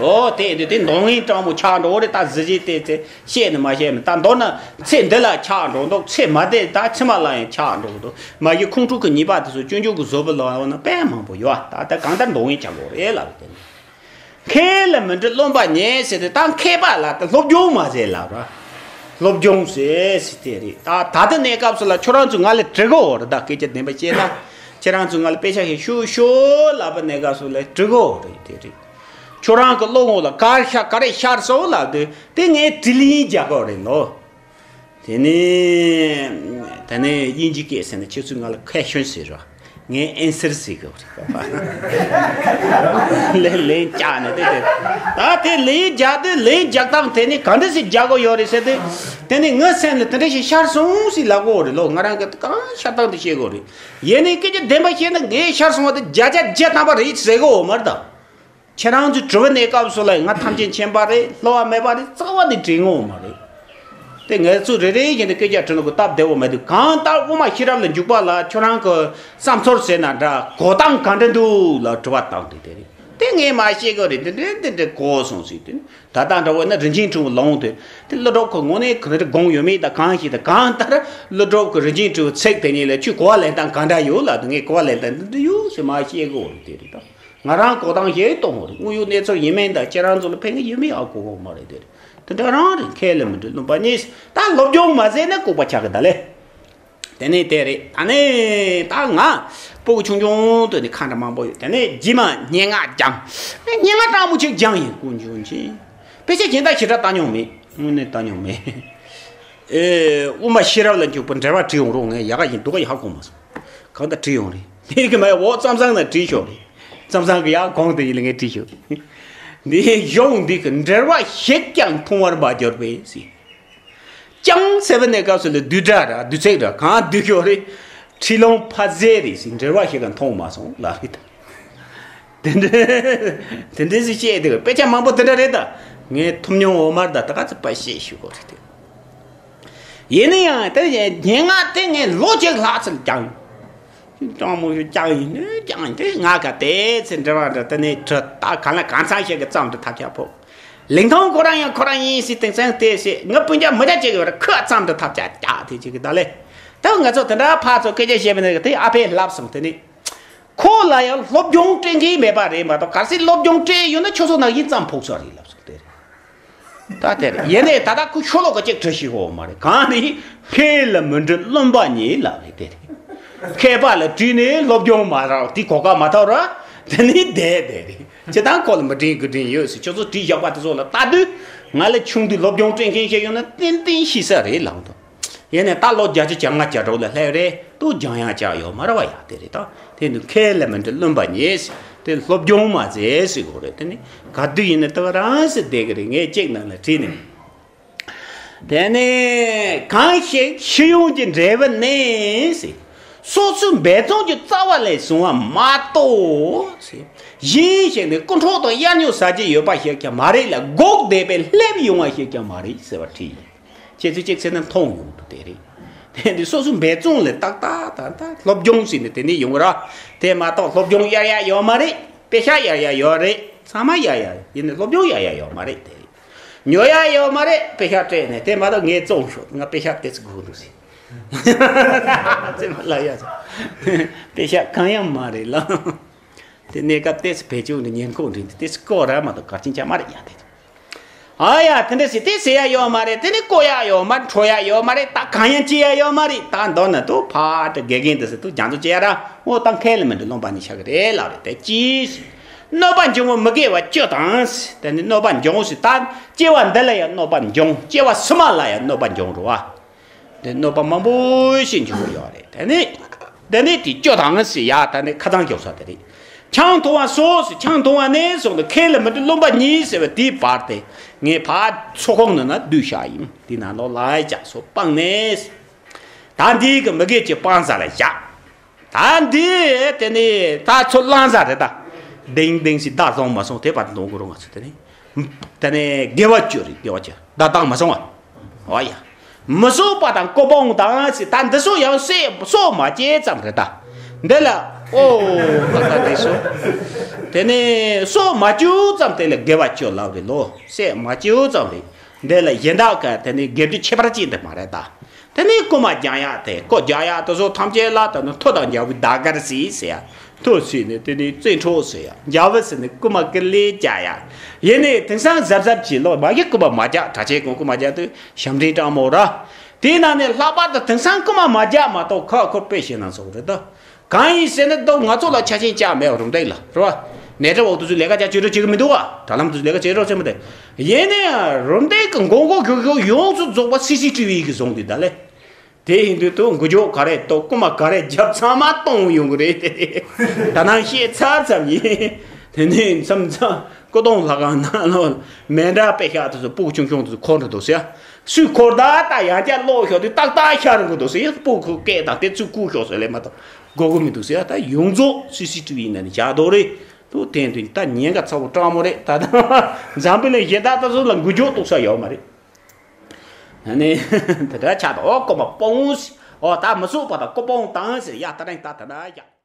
ཨོ་དེ་དེ་དེ་མདོག་ངན་སྤྲང་མོ་ཆགས་འགྲོ་རེད། ད་གཟི་བརྗིད་དེ་ཚེ་བཤད་ནི་མ་བཤད་མི། ད་མདོར་ན་ཚེ་འདི་ལ་ཆགས་འགྲོ་འདུག་ཚེ་མ་འདས་ད་ཕྱི་མ་ལ་ཡང་ཆགས་འགྲོ་འདུག་མ་གཞི་ཁོང་ཁྲོ་གི་ཉེས་པ་དེ་ཚོ་སྐྱོན་བརྗོད་ཀྱི་བཟོ་བུ་ལ་ཡོང་ན་དཔེ་མང་པོ་ཡོད། ད་ལྟ་གང་ལྟར་མདོག་ངན་ཆགས་འགྲོ་རེད་ལབ་དེ། མཁས་ལ་མི་འདྲི་རློམ་པ་ཉེས་ཟེར་ཏེ། ད་མཁས་པ་ལ་ད་སློབ་སྦྱོང་མ་ཟེར་ལབ་ར། སློབ་སྦྱོང་ཟེར་ཟེར་དེ་རེད། ད་ད་ལྟ་གནས་སྐབས་སུ་ལ་ཁྱོད་རང་ཚོ་ང་ལ་དྲི་གོ་རེད། ད་སྐད་ཆ་བདེན་པ་བཤད་ན་ཁྱེད་རང་ཚོ་ང་ལ་དཔེ་ཆ་ཞིག་ཤོད་ཤོད་ལབ་པ་གནས་སྐབས་སུ་ལ་དྲི་གོ་རེད། དེ་རེད། ཁྱོད་རང་གི་བློ་ངོ་ལ་ག་ཤ་ག་རེ་ཤར་སོང་ལབ་དུས་དེ་ངས་དྲི་ལན་རྒྱག་གོ་རེད་ལོ། དེ་ནས་དེ་ནས་དབྱིན་ཇི་སྐད་ཟེར་ན་ཁྱེད་ཚོས་ང་ལ་ཁེ་ཤོན་ཟེར་རོ། ངས་ཨེན་སར་ཟེར་གི་རེད་པ། ལན་ལན་བརྒྱབ་ནས་དེ་དེ། ད་དེ་ལན་རྒྱག་དུས་ལན་རྒྱག་སྟངས་དེ་ནི་ག་འདྲ་ཞིག་རྒྱག་དགོས་ཡོད་རེད་ཟེར་དུས། དེ་ནི་ངའི་སེམས་ལ་དེ་འདྲ་ཞིག་ཤར་སོང་ཟེར་ལབ་དགོས་རེད་ལོ། ང་རང་གི་གང་ཤར་སྟངས་དེ་བཤད་དགོས་རེད། ཡིན་ནའི་སྐད་ཆ་བདེན་པ་བཤད་ན་ངས་ཤར་སོང་བ་དེ་བརྒྱ་ཆ་བརྒྱ་ཐམ་པ་རེད་ཟེར་གི་ཡོད་མ་རེད་ད། ཁྱེད་རང་ཚོས་དྲི་བ་གནས་སྐབས་སུ་ལ་ང་ཐམས་ཅད་མཁྱེན་པ་རེད། བསླུ་བ་མེད་པ་རེད། རྩ་བ་ནས་དྲན་ཡོད་མ་རེད། དེ་ངས་ཚོ་རེ་རེ་བཞིན་དུ་སྐད་ཆ་དྲི་ནོ་གི་སྟབས་བདེ་བོ་མེད་དུས། གང་ལྟར་དབུ་མ་ཤེས་རབ་ལ་འཇུག་པ་ལ་ཁྱོད་རང་གི་བསམ་ཚུལ་ཟེར་ན་འདྲ། གོ་སྟངས་ག་འདྲ་འདུག་ལ་དྲི་བ་བཏང་དུས་དེ་རེད། དེ་ངས་མ་ཤེས་གི་རེད། འདི་འདྲ་འདི་འདྲ་གོ་སོང་ཟེར་དུས། ད་ལྟ་འདྲ་བོ་ན་རིན་ཆེན་ཕྲུ་གུ་ལོང་དུས་དེ་ཀླུ་སྒྲུབ་ཁོ་དངོས་གནས་ག་འདྲ་དགོངས་ཡོད་མེད་དང་གང་ཤེས་དང་། གང་ལྟར་ཀླུ་སྒྲུབ་ཁོ་རིན་ཆེན་ཕྲུ་གུ་ཚིག་དེ་གཉིས་ལ་ཁྱོད་གོ་བ་ལེན་སྟངས་ག་འདྲ་ཡོད་ལབ་དུས། ངས་གོ་བ་ལེན་སྟངས་འདི་འདྲ་ཡོད་ཟེར་མ་ཤེས་གི་རེད། དེ་རེད་ད། ང་རང་གོ་སྟངས་ཤེས་གཏོང་དགོས་རེད། དངོས་ཡོད་གནས་ཚུལ་ཡིན་མིན་དང་ཁྱེད་རང་ཚོ་ལ་ཕན་གི་ཡོད་མེད་ཡང་གོ་དགོས་མ་རེད། དེ་རེད། དེ་འདྲ་རང་རེད། མཁས་ལ་མི་འདྲི་རློམ་པ་ཉེས། ད་སློབ་སྦྱོང་མ་བྱས་ན་ལྐུགས་པ་ཆགས་གི་ད་ལེ། དེ་ནས་དེ་རེད། ད་ནས་ད་ང་སྤུ་གུ་ཆུང་ཆུང་དུས་ནས་ཁ་འདྲ་མང་པོ་ཡོད། དེ་ནས་རྗེས་མ་སྙན་ངག་སྦྱངས། སྙན་ངག་སྤྲང་པོ་ཅིག་སྦྱངས་ཡིན། ཀུན་འབྱུང་ཆེ། དཔེ་ཆ་གཞན་དག་ཞེ་དྲག་ལྟ་མྱོང་མེད། དངོས་གནས་ལྟ་མྱོང་མེད། ཨེ། དབུ་མ་ཤེས་རབ་ལ་འཇུག་པའི་འགྲེལ་པ་བྲིས་ཡོང་རོགས། ངས་ཡག་ག་ཡིན་སྡུག་ག་ཡིན་ཧ་གོ་མ་སོང་། གང་ལྟར་བྲིས་ཡོང་རེད། འདི་གི་མ་འོག་ཙམ་ཙམ་ན་བྲིས་ཤོག་རེད། ཙམ་ཙམ་གི་ཡག་གོང་དེ་ཡིན་ལ་ངས་བྲིས་ཤོག་འདི་གཞུང་འདི་གི་འགྲེལ་པ་ཞིག་ཀྱང་མཐོང་བར་མ་གྱུར་པས་ཟེར། ཀྱང་ཟེར་བ་ནས་སྐབས་སུ་ལ་བསྡུས་སྒྲ་ར་བསྡུས་ཚིག་ར་གང་བསྡུས་ཤོག་རེད། ཁྲིད་ལུང་ཕ་ཟེ་རེད་ཟེར། འགྲེལ་པ་ཞིག་ཀྱང་མཐོང་མ་སོང་ལ་རེད། དེ་འདྲ་དེ་འདྲ་ཞིག་བཤད་དེ་དཔེ་ཆ་མང་པོ་དེ་འདྲ་རེད་ད། ངས་ཐུབ་མྱོང་འོ་མར་ད་ད་ག་ཚོད་པ་བཤད་ཞུ་གོ་རེད་དེ། ཡིན་ན་ཡང་དེ་སྙན་ངག་དེ་ངས་ལོ་གཅིག་ལྷག་ཙམ་སྦྱངས། སྤྲང་མོ་ཞིག་སྦྱངས་ཡིན་ནི་སྦྱངས་ཡིན་དེ་ང་ག་དེ་ཚེ་འབྲེལ་བ་འདྲ་དེ་ནས་ཁྲི་ད་གང་ལ་གང་འཚམ་ཞིག་གི་ཙམ་དུ་ཐབས་ཆག་ཕོག་ལིང་ཐང་ཁོ་རང་ཡང་ཁོ་རང་ཡིན་སྲིད་དེང་སང་དེ་སྲིད་ངའི་སྤུན་ཀྱག་མི་ཀྱག་ཅིག་ཡོད་ར། ཁོ་ཙམ་དུ་ཐབས་ཆག་རྒྱག་དེ་ཅིག་གི་ད་ལེ། ད་ང་ཚོ་དེ་འདྲ་ཕར་ཚུར་སྐད་ཆ་བཤད་པ་ནི་དེ་ཨ་ཕས་ལབ་སོང་དེ་ནི། ཁོ་ལ་ཡང་སློབ་སྦྱོང་སྤྲད་མཁན་མེད་པ་རེད་མ་གཏོགས་གལ་སྲིད་སློབ་སྦྱོང་སྤྲད་ཡོད་ན་ཁྱོད་ཚོ་ནང་བཞིན་ཙམ་ཕོག་ས་རེད་ལབ་སོང་དེ་རེད། ད་དེ་རེད། ཡིན་ནའི་ད་ལྟ་ཁོ་ཤོ་ལོ་ཀ་གཅིག་བྲི་ཤེས་གོ་མ་རེད། གང་ནི་མཁས་ལ་མི་འདྲི་རློམ་པ་ཉིད་ལབ་རེད་དེ་རེད། མཁས་པ་ལ་དྲིས་ནས་སློབ་སྦྱོང་མ་རག་དེ་གོ་སྐབས་མ་ཐོབ་ར། དེ་ནི་བསྡད་བསྡད་རེད། སྤྱིར་བཏང་ཁོ་ལ་མི་དྲན་དགུ་དྲན་ཡོད་ཟེར། ཁྱོད་ཚོ་བྲིས་བཞག་པ་དེ་ཚོ་ལ་ལྟ་དུས་ང་ལས་ཆུང་དུས་སློབ་སྦྱོང་སྤྲད་མཁན་ཞིག་ཡོད་ན་ཏན་ཏན་ཤེས་ས་རེད་ལབ་འདུག་ཡིན་ནའི་ད་ལོ་བརྒྱད་ཅུ་གྱ་ལྔ་གྱ་དྲུག་ལ་སླེབས་རེད། ཏུ་སྦྱང་ཡག་ཅག་ཡོད་མ་རེད་བ་ཡ། དེ་རེད་ད། དེ་ནི་མཁས་ལ་མི་འདྲི་རློམ་པ་ཉེས། དེ་སློབ་སྦྱོང་མ་མཛད་ཟེར་དགོས་རེད། དེ་ནི་ག་དུས་ཡིན་ན་ལྟ་བ་རང་ཟེར་བསྡད་ཀྱི་རེད། ངས་ཅིག་ནང་ལ་བྲིས་ནས། དེ་ནས་གང་ཞིག་ཤེས་ཡོན་གྱི་འབྲས་བུ་ནི་ཟེར། སོ་སོའི་འབད་བརྩོན་གྱི་རྩ་བ་ལས་བྱུང་བ་མ་གཏོགས་ཟེར། གཞན་ཞིག་ནས་རྐུ་འཕྲོག་དང་གཡར་ཉོག་ཟ་རྒྱུ་ཡོད་པ་ཞིག་ཀྱང་མ་རེད་ལ། སྒུག་བསྡད་པའི་སླེབས་ཡོང་བ་ཞིག་ཀྱང་མ་རེད་ཟེར་བ་བྲིས་ཡིན། ཁྱེད་ཚོས་གཅིག་བྱས་ན་མཐོང་ཡོང་དུ་དེ་རེད། དེ་འདི་སོ་སོའི་འབད་བརྩོན་ལས་ཏག་ཏག་ད་ལྟ་སློབ་སྦྱོང་ཟེར་ནས་དེ་ནས་ཡོང་ར། དེ་མ་གཏོགས་སློབ་སྦྱོང་གཡར་ཡག་ཡོད་མ་རེད། པེ་ཤག་གཡར་ཡག་ཡོད་རེད། ཚང་མ་གཡར་ཡག་ཡིན་ནས་སློབ་སྦྱོང་གཡར་ཡག་ཡོད་མ་རེད། དེ་རེད། ཉོ་ཡག་ཡོད་མ་རེད། པེ་ཤག་སྤྲད་ནས་དེ་མ་གཏོགས་ངས་བཙོང་ཤོག་ང་པེ་ཤག་དེ་ཚོ་དགོས་འདུག་ཟེར། ཙེ་མ་ལ་ཡ་ཚོ། པེ་ཤག་གང་ཡང་མ་རེད་ལ། དེ་གནས་སྐབས་ཏོག་ཙམ་བེད་སྤྱོད་ནས་ཉེན་ཁོག་འདྲེན་དུས་ཏོག་ཙམ་བཀོག་ར་མ་གཏོགས་གར་ཆེན་ཆ་མ་རེད་ཡ་དེ། ཨ་ཡ་དེ་འདྲ་ཟེར་དེ་ཟེར་ཡ་ཡོད་མ་རེད། དེ་ནི་བཀོག་ཡ་ཡོད་མ་རེད། འཕྲོག་ཡ་ཡོད་མ་རེད། ད་གང་ཡང་བྱེད་ཡ་ཡོད་མ་རེད། ད་མདོར་ན་དུ་ཕར་དེ་དགེ་རྒན་དེ་ཟེར་དུ་སྦྱང་བརྩོན་བྱེད་ཡ་ར་འོ་ད་ཁས་ལེན་མི་འདུག་སློབ་མ་ནི་ཤ་གི་རེད་ལབ་རེད། དེ་ཅི་ཟེར། གནོད་པ་འབྱུང་བ་མི་དགེ་བ་བཅུ་དང་ཟེར། དེ་ནི་གནོད་པ་འབྱུང་ཟེར། ད་སྐྱེ་བ་འདི་ལ་ཡང་གནོད་པ་འབྱུང་། སྐྱེ་བ་ཕྱི་མ་ལ་ཡང་གནོད་པ་འབྱུང་རུང་བ། དེ་གནོད་པ་མང་པོ་ཞིག་འབྱུང་གི་ཡོད་རེད། དེ་ནི་དེ་ནི་དེ་བཅུ་དང་ཟེར་ཡ་ད་ནི་ཁ་ཚང་རྒྱོབ་ས་དེ་རེད། ཆང་འཐུང་བ་སོགས་སུ་ཆང་འཐུང་བ་ནས་བཟུང་སྟེ་ཁས་ལེན་མི་འདུག་སློབ་མ་གཉིས་ཟེར་བ་དེའི་བར་དེ་ངས་ཕར་ཚོགས་ཁང་ནང་ན་བསྡུས་བཞག་ཡིན། དེ་ནང་ལོགས་ལ་ཡ་ཅག་སོ་སྤངས་ནས། ད་འདི་གི་མི་དགེ་བཅུ་སྤང་ས་ལ་བཞག་ད་འདི་དེ་ནི་ད་ཚོ་བླང་ས་རེད་ད། ལྡིང་ལྡིང་ཞིག་བདག་བཟུང་མ་སོང་དེ་བར་དུ་འདོང་གི་རུང་ང་ཚོ་དེ་ནི། དེ་ནི་དགེ་བ་བཅུ་རེད། དགེ་བ་བཅུ་བདག་བཏང་མ་སོང་བ། འོ་ཡ། མི་གསོད་པ་དང་སྐུ་སྤོང་དང་ཟེར། ད་འདི་ཚོ་ཡང་སྲོག་སྲོག་མ་བཅད་ཙམ་རེད་ད། འདི་ལ་ཨོ་ད་ད་འདི་ཚོ། དེ་ནི་སྲོག་མ་བཅད་ཙམ་དེ་ལ་དགེ་བ་བཅུ་ལབ་རེད་ལོ། སྲོག་མ་བཅད་ཙམ་རེད། འདི་ལ་གཞན་དག་ག་དེ་ནི་དགེ་བཅུ་ཁྱད་པར་ཅན་དུ་མ་རེད་ད། དེ་ནས་རྐུན་མ་རྒྱག་ཡག་དེ་རྐུ་རྒྱག་ཡག་དེ་ཚོ་ཐམས་ཅད་ལ་ད་ནི་མཐུ་དང་རྒྱལ་པོའི་ཟླ་སྐར་ཟེར་ཟེར་ཡ། མཐུ་ཟེར་ནས་དེ་ནས་རྩེ་འཕྲོག་ཟེར་ཡ། རྒྱལ་པོ་ཟེར་ནས་རྐུན་མ་ཀི་ལེ་རྒྱག་ཡ། ཡིན་ནས་དེང་སང་གཟབ་གཟབ་བྱེད་ལོ། མ་གི་རྐུན་མ་མ་རྒྱག་གྲྭ་ཆས་གོན། རྐུན་མ་རྒྱག་དུས་ཞབས་འདྲེན་སྤྲང་མོ་ར། དེའི་ནང་ནས་ལྷག་པར་དུ་དེང་སང་རྐུན་མ་མ་རྒྱག་མ་གཏོགས་ཁ་འཁོར་དཔེ་ཞེ་ན་སོགས་རེད་ད། གང་ཡིན་ཟེར་ན་ད་ང་ཚོ་ལ་ཆ་ཤས་ཅག་མེད་པ་རུམ་བཏེག་ལ་རེད་བ། ནས་གྲྭ་འོག་དུ་ཚོ་ལས་ཀ་ཅག་བྱེད་རོགས་བྱེད་ཀྱི་མི་འདུག་བ། དྲ་ལམ་དུ་ཚོ་ལས་ཀ་བྱེད་རོགས་བྱེད་མི་འདུག་ཡིན་ནའང་རུམ་བཏེག་གི་མགོ་མགོ་གྱོག་གྱོག་ཡོངས་སུ་རྫོགས་པ་སི་སི་ཊི་ཝི་གིས་བཟུང་དུས་ད་ལས། དེ་ཡིན་དུས་ད་འགུལ་སྐྱོད་ག་རེ་གཏོང་། རྐུན་མ་ག་རེ་རྒྱབ་ཚང་མ་གཏོང་ཡོང་གི་རེད་དེ། ད་ནང་བཤད་ཚར་ཙམ་ཡིན། དེ་ནས་མཚམས་མཚམས་སྐུ་གདུང་ལྷ་ཁང་ནང་ལོགས་མེ་འདྲ་དཔེ་ཤག་དེ་ཚོ་སྤུ་གུ་ཆུང་ཆུང་དེ་ཚོ་འཁོར་འགྲོ་འདུག་ཟེར། སུས་འཁོར་ད་ད་ཡང་བསྐྱར་ཀློག་ཤོག་དུས་ཏག་ཏག་ཤར་འགྲོ་འདུག་ཟེར། སྤུ་གུ་སྐད་དང་དེ་ཚོས་བཀུག་ཤོག་ཟེར་ལས་མ་གཏོགས་དགོས་ཀྱི་མི་འདུག་ཟེར། ད་ཡོངས་རྫོགས་སི་སི་ཊི་ཝི་ནང་ནས་བཞག་འདུག་རེད། དུ་དེ་དུས་ད་ཉེན་ཁ་ཚ་བོ་སྤྲང་མོ་རེད། ད་ད་འཛམ་བུ་གླིང་གཞན་དག་ད་ཚོ་ལ་འགུལ་སྐྱོད་གཏོང་ས་ཡོད་མ་རེད། ཨ་ནི་དེ་འདྲ་ཆགས་འདུག་ཨོ་རྐུན་མ་སྤོང་ཟེར། ཨོ་ད་མི་གསོད་པ་དང་རྐུ་སྤོང་དང་ཟེར་ཡ། ད་རིང་ད་དེ་འདྲ་བཞག